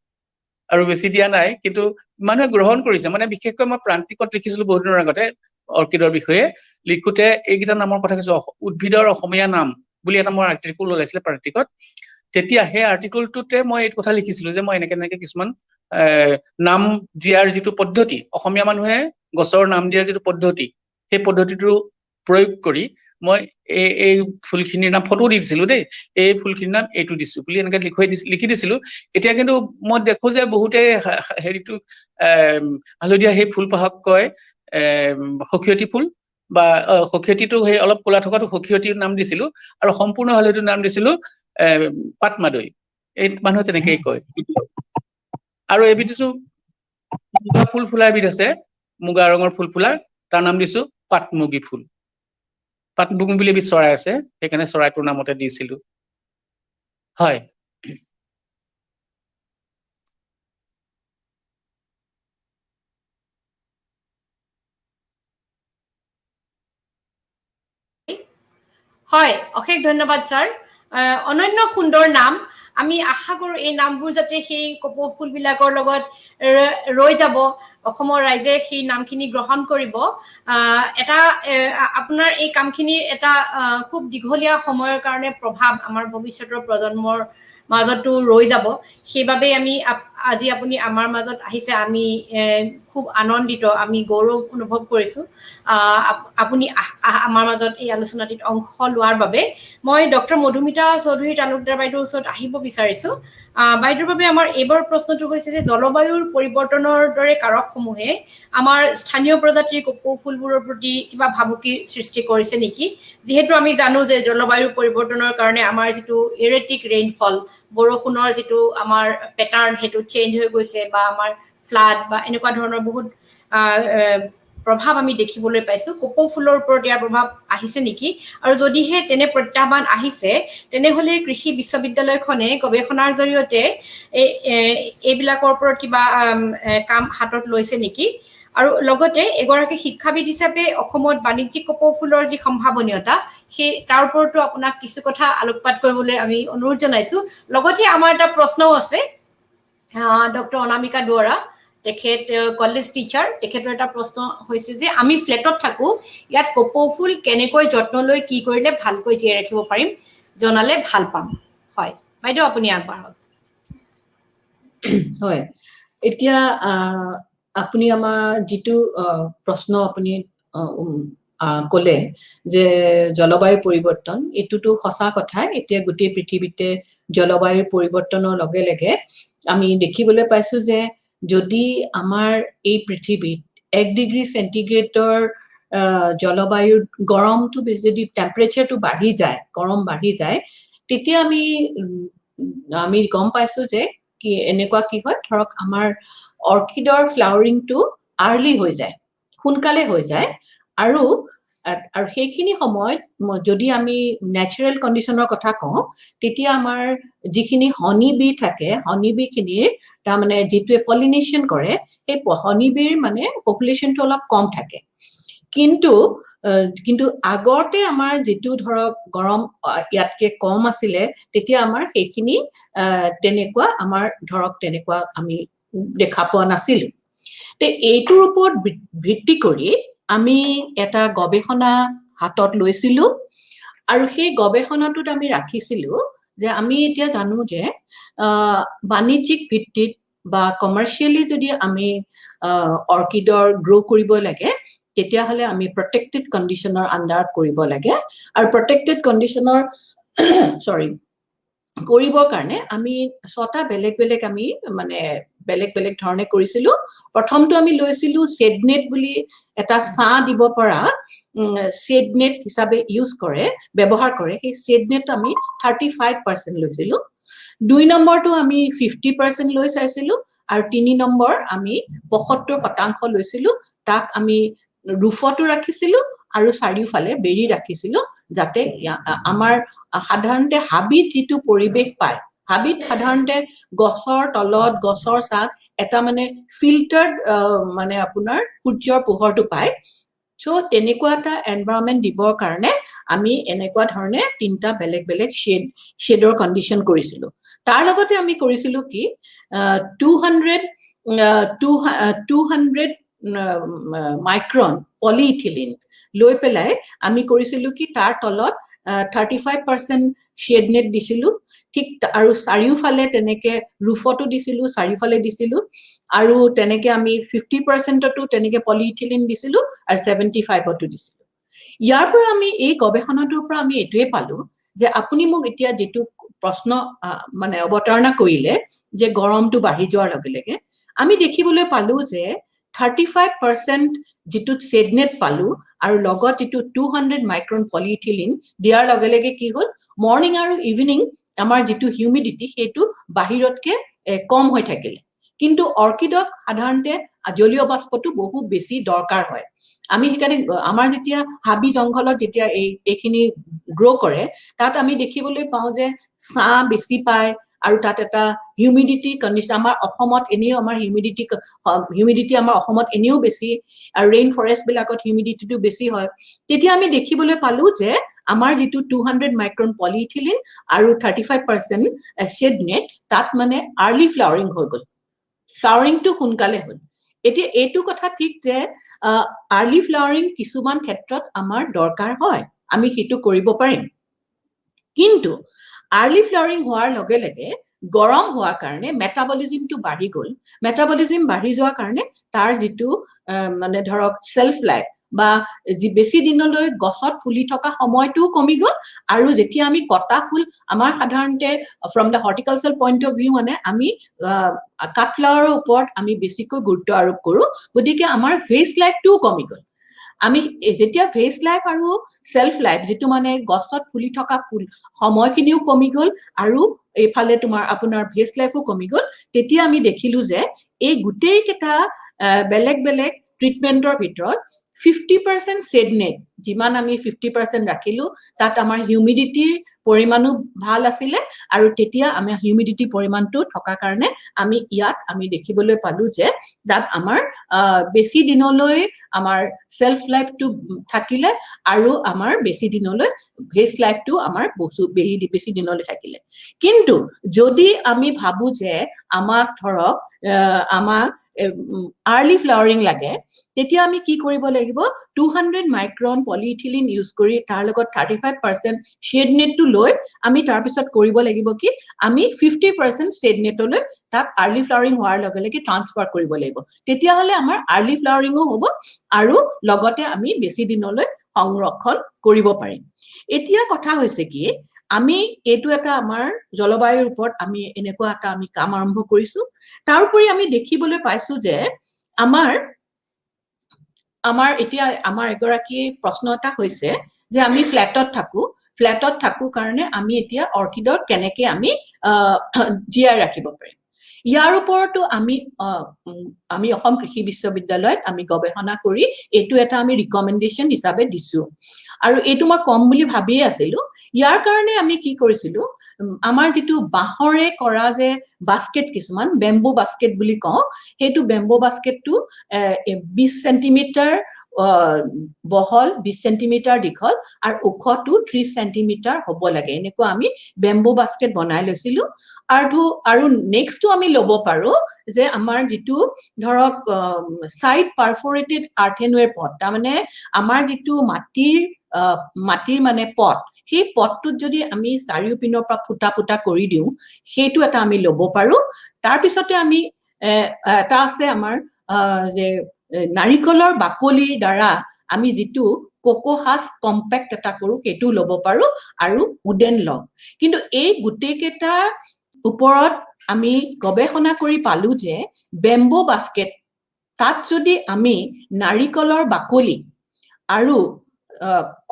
আৰু বেছি দিয়া নাই। কিন্তু মানুহে গ্ৰহণ কৰিছে। মানে বিশেষকৈ মই প্ৰান্তিকত লিখিছিলো বহুত দিনৰ আগতে অৰ্কিডৰ বিষয়ে লিখোতে এইকেইটা নামৰ কথা কৈছো, উদ্ভিদৰ অসমীয়া নাম বুলি এটা মোৰ আৰ্টিকল ওলাইছিলে প্ৰান্তিকত। তেতিয়া সেই আৰ্টিকলটোতে মই এই কথা লিখিছিলো যে মই এনেকে এনেকে কিছুমান নাম দিয়াৰ যিটো পদ্ধতি, অসমীয়া মানুহে গছৰ নাম দিয়াৰ যিটো পদ্ধতি, সেই পদ্ধতিটো প্ৰয়োগ কৰি মই এই ফুলখিনিৰ নাম ফটো দি দিছিলো দেই, এই ফুলখিনিৰ নাম এইটো দিছো বুলি এনেকে লিখি দিছিলো। এতিয়া কিন্তু মই দেখো যে বহুতে হেৰিটো হালধীয়া সেই ফুলপাহক কয় সখীয়তী ফুল, বা সখীয়তীটো সেই অলপ ক'লা থকাটো সখীয়তীৰ নাম দিছিলো, আৰু সম্পূৰ্ণ হালধীয়াটোৰ নাম দিছিলো পাটমাদৈ। এই মানুহে তেনেকেই কয়। আৰু এবিধ দিছো মুগা ফুল ফুলা এবিধ আছে, মুগা ৰঙৰ ফুল ফুলা, তাৰ নাম দিছো পাটমুগী ফুল। পাটমুগী বুলি এবিধ চৰাই আছে, সেইকাৰণে চৰাইটোৰ নামতে দিছিলো। হয়, হয়, অশেষ ধন্যবাদ ছাৰ। অনন্য সুন্দৰ নাম। আমি আশা কৰো এই নামবোৰ যাতে সেই কপৌ ফুলবিলাকৰ লগত ৰৈ যাব, অসমৰ ৰাইজে সেই নামখিনি গ্ৰহণ কৰিব। এটা আপোনাৰ এই কামখিনিৰ এটা খুব দীঘলীয়া সময়ৰ কাৰণে প্ৰভাৱ আমাৰ ভৱিষ্যতৰ প্ৰজন্মৰ মাজতো ৰৈ যাব। সেইবাবে আমি আজি আপুনি আমাৰ মাজত আহিছে, আমি খুব আনন্দিত, আমি গৌৰৱ অনুভৱ কৰিছো আপুনি আমাৰ মাজত এই আলোচনাটিত অংশ লোৱাৰ বাবে। মই ডক্টৰ মধুমিতা চৌধুৰী তালুকদাৰ বাইদেউৰ ওচৰত আহিব বিচাৰিছো। বাইদেউৰ বাবে আমাৰ এইবাৰ প্ৰশ্নটো হৈছে যে জলবায়ুৰ পৰিৱৰ্তনৰ দৰে কাৰকসমূহে আমাৰ স্থানীয় প্ৰজাতিৰ কপৌ ফুলবোৰৰ প্ৰতি কিবা ভাবুকিৰ সৃষ্টি কৰিছে নেকি? যিহেতু আমি জানো যে জলবায়ুৰ পৰিৱৰ্তনৰ কাৰণে আমাৰ যিটো এৰেটিক ৰেইনফল, বৰষুণৰ যিটো আমাৰ পেটাৰ্ণ, সেইটো চেঞ্জ হৈ গৈছে, বা আমাৰ ফ্লাড বা এনেকুৱা ধৰণৰ বহুত প্ৰভাৱ আমি দেখিবলৈ পাইছো। কপৌ ফুলৰ ওপৰত ইয়াৰ প্ৰভাৱ আহিছে নেকি? আৰু যদিহে তেনে প্ৰত্যাহ্বান আহিছে, তেনেহ'লে কৃষি বিশ্ববিদ্যালয়খনে গৱেষণাৰ জৰিয়তে এইবিলাকৰ ওপৰত কিবা কাম হাতত লৈছে নেকি? আৰু লগতে এগৰাকী শিক্ষাবিদ হিচাপে অসমত বাণিজ্যিক কপৌ ফুলৰ যি সম্ভাৱনীয়তা, সেই তাৰ ওপৰতো আপোনাক কিছু কথা আলোকপাত কৰিবলৈ আমি অনুৰোধ জনাইছো। লগতে আমাৰ এটা প্ৰশ্নও আছে, ডক্টৰ অনামিকা দুৱৰা, তেখেত কলেজ টিচাৰ, তেখেতৰ এটা প্ৰশ্ন হৈছে যে আমি ফ্লেটত থাকো, ইয়াত কপৌ ফুল কেনেকৈ যত্ন লৈ কি কৰিলে ভালকৈ জীয়াই ৰাখিব পাৰিম, জনালে ভাল পাম। হয় বাইদেউ, আপুনি আগবাঢ়ক। হয়, এতিয়া আপুনি আমাৰ যিটো প্ৰশ্ন আপুনি ক'লে যে জলবায়ু পৰিৱৰ্তন, এইটোতো সঁচা কথা। এতিয়া গোটেই পৃথিৱীতে জলবায়ুৰ পৰিৱৰ্তনৰ লগে লগে আমি দেখিবলৈ পাইছো যে যদি আমাৰ এই পৃথিৱীত 1 ডিগ্ৰী চেণ্টিগ্ৰেডৰ জলবায়ুৰ গৰমটো যদি টেম্পাৰেচাৰটো বাঢ়ি যায়, গৰম বাঢ়ি যায়, তেতিয়া আমি গম পাইছো যে কি এনেকুৱা কি হয়, ধৰক আমাৰ অৰ্কিডৰ ফ্লাৱাৰিংটো আৰ্লি হৈ যায়, সোনকালে হৈ যায়, আৰু আৰু সেইখিনি সময়ত যদি আমি নেচাৰেল কণ্ডিশ্যনৰ কথা কওঁ, তেতিয়া আমাৰ যিখিনি হনি বি থাকে, হনি বিখিনিৰ তাৰমানে যিটোৱে পলিনেশ্যন কৰে, সেই হনি বিৰ মানে পপুলেশ্যনটো অলপ কম থাকে। কিন্তু কিন্তু আগতে আমাৰ যিটো ধৰক গৰম ইয়াতকে কম আছিলে, তেতিয়া আমাৰ সেইখিনি তেনেকুৱা আমাৰ ধৰক তেনেকুৱা আমি দেখা পোৱা নাছিলো। তে এইটোৰ ওপৰত ভিত্তি কৰি আমি এটা গৱেষণা হাতত লৈছিলো আৰু সেই গৱেষণাটোত আমি ৰাখিছিলো যে আমি এতিয়া জানো যে বাণিজ্যিক ভিত্তিত বা কমাৰ্চিয়েলি যদি আমি অৰ্কিডৰ গ্ৰ' কৰিব লাগে, তেতিয়াহ'লে আমি প্ৰটেক্টেড কণ্ডিশ্যনৰ আণ্ডাৰত কৰিব লাগে। আৰু প্ৰটেক্টেড কণ্ডিশ্যনৰ, চৰি, কৰিবৰ কাৰণে আমি ছটা বেলেগ বেলেগ আমি মানে বেলেগ বেলেগ ধৰণে কৰিছিলো। প্ৰথমটো আমি লৈছিলো শ্বেডনেট বুলি এটা ছাঁ দিব পৰা শ্বেডনেট হিচাপে ইউজ কৰে, ব্যৱহাৰ কৰে। সেই শ্বেডনেট আমি 35% লৈছিলো। 2 নম্বৰটো আমি 50% লৈ চাইছিলো আৰু 3 নম্বৰ আমি 75% লৈছিলো। তাক আমি ৰুফতো ৰাখিছিলো আৰু চাৰিওফালে বেৰি ৰাখিছিলো, যাতে আমাৰ সাধাৰণতে হাবিত যিটো পৰিৱেশ পায়, হাবিত সাধাৰণতে গছৰ তলত, গছৰ ছাঁত এটা মানে ফিল্টাৰ্ড মানে আপোনাৰ সূৰ্যৰ পোহৰটো পায়। চ' তেনেকুৱা এটা এনভাইৰনমেণ্ট দিবৰ কাৰণে আমি এনেকুৱা ধৰণে তিনিটা বেলেগ বেলেগ শ্বেডৰ কণ্ডিশ্যন কৰিছিলো। তাৰ লগতে আমি কৰিছিলো কি, 200 micron polyethylene লৈ পেলাই আমি কৰিছিলো কি, তাৰ তলত 35% শ্বেড নেট দিছিলো ঠিক, আৰু চাৰিওফালে তেনেকে ৰুফতো দিছিলো, চাৰিওফালে দিছিলো। আৰু তেনেকে আমি 50%তো তেনেকে পলিইথিলিন দিছিলো আৰু 75তো দিছিলো। ইয়াৰ পৰা আমি এই গৱেষণাটোৰ পৰা আমি এইটোৱে পালো যে আপুনি মোক এতিয়া যিটো প্ৰশ্ন মানে অৱতাৰণা কৰিলে যে গৰমটো বাঢ়ি যোৱাৰ লগে লগে আমি দেখিবলৈ পালো যে 35% যিটো শ্বেডনেট পালো আৰু লগত যিটো 200 মাইক্ৰন পলিইথিলিন দিয়াৰ লগে লগে কি হ'ল, মৰ্ণিং আৰু ইভিনিং আমাৰ যিটো হিউমিডিটি সেইটো বাহিৰতকে কম হৈ থাকিলে। কিন্তু অৰ্কিডক সাধাৰণতে জলীয় বাষ্পটো বহু বেছি দৰকাৰ হয়। আমি সেইকাৰণে আমাৰ যেতিয়া হাবি জংঘলত যেতিয়া এইখিনি গ্ৰ' কৰে, তাত আমি দেখিবলৈ পাওঁ যে ছাঁ বেছি পায় আৰু তাত এটা হিউমিডিটি কণ্ডিশ্যন, আমাৰ অসমত এনেও আমাৰ হিউমিডিটি আমাৰ অসমত এনেও বেছি আৰু ৰেইন ফৰেষ্ট বিলাকত হিউমিডিটিটো বেছি হয়। তেতিয়া আমি দেখিবলৈ পালো যে আমাৰ যিটো 200 মাইক্ৰন পলিইথিলিন আৰু 35% শ্বেড নেট, তাত মানে আৰ্লি ফ্লাৱাৰিং হৈ গ'ল, ফ্লাৱাৰিংটো সোনকালে হ'ল। এতিয়া এইটো কথা ঠিক যে আৰ্লি ফ্লাৱাৰিং কিছুমান ক্ষেত্ৰত আমাৰ দৰকাৰ হয়, আমি সেইটো কৰিব পাৰিম। কিন্তু আৰ্লি ফ্লাৱাৰিং হোৱাৰ লগে লগে গৰম হোৱাৰ কাৰণে মেটাবলিজিমটো বাঢ়ি গ'ল। মেটাবলিজিম বাঢ়ি যোৱাৰ কাৰণে তাৰ যিটো মানে ধৰক চেল্ফ লাইফ বা যি বেছি দিনলৈ গছত ফুলি থকা সময়টোও কমি গ'ল। আৰু যেতিয়া আমি কটা ফুল, আমাৰ সাধাৰণতে from the horticulture point of view মানে আমি কাঠফ্লাৱাৰৰ ওপৰত আমি বেছিকৈ গুৰুত্ব আৰোপ কৰোঁ, গতিকে আমাৰ ভেজ লাইফটোও কমি গ'ল। আমি যেতিয়া ভেজ লাইফ আৰু চেল্ফ লাইফ যিটো মানে গছত ফুলি থকা ফুল সময়খিনিও কমি গ'ল আৰু এইফালে তোমাৰ আপোনাৰ ভেজ লাইফো কমি গ'ল, তেতিয়া আমি দেখিলো যে এই গোটেইকেইটা বেলেগ বেলেগ ট্ৰিটমেণ্টৰ ভিতৰত 50% শ্বেড নেট যিমান আমি 50% ৰাখিলো, তাত আমাৰ হিউমিডিটিৰ পৰিমাণো ভাল আছিলে আৰু তেতিয়া আমাৰ হিউমিডিটি পৰিমাণটো থকা কাৰণে আমি ইয়াত আমি দেখিবলৈ পালো যে তাত আমাৰ বেছি দিনলৈ আমাৰ চেল্ফ লাইফটো থাকিলে আৰু আমাৰ বেছি দিনলৈ ভেজ লাইফটো আমাৰ বেছি দিনলৈ থাকিলে। কিন্তু যদি আমি ভাবো যে আমাক ধৰক আমাক আৰ্লি ফ্লাৱাৰিং লাগে, তেতিয়া আমি কি কৰিব লাগিব, 200 মাইক্ৰন পলিইথিলিন ইউজ কৰি তাৰ লগত 35% শ্বেড নেটটো লৈ আমি তাৰপিছত কৰিব লাগিব কি, আমি 50% শ্বেড নেটলৈ তাক আৰ্লি ফ্লাৱাৰিং হোৱাৰ লগে লগে ট্ৰান্সফাৰ কৰিব লাগিব। তেতিয়াহ'লে আমাৰ আৰ্লি ফ্লাৱাৰিঙো হ'ব আৰু লগতে আমি বেছি দিনলৈ সংৰক্ষণ কৰিব পাৰিম। এতিয়া কথা হৈছে কি, আমি এইটো এটা আমাৰ জলবায়ুৰ ওপৰত আমি এনেকুৱা এটা আমি কাম আৰম্ভ কৰিছো। তাৰোপৰি আমি দেখিবলৈ পাইছো যে আমাৰ আমাৰ এতিয়া আমাৰ এগৰাকী প্ৰশ্ন এটা হৈছে যে আমি ফ্লেটত থাকো, ফ্লেটত থাকো কাৰণে আমি এতিয়া অৰ্কিডৰ কেনেকে আমি জীয়াই ৰাখিব পাৰিম। ইয়াৰ ওপৰতো আমি অসম কৃষি বিশ্ববিদ্যালয়ত আমি গৱেষণা কৰি এইটো এটা আমি ৰিকমেণ্ডেশ্যন হিচাপে দিছো আৰু এইটো মই কম বুলি ভাবিয়ে আছিলো। ইয়াৰ কাৰণে আমি কি কৰিছিলো, আমাৰ যিটো বাঁহৰে কৰা যে বাস্কেট কিছুমান বেম্বো বাস্কেট বুলি কওঁ, সেইটো বেম্বো বাস্কেটটো 20 চেণ্টিমিটাৰ বহল 20 চেণ্টিমিটাৰ দীঘল আৰু ওখটো 30 চেণ্টিমিটাৰ হ'ব লাগে। এনেকুৱা আমি বেম্বো বাস্কেট বনাই লৈছিলো। আৰু নেক্সটটো আমি ল'ব পাৰো যে আমাৰ যিটো ধৰক চাইড পাৰফৰেটেড আৰ্থেনৱেৰ পট, তাৰমানে আমাৰ যিটো মাটিৰ মানে পট, সেই পটটোত যদি আমি চাৰিওপিনৰ পৰা ফুটা ফুটা কৰি দিওঁ, সেইটো এটা আমি ল'ব পাৰো। তাৰপিছতে আমি এটা আছে আমাৰ যে নাৰিকলৰ বাকলিৰ দ্বাৰা আমি যিটো কোকোহাছ কম্পেক্ট এটা কৰো, সেইটোও ল'ব পাৰো আৰু উডেন লগ। কিন্তু এই গোটেইকেইটাৰ ওপৰত আমি গৱেষণা কৰি পালো যে বেম্বো বাস্কেট, তাত যদি আমি নাৰিকলৰ বাকলি আৰু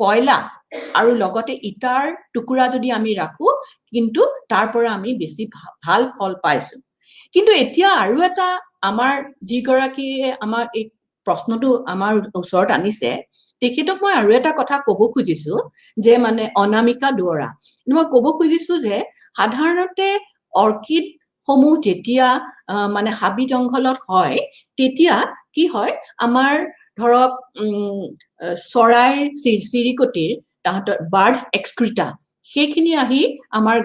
কয়লা আৰু লগতে ইটাৰ টুকুৰা যদি আমি ৰাখো, কিন্তু তাৰ পৰা আমি বেছি ভাল ফল পাইছো। কিন্তু এতিয়া আৰু এটা আমাৰ যিগৰাকীয়ে আমাৰ এই প্ৰশ্নটো আমাৰ ওচৰত আনিছে, তেখেতক মই আৰু এটা কথা ক'ব খুজিছো যে মানে অনামিকা দুৱৰা, মই ক'ব খুজিছো যে সাধাৰণতে অৰ্কিড সমূহ যেতিয়া মানে হাবি জংঘলত হয়, তেতিয়া কি হয়, আমাৰ ধৰক চৰাইৰ চিৰিকটিৰ, তাহাঁতৰ বাৰ্ডছ এক্সক্ৰিটা, সেইখিনি আহি আমাৰ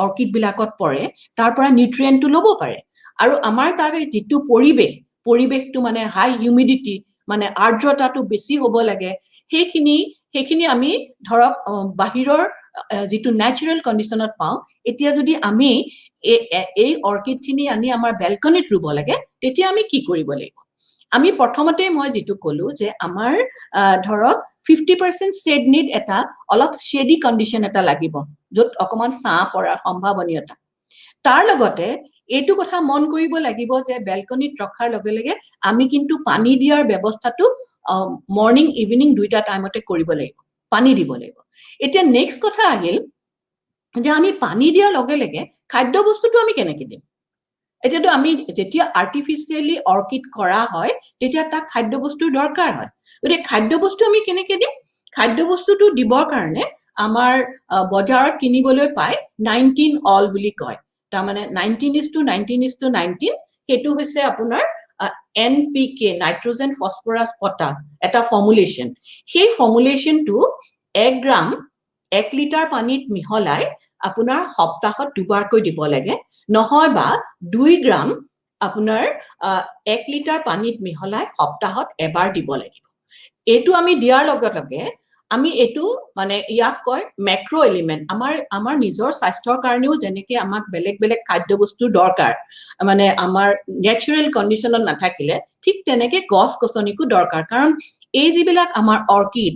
অৰ্কিড বিলাকত পৰে, তাৰ পৰা নিউট্ৰিয়েণ্টটো ল'ব পাৰে। আৰু আমাৰ তাৰে যিটো পৰিৱেশটো মানে হাই হিউমিডিটি, মানে আৰ্দ্ৰতাটো বেছি হ'ব লাগে, সেইখিনি আমি ধৰক বাহিৰৰ যিটো নেচাৰেল কণ্ডিশ্যনত পাওঁ। এতিয়া যদি আমি এই অৰ্কিডখিনি আনি আমাৰ বেলকনিত ৰুব লাগে, তেতিয়া আমি কি কৰিব লাগিব? আমি প্ৰথমতে মই যিটো ক'লো যে আমাৰ ধৰক 50% শ্বেড নিড, এটা অলপ শ্বেডি কণ্ডিশ্যন এটা লাগিব, য'ত অকমান ছাঁ পৰাৰ সম্ভাৱনীয়তা। তাৰ লগতে এইটো কথা মন কৰিব লাগিব যে বেলকনিত ৰখাৰ লগে লগে আমি কিন্তু পানী দিয়াৰ ব্যৱস্থাটো মৰ্ণিং, ইভিনিং দুইটা টাইমতে কৰিব লাগিব, পানী দিব লাগিব। এতিয়া নেক্সট কথা আহিল যে আমি পানী দিয়াৰ লগে লগে খাদ্য বস্তুটো আমি কেনেকে দিম? এতিয়াতো আমি যেতিয়া আৰ্টিফিচিয়েলি অৰ্কিড কৰা হয়, তেতিয়া তাক খাদ্য বস্তুৰ দৰকাৰ হয়। গতিকে খাদ্য বস্তু আমি কেনেকে দিম? খাদ্য বস্তুটো দিবৰ কাৰণে আমাৰ বজাৰত কিনিবলৈ পায়, 19 অল বুলি কয়, তাৰমানে 19:19:19। সেইটো হৈছে আপোনাৰ এনপিকে, নাইট্ৰজেন, ফচফৰাছ, পটাছ এটা ফৰ্মুলেশ্যন। সেই ফৰ্মুলেশ্যনটো 1 গ্ৰাম 1 লিটাৰ পানীত মিহলাই আপোনাৰ সপ্তাহত দুবাৰকৈ দিব লাগে, নহয় বা 2 গ্ৰাম আপোনাৰ 1 লিটাৰ পানীত মিহলাই সপ্তাহত এবাৰ দিব লাগিব। এইটো আমি দিয়াৰ লগে লগে আমি এইটো মানে ইয়াক কয় মেক্ৰ' এলিমেণ্ট। আমাৰ নিজৰ স্বাস্থ্যৰ কাৰণেও যেনেকে আমাক বেলেগ বেলেগ খাদ্য বস্তুৰ দৰকাৰ, মানে আমাৰ নেচাৰেল কণ্ডিশ্যনত নাথাকিলে, ঠিক তেনেকে গছ গছনিকো দৰকাৰ। কাৰণ এই যিবিলাক আমাৰ অৰ্কিড,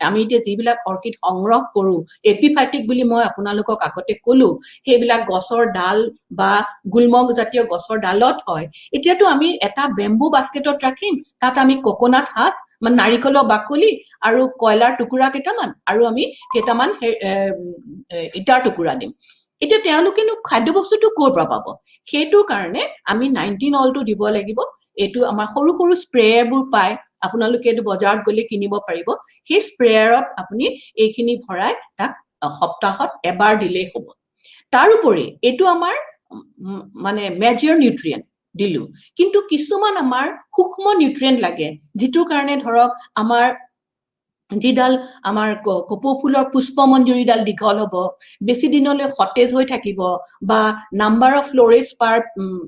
আমি এতিয়া যিবিলাক অৰ্কিড সংগ্ৰহ কৰো, এপিফাইটিক বুলি মই আপোনালোকক আগতে ক'লো, সেইবিলাক গছৰ ডাল বা গুল্ম জাতীয় গছৰ ডালত হয়। এতিয়াতো আমি এটা বেম্বু বাস্কেটত ৰাখিম, তাত আমি ককোনাট হাস্ক, মানে নাৰিকলৰ বাকলি আৰু কয়লাৰ টুকুৰা কেইটামান আৰু আমি কেইটামান ইটাৰ টুকুৰা দিম। এতিয়া তেওঁলোকেনো খাদ্য বস্তুটো ক'ৰ পৰা পাব? সেইটোৰ কাৰণে আমি 19 অলটো দিব লাগিব। এইটো আমাৰ সৰু সৰু স্প্ৰেয়াৰবোৰ পায়, আপোনালোকে এইটো বজাৰত গ'লে কিনিব পাৰিব। সেই স্প্ৰেয়াৰত আপুনি এইখিনি ভৰাই তাক সপ্তাহত এবাৰ দিলেই হ'ব। তাৰোপৰি এইটো আমাৰ মানে মেজৰ নিউট্ৰিয়েণ্ট দিলো, কিন্তু কিছুমান আমাৰ সূক্ষ্ম নিউট্ৰিয়েণ্ট লাগে, যিটোৰ কাৰণে ধৰক আমাৰ যিডাল আমাৰ কপৌ ফুলৰ পুষ্পমঞ্জুৰিডাল দীঘল হ'ব, বেছি দিনলৈ সতেজ হৈ থাকিব বা নাম্বাৰ অফ ফ্লৰেটছ পাৰ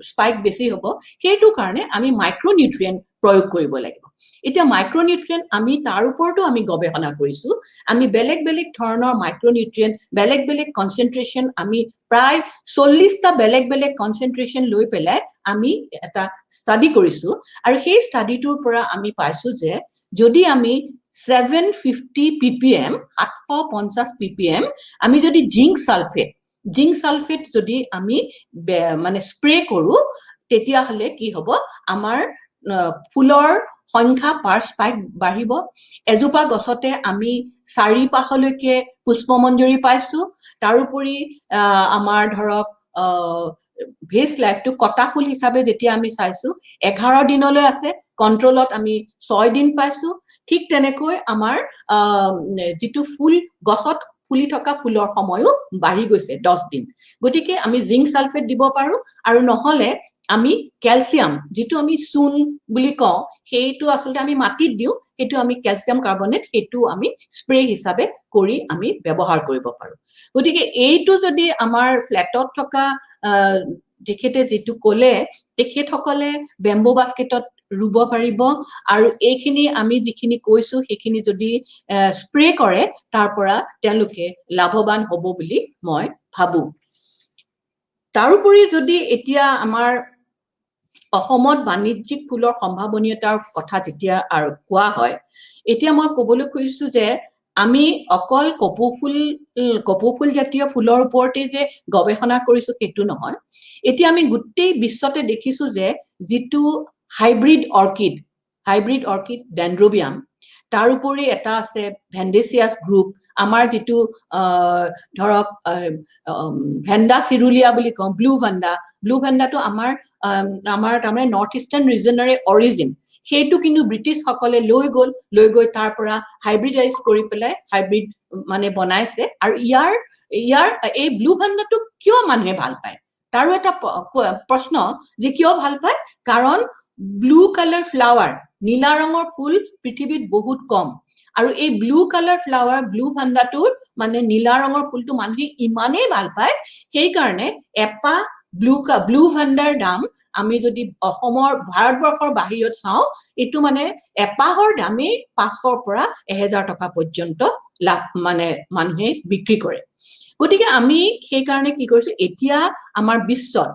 স্পাইক বেছি হ'ব, সেইটো কাৰণে আমি মাইক্ৰ' নিউট্ৰিয়েণ্ট প্ৰয়োগ কৰিব লাগিব। এতিয়া মাইক্ৰ'নিউট্ৰিয়েণ্ট আমি তাৰ ওপৰতো আমি গৱেষণা কৰিছো। আমি বেলেগ বেলেগ ধৰণৰ মাইক্ৰ'নিউট্ৰিয়েণ্ট, বেলেগ বেলেগ কনচেনট্ৰেশ্যন, আমি প্ৰায় 40টা বেলেগ বেলেগ কনচেনট্ৰেশ্যন লৈ পেলাই আমি এটা ষ্টাডি কৰিছো। আৰু সেই ষ্টাডিটোৰ পৰা আমি পাইছো যে যদি আমি 750 ppm, 750 ppm আমি যদি জিংক ছালফেট যদি আমি মানে স্প্ৰে কৰো, তেতিয়াহ'লে কি হ'ব? আমাৰ ফুলৰ সংখ্যা পাৰ স্পাইক বাঢ়িব। এজোপা গছতে আমি 4 পাহলৈকে পুষ্পমঞ্জৰি পাইছো। তাৰোপৰি আমাৰ ধৰক ভেজ লাইফটো কটা ফুল হিচাপে যেতিয়া আমি চাইছো, 11 দিনলৈ আছে, কণ্ট্ৰলত আমি 6 দিন পাইছো। ঠিক তেনেকৈ আমাৰ যিটো ফুল গছত ফুলি থকা ফুলৰ সময়ো বাঢ়ি গৈছে 10 দিন। গতিকে আমি জিংক ছালফেট দিব পাৰো আৰু নহলে আমি কেলছিয়াম, যিটো আমি চূণ বুলি কওঁ, সেইটো আচলতে আমি মাটিত দিওঁ, সেইটো আমি কেলছিয়াম কাৰ্বনেট, সেইটো আমি স্প্ৰে হিচাপে কৰি আমি ব্যৱহাৰ কৰিব পাৰো। গতিকে এইটো যদি আমাৰ ফ্লেটত থকা তেখেতে যিটো ক'লে, তেখেতসকলে বেম্বো বাস্কেটত ৰুব পাৰিব আৰু এইখিনি আমি যিখিনি কৈছো, সেইখিনি যদি স্প্ৰে কৰে, তাৰ পৰা তেওঁলোকে লাভৱান হ'ব বুলি মই ভাবো। তাৰোপৰি যদি এতিয়া আমাৰ অসমত বাণিজ্যিক ফুলৰ সম্ভাৱনীয়তাৰ কথা যেতিয়া আৰু কোৱা হয়, এতিয়া মই ক'বলৈ খুজিছো যে আমি অকল কপৌ ফুল জাতীয় ফুলৰ ওপৰতে যে গৱেষণা কৰিছো, সেইটো নহয়। এতিয়া আমি গোটেই বিশ্বতে দেখিছো যে যিটো hybrid orchid, hybrid orchid dendrobium, তাৰোপৰি এটা আছে ভেণ্ডেচিয়াছ গ্ৰুপ, আমাৰ যিটো ধৰক ভেণ্ডা চিৰুলিয়া বুলি কওঁ, ব্লু ভাণ্ডা। ব্লু ভাণ্ডাটো আমাৰ তাৰমানে নৰ্থ ইষ্টাৰ্ণ ৰিজনৰে অৰিজিন। সেইটো কিন্তু ব্ৰিটিছসকলে লৈ গ'ল, লৈ গৈ তাৰ পৰা হাইব্ৰিডাইজ কৰি পেলাই হাইব্ৰিড মানে বনাইছে। আৰু ইয়াৰ ইয়াৰ এই ব্লু ভাণ্ডাটো কিয় মানুহে ভাল পায়, তাৰো এটা প্ৰশ্ন যে কিয় ভাল পায়। কাৰণ ব্লু কালাৰ ফ্লাৱাৰ, নীলা ৰঙৰ ফুল পৃথিৱীত বহুত কম আৰু এই ব্লু কালাৰ ফ্লাৱাৰ, ব্লু ভাণ্ডাটোৰ মানে নীলা ৰঙৰ ফুলটো মানুহে ইমানেই ভাল পায়, সেইকাৰণে এপাহ ব্লু ব্লু ভাণ্ডাৰ দাম আমি যদি অসমৰ, ভাৰতবৰ্ষৰ বাহিৰত চাওঁ, এইটো মানে এপাহৰ দামেই 500ৰ পৰা 1000 টকা পৰ্যন্ত লাভ মানে মানুহে বিক্ৰী কৰে। গতিকে আমি সেইকাৰণে কি কৰিছো, এতিয়া আমাৰ বিশ্বত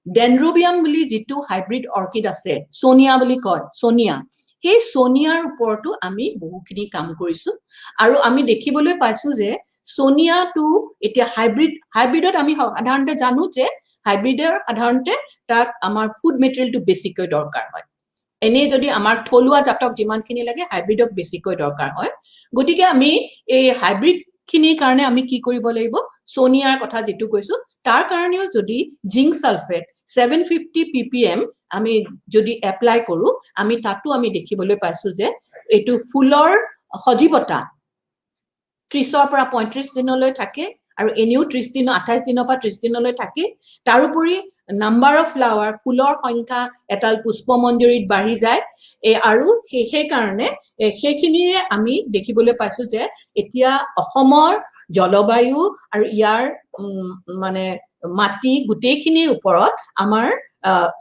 ডেণ্ড্ৰবিয়াম বুলি যিটো হাইব্ৰিড অৰ্কিড আছে, চনিয়া বুলি কয়, চনিয়া, সেই চনিয়াৰ ওপৰতো আমি বহুখিনি কাম কৰিছো আৰু আমি দেখিবলৈ পাইছো যে চনিয়াটো এতিয়া হাইব্ৰিডত আমি সাধাৰণতে জানো যে হাইব্ৰিডৰ সাধাৰণতে তাত আমাৰ ফুড মেটেৰিয়েলটো বেছিকৈ দৰকাৰ হয়। এনেই যদি আমাৰ থলুৱা জাতক যিমানখিনি লাগে, হাইব্ৰিডক বেছিকৈ দৰকাৰ হয়। গতিকে আমি এই হাইব্ৰিড খিনিৰ কাৰণে আমি কি কৰিব লাগিব, চনিয়াৰ কথা যিটো কৈছো, তাৰ কাৰণেও যদি জিংক ছালফেট 750 ppm আমি যদি এপ্লাই কৰো, আমি তাতো আমি দেখিবলৈ পাইছো যে এইটো ফুলৰ সজীৱতা 30ৰ পৰা 35 দিনলৈ থাকে আৰু এনেও 30 দিন, 28 দিনৰ পৰা 30 দিনলৈ থাকে। তাৰোপৰি নাম্বাৰ অফ ফ্লাৱাৰ, ফুলৰ সংখ্যা এটাল পুষ্পমঞ্জৰীত বাঢ়ি যায়। এই আৰু সেইকাৰণে সেইখিনিৰে আমি দেখিবলৈ পাইছো যে এতিয়া অসমৰ জলবায়ু আৰু ইয়াৰ মানে মাটি গোটেইখিনিৰ ওপৰত আমাৰ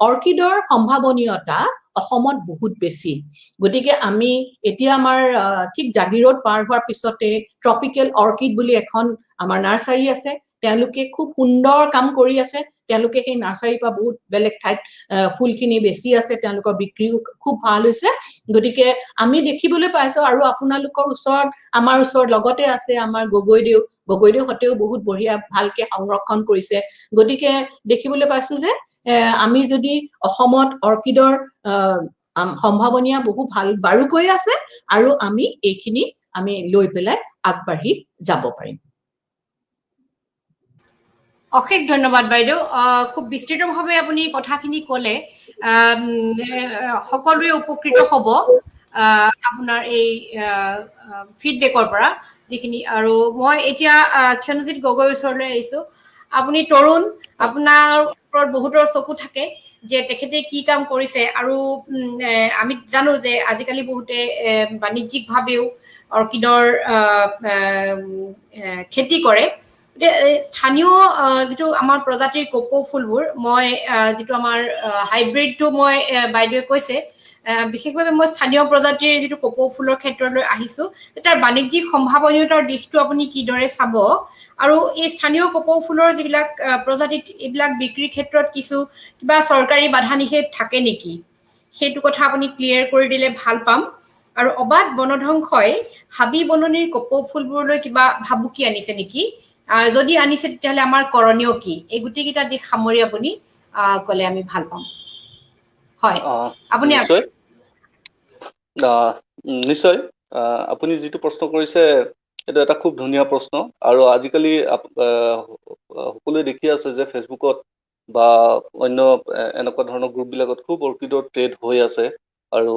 অৰ্কিডৰ সম্ভাৱনীয়তা অসমত বহুত বেছি। গতিকে আমি এতিয়া আমাৰ ঠিক জাগিৰোড পাৰ হোৱাৰ পিছতে ট্ৰপিকেল অৰ্কিড বুলি এখন আমাৰ নাৰ্চাৰী আছে। তেওঁলোকে খুব সুন্দৰ কাম কৰি আছে। তেওঁলোকে সেই নাৰ্চাৰীৰ পৰা বহুত বেলেগ ঠাইত ফুলখিনি বেছি আছে, তেওঁলোকৰ বিক্ৰীও খুব ভাল হৈছে। গতিকে আমি দেখিবলৈ পাইছো আৰু আপোনালোকৰ ওচৰত, আমাৰ ওচৰত লগতে আছে আমাৰ গগৈদেউ, গগৈদেউহঁতেও বহুত বঢ়িয়া ভালকে সংৰক্ষণ কৰিছে। গতিকে দেখিবলৈ পাইছো যে আমি যদি অসমত অৰ্কিডৰ সম্ভাৱনীয় বহু ভাল বাৰুকৈ আছে আৰু আমি এইখিনি আমি লৈ পেলাই আগবাঢ়ি যাব পাৰিম। অশেষ ধন্যবাদ বাইদেউ। খুব বিস্তৃতভাৱে আপুনি কথাখিনি ক'লে, সকলোৱে উপকৃত হ'ব আপোনাৰ এই ফিডবেকৰ পৰা যিখিনি। আৰু মই এতিয়া ক্ষণজিৎ গগৈৰ ওচৰলৈ আহিছো। আপুনি তৰুণ, আপোনাৰ ওপৰত বহুতৰ চকু থাকে যে তেখেতে কি কাম কৰিছে। আৰু আমি জানো যে আজিকালি বহুতে বাণিজ্যিকভাৱেও অৰ্কিডৰ খেতি কৰে। স্থানীয় যিটো আমাৰ প্ৰজাতিৰ কপৌ ফুলবোৰ, মই যিটো আমাৰ হাইব্ৰিডটো মই বাইদেৱে কৈছে, বিশেষভাৱে মই স্থানীয় প্ৰজাতিৰ যিটো কপৌ ফুলৰ ক্ষেত্ৰলৈ আহিছো। তাৰ বাণিজ্যিক সম্ভাৱনীয়তাৰ দিশটো আপুনি কিদৰে চাব আৰু এই স্থানীয় কপৌ ফুলৰ যিবিলাক প্ৰজাতিত এইবিলাক বিক্ৰীৰ ক্ষেত্ৰত কিছু কিবা চৰকাৰী বাধা নিষেধ থাকে নেকি, সেইটো কথা আপুনি ক্লিয়াৰ কৰি দিলে ভাল পাম। আৰু অবাধ বনধ্বংসই হাবি বননিৰ কপৌ ফুলবোৰলৈ কিবা ভাবুকি আনিছে নেকি? যদি আনিছে, তেতিয়াহ'লে আমাৰ কৰণীয় কি? এই গোটেইকেইটা দিশ সামৰি আপুনি ক'লে আমি ভাল পাম। হয়, আপুনি। নিশ্চয়, নিশ্চয়। আপুনি যিটো প্ৰশ্ন কৰিছে, এইটো এটা খুব ধুনীয়া প্ৰশ্ন। আৰু আজিকালি সকলোৱে দেখি আছে যে ফেচবুকত বা অন্য এনেকুৱা ধৰণৰ গ্ৰুপবিলাকত খুব অৰ্কিডৰ ট্ৰেড হৈ আছে। আৰু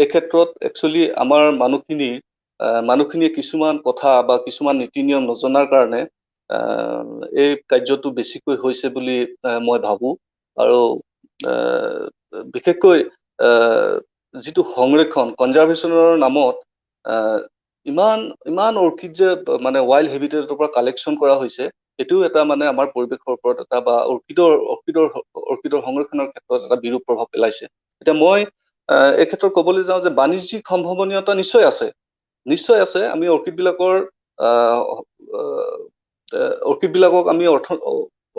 এই ক্ষেত্ৰত একচুৱেলি আমাৰ মানুহখিনিৰ মানুহখিনিয়ে কিছুমান কথা বা কিছুমান নীতি নিয়ম নজনাৰ কাৰণে এই কাৰ্যটো বেছিকৈ হৈছে বুলি মই ভাবো। আৰু বিশেষকৈ যিটো সংৰক্ষণ, কনজাৰ্ভেশ্যনৰ নামত ইমান ইমান অৰ্কিড যে মানে ৱাইল্ড হেবিটেটৰ পৰা কালেকশ্যন কৰা হৈছে, এইটোও এটা মানে আমাৰ পৰিৱেশৰ ওপৰত এটা বা অৰ্কিডৰ অৰ্কিডৰ অৰ্কিডৰ সংৰক্ষণৰ ক্ষেত্ৰত এটা বিৰূপ প্ৰভাৱ পেলাইছে। এতিয়া মই এই ক্ষেত্ৰত ক'বলৈ যাওঁ যে বাণিজ্যিক সম্ভাৱনীয়তা নিশ্চয় আছে, নিশ্চয় আছে। আমি অৰ্কিডবিলাকক আমি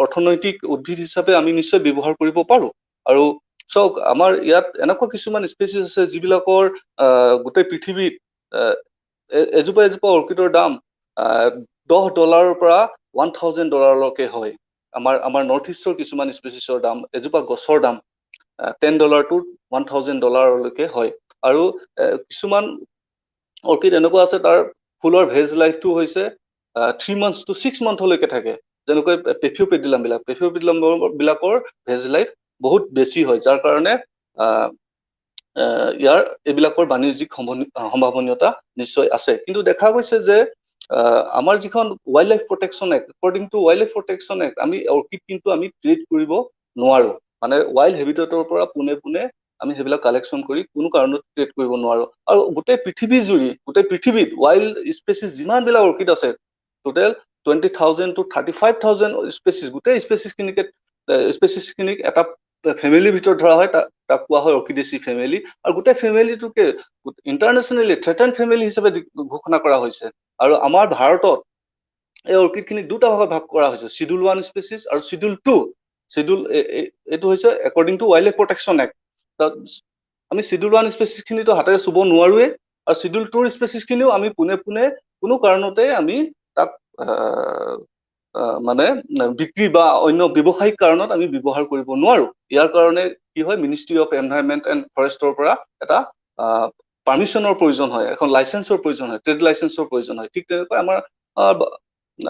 অৰ্থনৈতিক উদ্ভিদ হিচাপে আমি নিশ্চয় ব্যৱহাৰ কৰিব পাৰো। আৰু চাওক, আমাৰ ইয়াত এনেকুৱা কিছুমান স্পেচিছ আছে যিবিলাকৰ গোটেই পৃথিৱীত এজোপা এজোপা অৰ্কিডৰ দাম $10ৰ পৰা $1000লৈকে হয়। আমাৰ নৰ্থ ইষ্টৰ কিছুমান স্পেচিছৰ দাম, এজোপা গছৰ দাম $10 টু $1000লৈকে হয়। আৰু কিছুমান অৰ্কিড এনেকুৱা আছে, তাৰ ফুলৰ ভেজ লাইফটো হৈছে 3 মান্থছ টু 6 মান্থলৈকে থাকে। যেনেকৈ পেফিঅ'পেডিলাম বিলাক, পেফিঅ'পেডিলাম বিলাকৰ ভেজ লাইফ বহুত বেছি হয়, যাৰ কাৰণে ইয়াৰ এইবিলাকৰ বাণিজ্যিক সম্ভাৱনীয়তা নিশ্চয় আছে। কিন্তু দেখা গৈছে যে আমাৰ যিখন Wild Life Protection Act, according to Wild Life Protection Act, আমি অৰ্কিড কিন্তু আমি ট্ৰেড কৰিব নোৱাৰো। মানে ৱাইল্ড হেবিটেটৰ পৰা পোনে পোনে আমি সেইবিলাক কালেকশ্যন কৰি কোনো কাৰণত ট্ৰেড কৰিব নোৱাৰো। আৰু গোটেই পৃথিৱী জুৰি, গোটেই পৃথিৱীত ৱাইল্ড স্পেচিছ যিমানবিলাক অৰ্কিড আছে, total 20,000 to 35,000 species, গোটেই স্পেচিছখিনিক এটা ফেমিলিৰ ভিতৰত ধৰা হয়, তাক কোৱা হয় অৰ্কিডেচি ফেমিলি। আৰু গোটেই ফেমিলিটোকে ইণ্টাৰনেশ্যনেলি থ্ৰেটেন ফেমিলি হিচাপে ঘোষণা কৰা হৈছে। আৰু আমাৰ ভাৰতত এই অৰ্কিডখিনিক দুটা ভাগত ভাগ কৰা হৈছে, চিডিউল ওৱান স্পেচিছ আৰু চিডিউল টু। চিডিউল এইটো হৈছে according to Wild Life Protection Act। আমি চিডিউল ওৱান স্পেচিছখিনিতো হাতেৰে চুব নোৱাৰোৱে, আৰু চিডিউল টুৰ স্পেচিছখিনিও আমি পোনে পোনে কোনো কাৰণতে আমি তাক মানে বিক্ৰী বা অন্য ব্যৱসায়িক কাৰণত আমি ব্যৱহাৰ কৰিব নোৱাৰো। ইয়াৰ কাৰণে কি হয়, মিনিষ্ট্ৰি অফ এনভাইৰনমেণ্ট এণ্ড ফৰেষ্টৰ পৰা এটা পাৰ্মিশ্যনৰ প্ৰয়োজন হয়, এখন লাইচেন্সৰ প্ৰয়োজন হয়, ট্ৰেড লাইচেন্সৰ প্ৰয়োজন হয়। ঠিক তেনেকৈ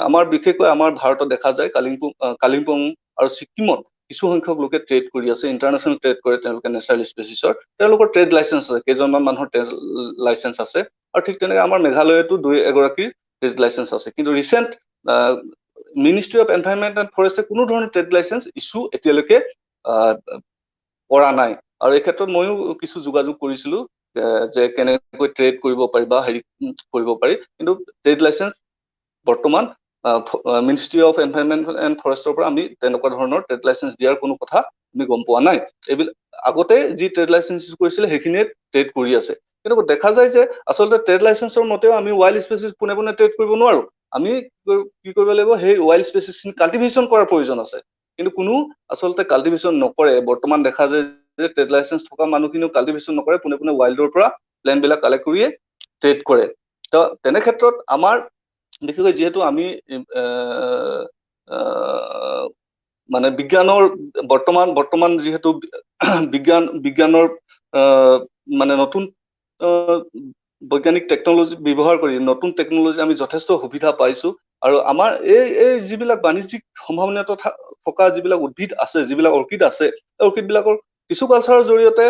আমাৰ বিশেষকৈ আমাৰ ভাৰতত দেখা যায়, কালিম্পং আৰু ছিকিমত কিছু সংখ্যক লোকে ট্ৰেড কৰি আছে, ইণ্টাৰনেশ্যনেল ট্ৰেড কৰে তেওঁলোকে নেচাৰেল স্পেচিছৰ। তেওঁলোকৰ ট্ৰেড লাইচেন্স আছে, কেইজনমান মানুহৰ ট্ৰেড লাইচেন্স আছে। আৰু ঠিক তেনেকৈ আমাৰ মেঘালয়তো দুই এগৰাকীৰ ট্ৰেড লাইচেন্স আছে। কিন্তু recent Ministry of Environment and ফৰেষ্টে কোনো ধৰণৰ ট্ৰেড লাইচেন্স ইছ্যু এতিয়ালৈকে কৰা নাই। আৰু এই ক্ষেত্ৰত ময়ো কিছু যোগাযোগ কৰিছিলো যে কেনেকৈ ট্ৰেড কৰিব পাৰি বা হেৰি কৰিব পাৰি, কিন্তু ট্ৰেড লাইচেন্স বৰ্তমান মিনিষ্ট্ৰি অফ এনভাইৰনমেণ্ট এণ্ড ফৰেষ্টৰ পৰা আমি তেনেকুৱা ধৰণৰ ট্ৰেড লাইচেন্স দিয়াৰ কোনো কথা আমি গম পোৱা নাই। এইবিলাক আগতে যি ট্ৰেড লাইচেন্স ইছ্যু কৰিছিলে, সেইখিনিয়ে ট্ৰেড কৰি আছে। কিন্তু দেখা যায় যে আচলতে ট্ৰেড লাইচেন্সৰ মতেও আমি ৱাইল্ড স্পেচিছ পোনে পোনে ট্ৰেড কৰিব নোৱাৰো। আমি কি কৰিব লাগিব? সেই ৱাইল্ড স্পেচিছ কাল্টিভেশ্যন কৰাৰ প্ৰয়োজন আছে, কিন্তু কোনো আচলতে কাল্টিভেশ্যন নকৰে। বৰ্তমান দেখা যায় যে ট্ৰেড লাইচেন্স থকা মানুহখিনিও কাল্টিভেশ্যন নকৰে, পোনে পোনে ৱাইল্ডৰ পৰা প্লেণ্টবিলাক কালেক্ট কৰিয়ে ট্ৰেড কৰে। তো তেনে ক্ষেত্ৰত আমাৰ বিশেষকৈ যিহেতু আমি মানে বিজ্ঞানৰ বৰ্তমান যিহেতু বিজ্ঞানৰ মানে নতুন বৈজ্ঞানিক টেকনলজি ব্যৱহাৰ কৰি নতুন টেকনলজি আমি যথেষ্ট সুবিধা পাইছো। আৰু আমাৰ এই যিবিলাক বাণিজ্যিক সম্ভাৱনীয়তা থকা যিবিলাক উদ্ভিদ আছে, যিবিলাক অৰ্কিড আছে, এই অৰ্কিড বিলাকৰ টিচু কালচাৰৰ জৰিয়তে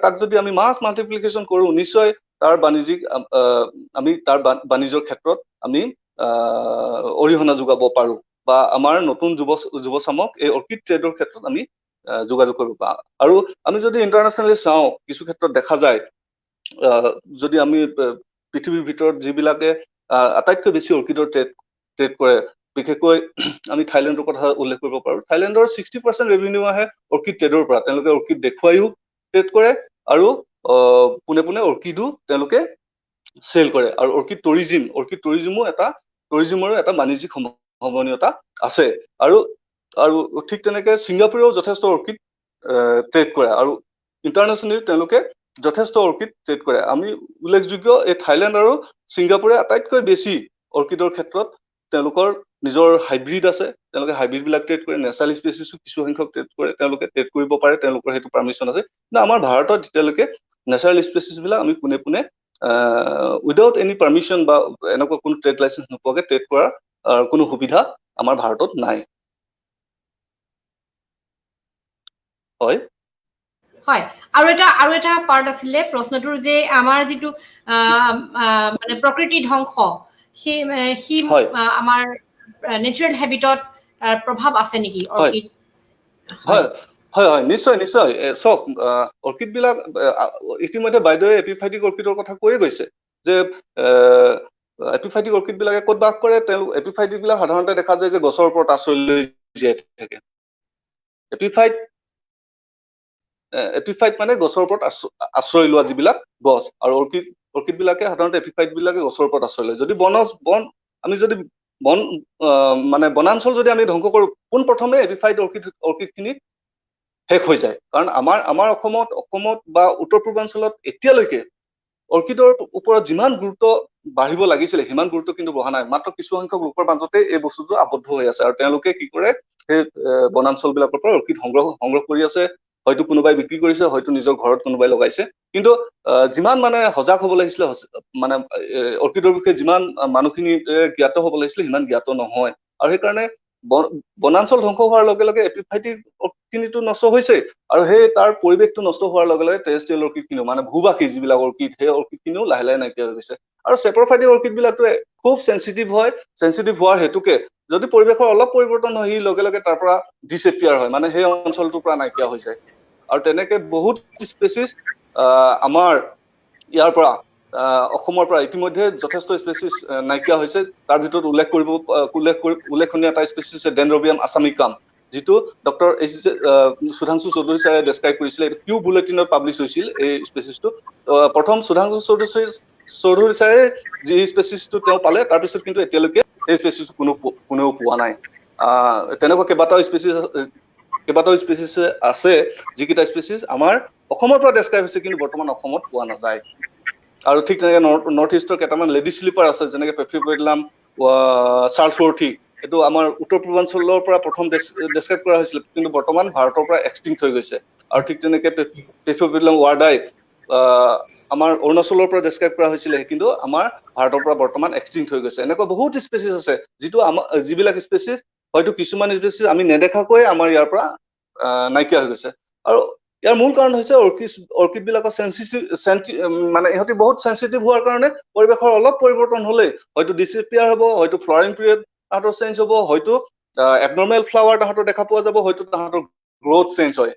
তাক যদি আমি মাছ মাল্টিপ্লিকেশ্যন কৰো, নিশ্চয় তাৰ বাণিজ্যিক আমি তাৰ বাণিজ্যৰ ক্ষেত্ৰত আমি অৰিহণা যোগাব পাৰো বা আমাৰ নতুন যুৱচামক এই অৰ্কিড ট্ৰেডৰ ক্ষেত্ৰত আমি যোগাযোগ কৰিব পাৰোঁ। আৰু আমি যদি ইণ্টাৰনেশ্যনেলি চাওঁ, কিছু ক্ষেত্ৰত দেখা যায়, যদি আমি পৃথিৱীৰ ভিতৰত যিবিলাকে আটাইতকৈ বেছি অৰ্কিডৰ ট্ৰেড কৰে, বিশেষকৈ আমি থাইলেণ্ডৰ কথা উল্লেখ কৰিব পাৰোঁ। থাইলেণ্ডৰ 60% ৰেভিনিউ আহে অৰ্কিড ট্ৰেডৰ পৰা। তেওঁলোকে অৰ্কিড দেখুৱাইও ট্ৰেড কৰে আৰু পোনে পোনে অৰ্কিডো তেওঁলোকে চেল কৰে। আৰু অৰ্কিড টুৰিজিমৰো এটা বাণিজ্যিক সম্ভাৱনীয়তা আছে। আৰু ঠিক তেনেকে ছিংগাপুৰেও যথেষ্ট অৰ্কিড ট্ৰেড কৰে আৰু ইণ্টাৰনেশ্যনেলি তেওঁলোকে যথেষ্ট অৰ্কিড ট্ৰেড কৰে। আমি উল্লেখযোগ্য এই থাইলেণ্ড আৰু ছিংগাপুৰে আটাইতকৈ বেছি অৰ্কিডৰ ক্ষেত্ৰত তেওঁলোকৰ নিজৰ হাইব্ৰিড আছে, তেওঁলোকে হাইব্ৰিড বিলাক ট্ৰেড কৰে, নেচাৰেল স্পেচিছো কিছু সংখ্যক ট্ৰেড কৰে, তেওঁলোকে ট্ৰেড কৰিব পাৰে, তেওঁলোকৰ সেইটো পাৰ্মিশ্যন আছে। কিন্তু আমাৰ ভাৰতত এতিয়ালৈকে নেচাৰেল স্পেচিছ বিলাক আমি পোনে পোনে উইদাউট এনি পাৰ্মিশ্যন বা এনেকুৱা কোনো ট্ৰেড লাইচেঞ্চ নোপোৱাকে ট্ৰেড কৰাৰ কোনো সুবিধা আমাৰ ভাৰতত নাই। হয়। হয়, আৰু এটা পাৰ্ট আছিলে প্ৰশ্নটোৰ যে আমাৰ যিটো মানে প্ৰকৃতি ধ্বংস, সি আমাৰ নেচাৰেল হেবিটত প্ৰভাৱ আছে নেকি অৰ্কিড? হয় হয়, নিশ্চয় নিশ্চয়। চাওক, অৰ্কিড বিলাক, ইতিমধ্যে বাইদেৱে এপিফাইটিক অৰ্কিডৰ কথা কৈয়ে গৈছে যে এপিফাইটিক অৰ্কিড বিলাকে ক'ত বাস কৰে। তেওঁলোক এপিফাইটিক বিলাক সাধাৰণতে দেখা যায় যে গছৰ ওপৰত আশ্ৰয় লৈ জীয়াই থাকে। এপিফাইট মানে গছৰ ওপৰত আশ্ৰয় লোৱা যিবিলাক গছ। আৰু অৰ্কিড বিলাকে সাধাৰণতে, এপিফাইট বিলাকে গছৰ ওপৰত আশ্ৰয় লয়। যদি বনজ বন আমি যদি বন মানে বনাঞ্চল যদি আমি ধ্বংস কৰো, পোনপ্ৰথমে এপিফাইট অৰ্কিড খিনি শেষ হৈ যায়। কাৰণ আমাৰ অসমত বা উত্তৰ পূৰ্বাঞ্চলত এতিয়ালৈকে অৰ্কিডৰ ওপৰত যিমান গুৰুত্ব বাঢ়িব লাগিছিলে, সিমান গুৰুত্ব কিন্তু বঢ়া নাই। মাত্ৰ কিছু সংখ্যক লোকৰ মাজতে এই বস্তুটো আবদ্ধ হৈ আছে আৰু তেওঁলোকে কি কৰে, সেই বনাঞ্চল বিলাকৰ পৰা অৰ্কিড সংগ্ৰহ কৰি আছে। হয়তো কোনোবাই বিক্ৰী কৰিছে, হয়তো নিজৰ ঘৰত কোনোবাই লগাইছে। কিন্তু যিমান মানে সজাগ হ'ব লাগিছিলে, মানে অৰ্কিডৰ বিষয়ে যিমান মানুহখিনি জ্ঞাত হ'ব লাগিছিলে, সিমান জ্ঞাত নহয়। আৰু সেইকাৰণে বনাঞ্চল ধ্বংস হোৱাৰ লগে লগে এপিফাইটিক অৰ্কিডখিনিতো নষ্ট হৈছে আৰু সেই তাৰ পৰিৱেশটো নষ্ট হোৱাৰ লগে লগে টেৰেষ্ট্ৰিয়েল অৰ্কিডখিনিও, মানে ভূবাসী যিবিলাক অৰ্কিড, সেই অৰ্কিডখিনিও লাহে লাহে নাইকিয়া হৈ গৈছে। আৰু চেপ্ৰফাইটিক অৰ্কিড বিলাকতো খুব চেঞ্চিটিভ হয়। চেঞ্চিটিভ হোৱাৰ হেতুকে যদি পৰিৱেশৰ অলপ পৰিৱৰ্তন হয়, সি লগে লগে তাৰ পৰা ডিচএপিয়াৰ হয়, মানে সেই অঞ্চলটোৰ পৰা নাইকিয়া হৈ যায়। আৰু তেনেকে বহুত স্পেচিছ আমাৰ ইয়াৰ পৰা, অসমৰ পৰা ইতিমধ্যে যথেষ্ট স্পেচিছ নাইকিয়া হৈছে। তাৰ ভিতৰত উল্লেখ কৰিব উল্লেখ কৰি উল্লেখনীয় এটা স্পেচিছ হৈছে ডেন্ড্ৰবিয়াম আছামিকাম, যিটো ডক্টৰ এইচ সুধাংশু চৌধুৰী ছাৰে ডেছক্ৰাইব কৰিছিলে। এইটো কিউ বুলেটিনত পাব্লিছ হৈছিল এই স্পেচিছটো। প্ৰথম সুধাংশু চৌধুৰী ছাৰে যি স্পেচিছটো তেওঁ পালে, তাৰপিছত কিন্তু এতিয়ালৈকে এই স্পেচিছ কোনেও পোৱা নাই। তেনেকুৱা কেইবাটাও স্পেচিছ আছে, যিকেইটা স্পেচিছ আমাৰ অসমৰ পৰা ডেছক্ৰাইব হৈছে, কিন্তু বৰ্তমান অসমত পোৱা নাযায়। আৰু ঠিক তেনেকে নৰ্থ ইষ্টৰ কেইটামান লেডি শ্লিপাৰ আছে, যেনেকে পেফিঅ'পেটালাম চাৰ্লছৱৰ্থি। এইটো আমাৰ উত্তৰ পূৰ্বাঞ্চলৰ পৰা প্ৰথম ডেছক্ৰাইব কৰা হৈছিল, কিন্তু বৰ্তমান ভাৰতৰ পৰা এক্সটিংক্ট হৈ গৈছে। আৰু ঠিক তেনেকে পেফিঅ'পেটালাম ৱাৰ্ডাই আমাৰ অৰুণাচলৰ পৰা ডেছক্ৰাইব কৰা হৈছিলে, কিন্তু আমাৰ ভাৰতৰ পৰা বৰ্তমান এক্সটিংক্ট হৈ গৈছে। এনেকুৱা বহুত স্পেচিছ আছে, যিটো আমাৰ যিবিলাক স্পেচিছ, হয়তো কিছুমান স্পেচিছ আমি নেদেখাকৈয়ে আমাৰ ইয়াৰ পৰা নাইকিয়া হৈ গৈছে। আৰু ইয়াৰ মূল কাৰণ হৈছে অৰ্কিড বিলাকৰ চেঞ্চিটিভ, মানে ইহঁতি বহুত চেঞ্চিটিভ হোৱাৰ কাৰণে পৰিৱেশৰ অলপ পৰিৱৰ্তন হলেই হয়তো ডিচিপিয়াৰ হ'ব, হয়তো ফ্লাৱাৰিং পিৰিয়ড তাহাঁতৰ চেঞ্জ হ'ব, হয়তো এবনৰ্মেল ফ্লাৱাৰ তাহাঁতৰ দেখা পোৱা যাব, হয়তো তাহাঁতৰ গ্ৰ'থ চেঞ্জ হয়,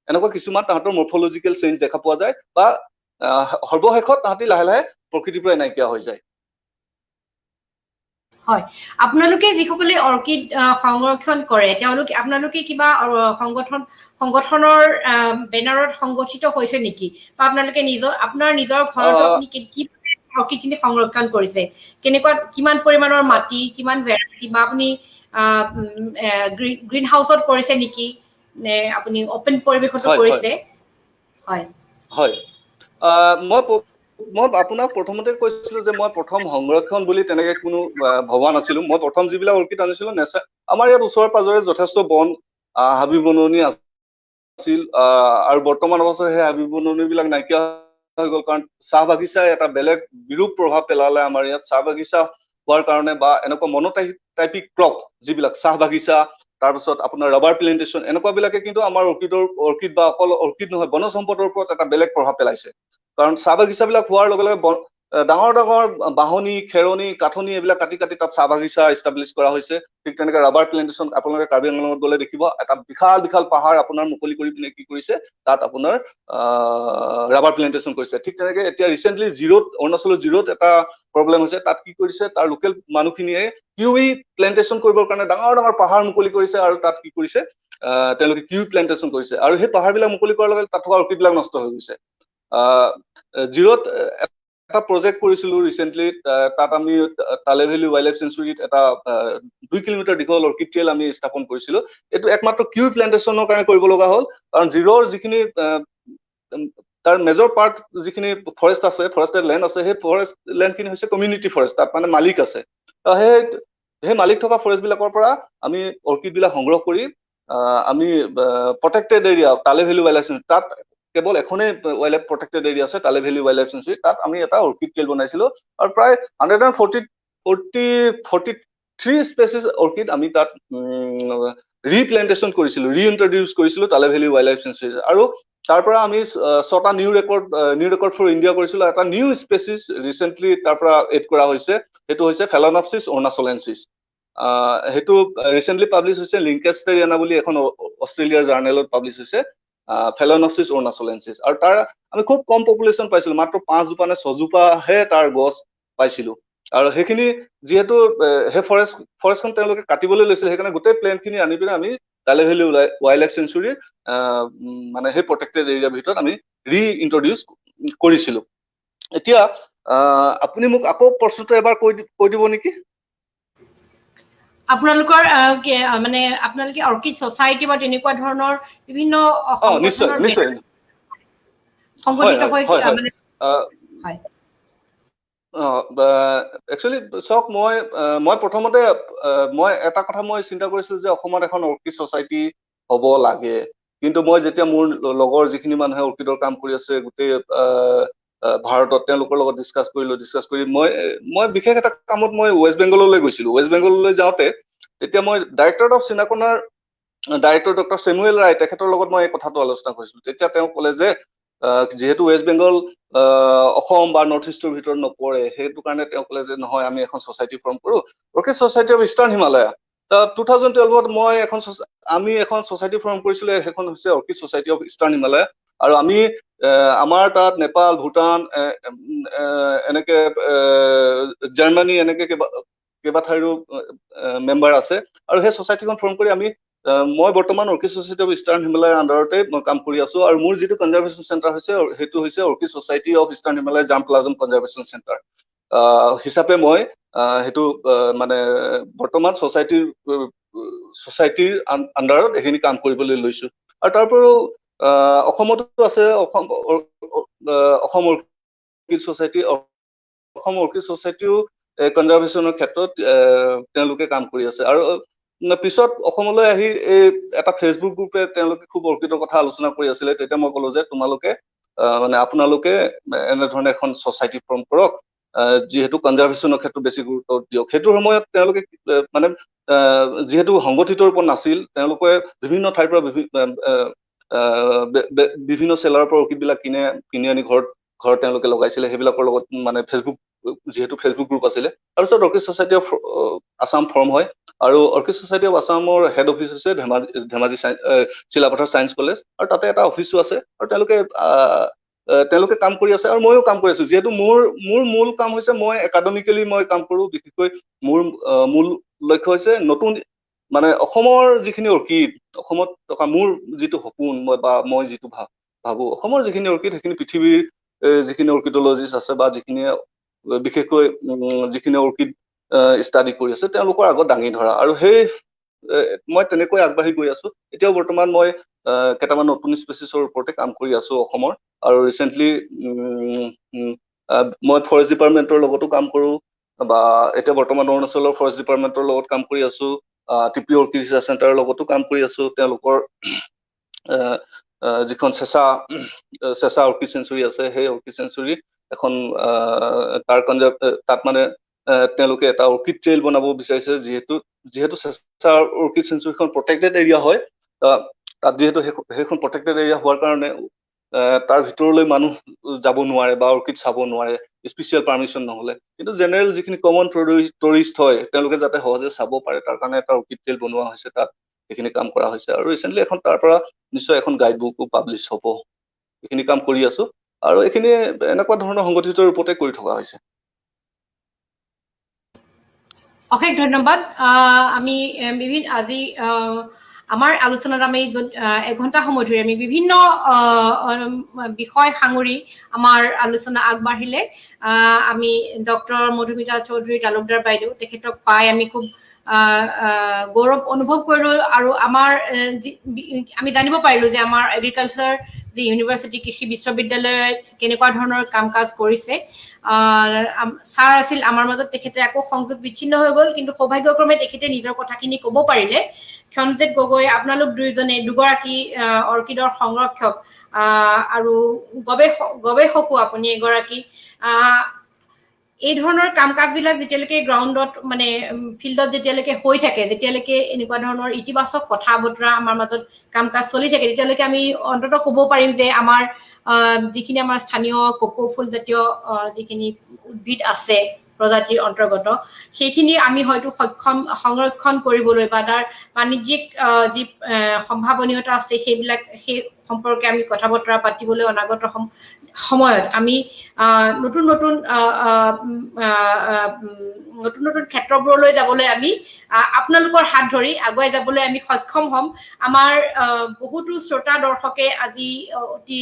এনেকুৱা কিছুমান তাহাঁতৰ মৰ্ফলজিকেল চেঞ্জ দেখা পোৱা যায় বা সৰ্বশেষত তাহাঁতি লাহে লাহে প্ৰকৃতিৰ পৰাই নাইকিয়া হৈ যায়। হয়, আপোনালোকে যিসকলে অৰ্কিড সংৰক্ষণ কৰে, তেওঁলোকে আপোনালোকে কিবা সংগঠনৰ বেনাৰত সংগঠিত হৈছে নেকি? বা আপোনালোকে নিজৰ আপোনাৰ নিজৰ ঘৰতো আপুনি কি অৰ্কিডখিনি সংৰক্ষণ কৰিছে, কেনেকুৱা, কিমান পৰিমাণৰ মাটি, কিমান ভেৰাইটি, বা আপুনি গ্ৰীণ হাউচত কৰিছে নেকি নে আপুনি অপেন পৰিৱেশতো কৰিছে? হয়। হয়, মই আপোনাক প্ৰথমতে কৈছিলো যে মই প্ৰথম সংৰক্ষণ বুলি তেনেকে কোনো ভবা নাছিলো। মই প্ৰথম যিবিলাক অৰ্কিড আনিছিলো, নেচাৰ আমাৰ ইয়াত ওচৰে পাজৰে যথেষ্ট বন হাবি বননি আছিল আৰু বৰ্তমান অৱস্থাত সেই হাবি বননি বিলাক নাইকিয়া হৈ গ'ল, কাৰণ চাহ বাগিচাই এটা বেলেগ বিৰূপ প্ৰভাৱ পেলালে আমাৰ ইয়াত। চাহ বাগিচা হোৱাৰ কাৰণে বা এনেকুৱা মনোটাইপিক ক্ৰপ যিবিলাক, চাহ বাগিচা, তাৰপিছত আপোনাৰ ৰাবাৰ প্লেণ্টেশ্যন, এনেকুৱা বিলাকে কিন্তু আমাৰ অৰ্কিড বা অকল অৰ্কিড নহয়, বনজ সম্পদৰ ওপৰত এটা বেলেগ প্ৰভাৱ পেলাইছে। কাৰণ চাহ বাগিচাবিলাক হোৱাৰ লগে লগে ডাঙৰ ডাঙৰ বাঁহনি, খেৰণি, কাঠনি এইবিলাক কাটি কাটি তাত চাহ বাগিচা ইষ্টাব্লিছ কৰা হৈছে। ঠিক তেনেকে ৰাবাৰ প্লেণ্টেশ্যন, আপোনালোকে কাৰ্বি আংলঙত গ'লে দেখিব, এটা বিশাল বিশাল পাহাৰ আপোনাৰ মুকলি কৰি পিনে কি কৰিছে, তাত আপোনাৰ ৰাবাৰ প্লেণ্টেশ্যন কৰিছে। ঠিক তেনেকে এতিয়া ৰিচেণ্টলি জিৰ'ত, অৰুণাচলৰ জিৰ'ত এটা প্ৰব্লেম হৈছে। তাত কি কৰিছে, তাৰ লোকেল মানুহখিনিয়ে কিউই প্লেণ্টেশ্যন কৰিবৰ কাৰণে ডাঙৰ ডাঙৰ পাহাৰ মুকলি কৰিছে আৰু তাত কি কৰিছে, তেওঁলোকে কিউই প্লেণ্টেশ্যন কৰিছে। আৰু সেই পাহাৰবিলাক মুকলি কৰাৰ লগে লগে তাত থকা অৰ্কিডবিলাক নষ্ট হৈ গৈছে। জিৰ'ত এটা প্ৰজেক্ট কৰিছিলো ৰিচেণ্টলি। তাত আমি তালে ভেলী ৱাইল্ড লাইফ চেঞ্চুৰীত এটা 2 কিলোমিটাৰ দীঘল অৰ্কিড ট্ৰেইল আমি স্থাপন কৰিছিলো। এইটো একমাত্ৰ কিউই প্লেণ্টেশ্যনৰ কাৰণে কৰিব লগা হ'ল, কাৰণ জিৰ'ৰ যিখিনি তাৰ মেজৰ পাৰ্ট যিখিনি ফৰেষ্ট আছে, ফৰেষ্টেড লেণ্ড আছে, সেই ফৰেষ্ট লেণ্ডখিনি হৈছে কমিউনিটি ফৰেষ্ট। তাত মানে মালিক আছে। সেই মালিক থকা ফৰেষ্ট বিলাকৰ পৰা আমি অৰ্কিড বিলাক সংগ্ৰহ কৰি আমি প্ৰটেক্টেড এৰিয়া, তালে ভেলী ৱাইল্ড লাইফ চেঞ্চুৰী, তাত কেৱল এখনেই ৱাইল্ড লাইফ প্ৰটেক্টেড এৰিয়া আছে, তালে ভেলী ৱাইল্ড লাইফ চেঞ্চুৰী, তাত আমি এটা অৰ্কিড ট্ৰেইল বনাইছিলো আৰু প্ৰায় hundred and forty forty 43 species orchid আমি তাত ৰিপ্লেণ্টেশ্যন কৰিছিলো, ৰিইণ্ট্ৰডিউচ কৰিছিলো তালে ভেলী ৱাইল্ড লাইফ চেঞ্চুৰী। আৰু তাৰ পৰা আমি 6টা নিউ ৰেকৰ্ড ফৰ ইণ্ডিয়া কৰিছিলো। এটা নিউ স্পেচিছ ৰিচেণ্টলি তাৰ পৰা এড কৰা হৈছে, সেইটো হৈছে ফেলনপচিছ অৰুণাচলেনচিছ। সেইটো ৰিচেণ্টলি পাব্লিছ হৈছে, লিংকেষ্টেৰিয়ানা বুলি এখন অষ্ট্ৰেলিয়াৰ জাৰ্নেলত পাব্লিছ হৈছে, ফেলনপচিছ অৰুণাচলেনচিছ। আৰু তাৰ আমি খুব কম পপুলেশ্যন পাইছিলো, মাত্ৰ 5 জোপা নে 6 জোপাহে তাৰ গছ পাইছিলো। আৰু সেইখিনি যিহেতু সেই ফৰেষ্টখন তেওঁলোকে কাটিবলৈ লৈছিল, সেইকাৰণে গোটেই প্লেণ্টখিনি আনি পিনে আমি দালে ভেলী ৱাইল্ড লাইফ চেঞ্চুৰীৰ মানে সেই প্ৰটেক্টেড এৰিয়াৰ ভিতৰত আমি ৰি ইন্ট্ৰডিউচ কৰিছিলো। এতিয়া আপুনি মোক আকৌ প্ৰশ্নটো এবাৰ কৈ দিব নেকি? আপোনালোকৰ মানে আপোনালোকে অৰ্কিড ছচাইটি বা তেনেকুৱা ধৰণৰ বিভিন্ন নিশ্চয় নিশ্চয় সংগঠিত হৈ মানে। হয়, একচুৱেলি চাওক, মই প্ৰথমতে মই এটা কথা মই চিন্তা কৰিছিলো যে অসমত এখন অৰ্কিড ছচাইটি হ'ব লাগে। কিন্তু মই যেতিয়া মোৰ লগৰ যিখিনি মানুহে অৰ্কিডৰ কাম কৰি আছে গোটেই ভাৰতত, তেওঁলোকৰ লগত ডিছকাছ কৰিলো। ডিছকাছ কৰি মই বিশেষ এটা কামত মই ৱেষ্ট বেংগললৈ গৈছিলো। ৱেষ্ট বেংগললৈ যাওঁতে তেতিয়া মই ডাইৰেক্টৰ অফ চিনাকনাৰ ডাইৰেক্টৰ ডক্টৰ চেমুৱেল ৰায়, তেখেতৰ লগত মই এই কথাটো আলোচনা কৰিছিলো। তেতিয়া তেওঁ ক'লে যে যিহেতু ৱেষ্ট বেংগল অসম বা নৰ্থ ইষ্টৰ ভিতৰত নপৰে, সেইটো কাৰণে তেওঁ ক'লে যে নহয়, আমি এখন ছচাইটি ফৰ্ম কৰোঁ, orchid society of eastern Himalaya. 2012ত মই এখন আমি এখন ছচাইটি ফৰ্ম কৰিছিলো, সেইখন হৈছে orchid society of eastern Himalaya. আৰু আমি আমাৰ তাত নেপাল, ভূটান, এনেকে জাৰ্মানী, এনেকে কেইবা ঠাইৰো মেম্বাৰ আছে। আৰু সেই ছচাইটিখন ফৰ্ম কৰি আমি মই বৰ্তমান অৰ্কিড ছচাইটি অফ ইষ্টাৰ্ণ হিমালয়ৰ আণ্ডাৰতে মই কাম কৰি আছো। আৰু মোৰ যিটো কনজাৰ্ভেশ্যন চেণ্টাৰ হৈছে, সেইটো হৈছে orchid society of eastern Himalaya germ plasm conservation centre হিচাপে মই সেইটো মানে বৰ্তমান ছচাইটিৰ আণ্ডাৰত এইখিনি কাম কৰিবলৈ লৈছো। আৰু তাৰ উপৰিও অসমতো আছে Assam Assam orchid society. Assam orchid ছচাইটিও কনজাৰ্ভেশ্যনৰ ক্ষেত্ৰত তেওঁলোকে কাম কৰি আছে। আৰু পিছত অসমলৈ আহি এই এটা ফেচবুক গ্ৰুপে তেওঁলোকে খুব অৰ্কিডৰ কথা আলোচনা কৰি আছিলে। তেতিয়া মই ক'লো যে তোমালোকে মানে আপোনালোকে এনেধৰণে এখন ছচাইটি ফৰ্ম কৰক, যিহেতু কনজাৰ্ভেশ্যনৰ ক্ষেত্ৰত বেছি গুৰুত্ব দিয়ক। সেইটো সময়ত তেওঁলোকে মানে যিহেতু সংগঠিত ৰূপত নাছিল, তেওঁলোকে বিভিন্ন ঠাইৰ পৰা বিভিন্ন চেলাৰৰ পৰা অৰ্কিডবিলাক কিনি আনি ঘৰত তেওঁলোকে লগাইছিলে। সেইবিলাকৰ লগত মানে ফেচবুক, যিহেতু ফেচবুক গ্ৰুপ আছিলে। তাৰপিছত orchid society of Assam form হয় আৰু অৰ্কিড ছচাইটি অফ আছামৰ হেড অফিচ হৈছে ধেমাজি চিলাপথাৰ ছায়েন্স কলেজ আৰু তাতে এটা অফিচো আছে। আৰু তেওঁলোকে কাম কৰি আছে আৰু ময়ো কাম কৰি আছো। যিহেতু মোৰ মূল কাম হৈছে মই একাডেমিকেলি মই কাম কৰো। বিশেষকৈ মোৰ মূল লক্ষ্য হৈছে নতুন মানে অসমৰ যিখিনি অৰ্কিড, অসমত থকা মোৰ যিটো সপোন মই বা মই যিটো ভাবো, অসমৰ যিখিনি অৰ্কিড সেইখিনি পৃথিৱীৰ যিখিনি অৰ্কিডলজিষ্ট আছে বা যিখিনিয়ে বিশেষকৈ যিখিনি অৰ্কিড ষ্টাডি কৰি আছে, তেওঁলোকৰ আগত দাঙি ধৰা। আৰু সেই মই তেনেকৈ আগবাঢ়ি গৈ আছো। এতিয়াও বৰ্তমান মই কেইটামান নতুন স্পেচিছৰ ওপৰতে কাম কৰি আছো অসমৰ। আৰু ৰিচেণ্টলি মই ফৰেষ্ট ডিপাৰ্টমেণ্টৰ লগতো কাম কৰো বা এতিয়া বৰ্তমান অৰুণাচলৰ ফৰেষ্ট ডিপাৰ্টমেণ্টৰ লগত কাম কৰি আছো, টিপি অৰ্কিড ৰিচাৰ্চ চেণ্টাৰৰ লগতো কাম কৰি আছো। তেওঁলোকৰ যিখন চেঁচা অৰ্কিড চেঞ্চুৰী আছে, সেই অৰ্কিড চেঞ্চুৰী এখন তাৰ কনজাৰ্ভ তাত মানে তেওঁলোকে এটা অৰ্কিড ট্ৰেইল বনাব বিচাৰিছে। যিহেতু চেঁচা অৰ্কিড চেঞ্চুৰীখন প্ৰটেক্টেড এৰিয়া হয়, তাত যিহেতু সেইখন প্ৰটেক্টেড এৰিয়া হোৱাৰ কাৰণে তাৰ ভিতৰলৈ মানুহ যাব নোৱাৰে বা অৰ্কিড চাব নোৱাৰে স্পেচিয়েল পাৰ্মিশ্যন নহ'লে। কিন্তু জেনেৰেল যিখিনি কমন টুৰিষ্ট হয়, তেওঁলোকে যাতে সহজে চাব পাৰে, তাৰ কাৰণে এটা অৰ্কিড ট্ৰেইল বনোৱা হৈছে। তাত সেইখিনি কাম কৰা হৈছে আৰু ৰিচেণ্টলি এখন তাৰ পৰা নিশ্চয় এখন গাইড বুকো পাব্লিছ হ'ব। এইখিনি কাম কৰি আছো আৰু এইখিনি এনেকুৱা ধৰণৰ সংগঠিত ৰূপতে কৰি থকা হৈছে। অশেষ ধন্যবাদ। আমি বিভিন্ন আজি আমাৰ আলোচনাত আমি এঘণ্টা সময় ধৰি আমি বিভিন্ন বিষয় সাঙুৰি আমাৰ আলোচনা আগবাঢ়িলে। আমি ডক্টৰ মধুমিতা চৌধুৰী তালুকদাৰ বাইদেউ, তেখেতক পাই আমি খুব গৌৰৱ অনুভৱ কৰিলো। আৰু আমাৰ আমি জানিব পাৰিলো যে আমাৰ এগ্ৰিকালচাৰ যি ইউনিভাৰ্চিটি, কৃষি বিশ্ববিদ্যালয়ে কেনেকুৱা ধৰণৰ কাম কাজ কৰিছে। ছাৰ আছিল আমাৰ মাজত, তেখেতে আকৌ সংযোগ বিচ্ছিন্ন হৈ গ'ল, কিন্তু সৌভাগ্যক্ৰমে তেখেতে নিজৰ কথাখিনি ক'ব পাৰিলে। ক্ষণজিত গগৈ, আপোনালোক দুয়োজনে দুগৰাকী অৰ্কিডৰ সংৰক্ষক আৰু গৱেষকো আপুনি এগৰাকী। এই ধৰণৰ কাম কাজবিলাক যেতিয়ালৈকে গ্ৰাউণ্ডত, মানে ফিল্ডত যেতিয়ালৈকে হৈ থাকে, যেতিয়ালৈকে এনেকুৱা ধৰণৰ ইতিবাচক কথা বতৰা আমাৰ মাজত কাম কাজ চলি থাকে, তেতিয়ালৈকে আমি অন্ততঃ ক'ব পাৰিম যে আমাৰ যিখিনি আমাৰ স্থানীয় কপৌ ফুল জাতীয় যিখিনি উদ্ভিদ আছে প্ৰজাতিৰ অন্তৰ্গত, সেইখিনি আমি হয়তো সক্ষম সংৰক্ষণ কৰিবলৈ বা তাৰ বাণিজ্যিক যি সম্ভাৱনীয়তা আছে, সেইবিলাক সেই সম্পৰ্কে আমি কথা বতৰা পাতিবলৈ অনাগত সময়ত আমি নতুন নতুন ক্ষেত্ৰবোৰলৈ যাবলৈ, আমি আপোনালোকৰ হাত ধৰি আগুৱাই যাবলৈ আমি সক্ষম হ'ম। আমাৰ বহুতো শ্ৰোতা দৰ্শকে আজি অতি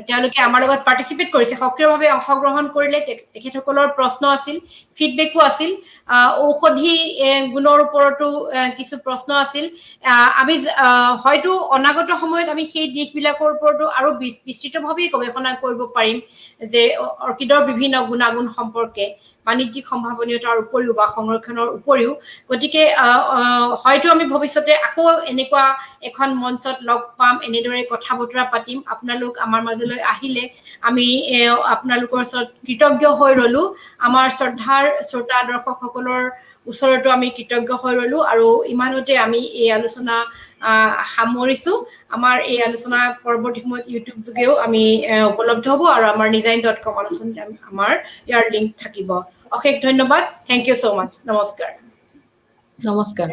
তেওঁলোকে আমাৰ লগত পাৰ্টিচিপেট কৰিছে, সক্ৰিয়ভাৱে অংশগ্ৰহণ কৰিলে। তেখেতসকলৰ প্ৰশ্ন আছিল, ফিডবেকো আছিল, ঔষধি গুণৰ ওপৰতো কিছু প্ৰশ্ন আছিল। আমি হয়তো অনাগত সময়ত আমি সেই দিশবিলাকৰ ওপৰতো আৰু বিস্তৃতভাৱে গৱেষণা কৰিব পাৰিম যে অৰ্কিডৰ বিভিন্ন গুণাগুণ সম্পৰ্কে, বাণিজ্যিক সম্ভাৱনীয়তাৰ উপৰিও বা সংৰক্ষণৰ উপৰিও। গতিকে হয়তো আমি ভৱিষ্যতে আকৌ এনেকুৱা এখন মঞ্চত লগ পাম, এনেদৰে কথা বতৰা পাতিম। আপোনালোক আমাৰ মাজলৈ আহিলে, আমি আপোনালোকৰ ওচৰত কৃতজ্ঞ হৈ ৰলো। আমাৰ শ্ৰদ্ধাৰ শ্ৰোতা দৰ্শকসকলৰ ওচৰতো আমি কৃতজ্ঞ হৈ ৰলো আৰু ইমানতে আমি এই আলোচনা সামৰিছো। আমাৰ এই আলোচনা পৰৱৰ্তী সময়ত ইউটিউব যোগেও আমি উপলব্ধ হ'ব আৰু আমাৰ নিজাইন.কম আলোচনীত আমাৰ ইয়াৰ লিংক থাকিব। অশেষ ধন্যবাদ। Thank you so much. নমস্কাৰ। নমস্কাৰ।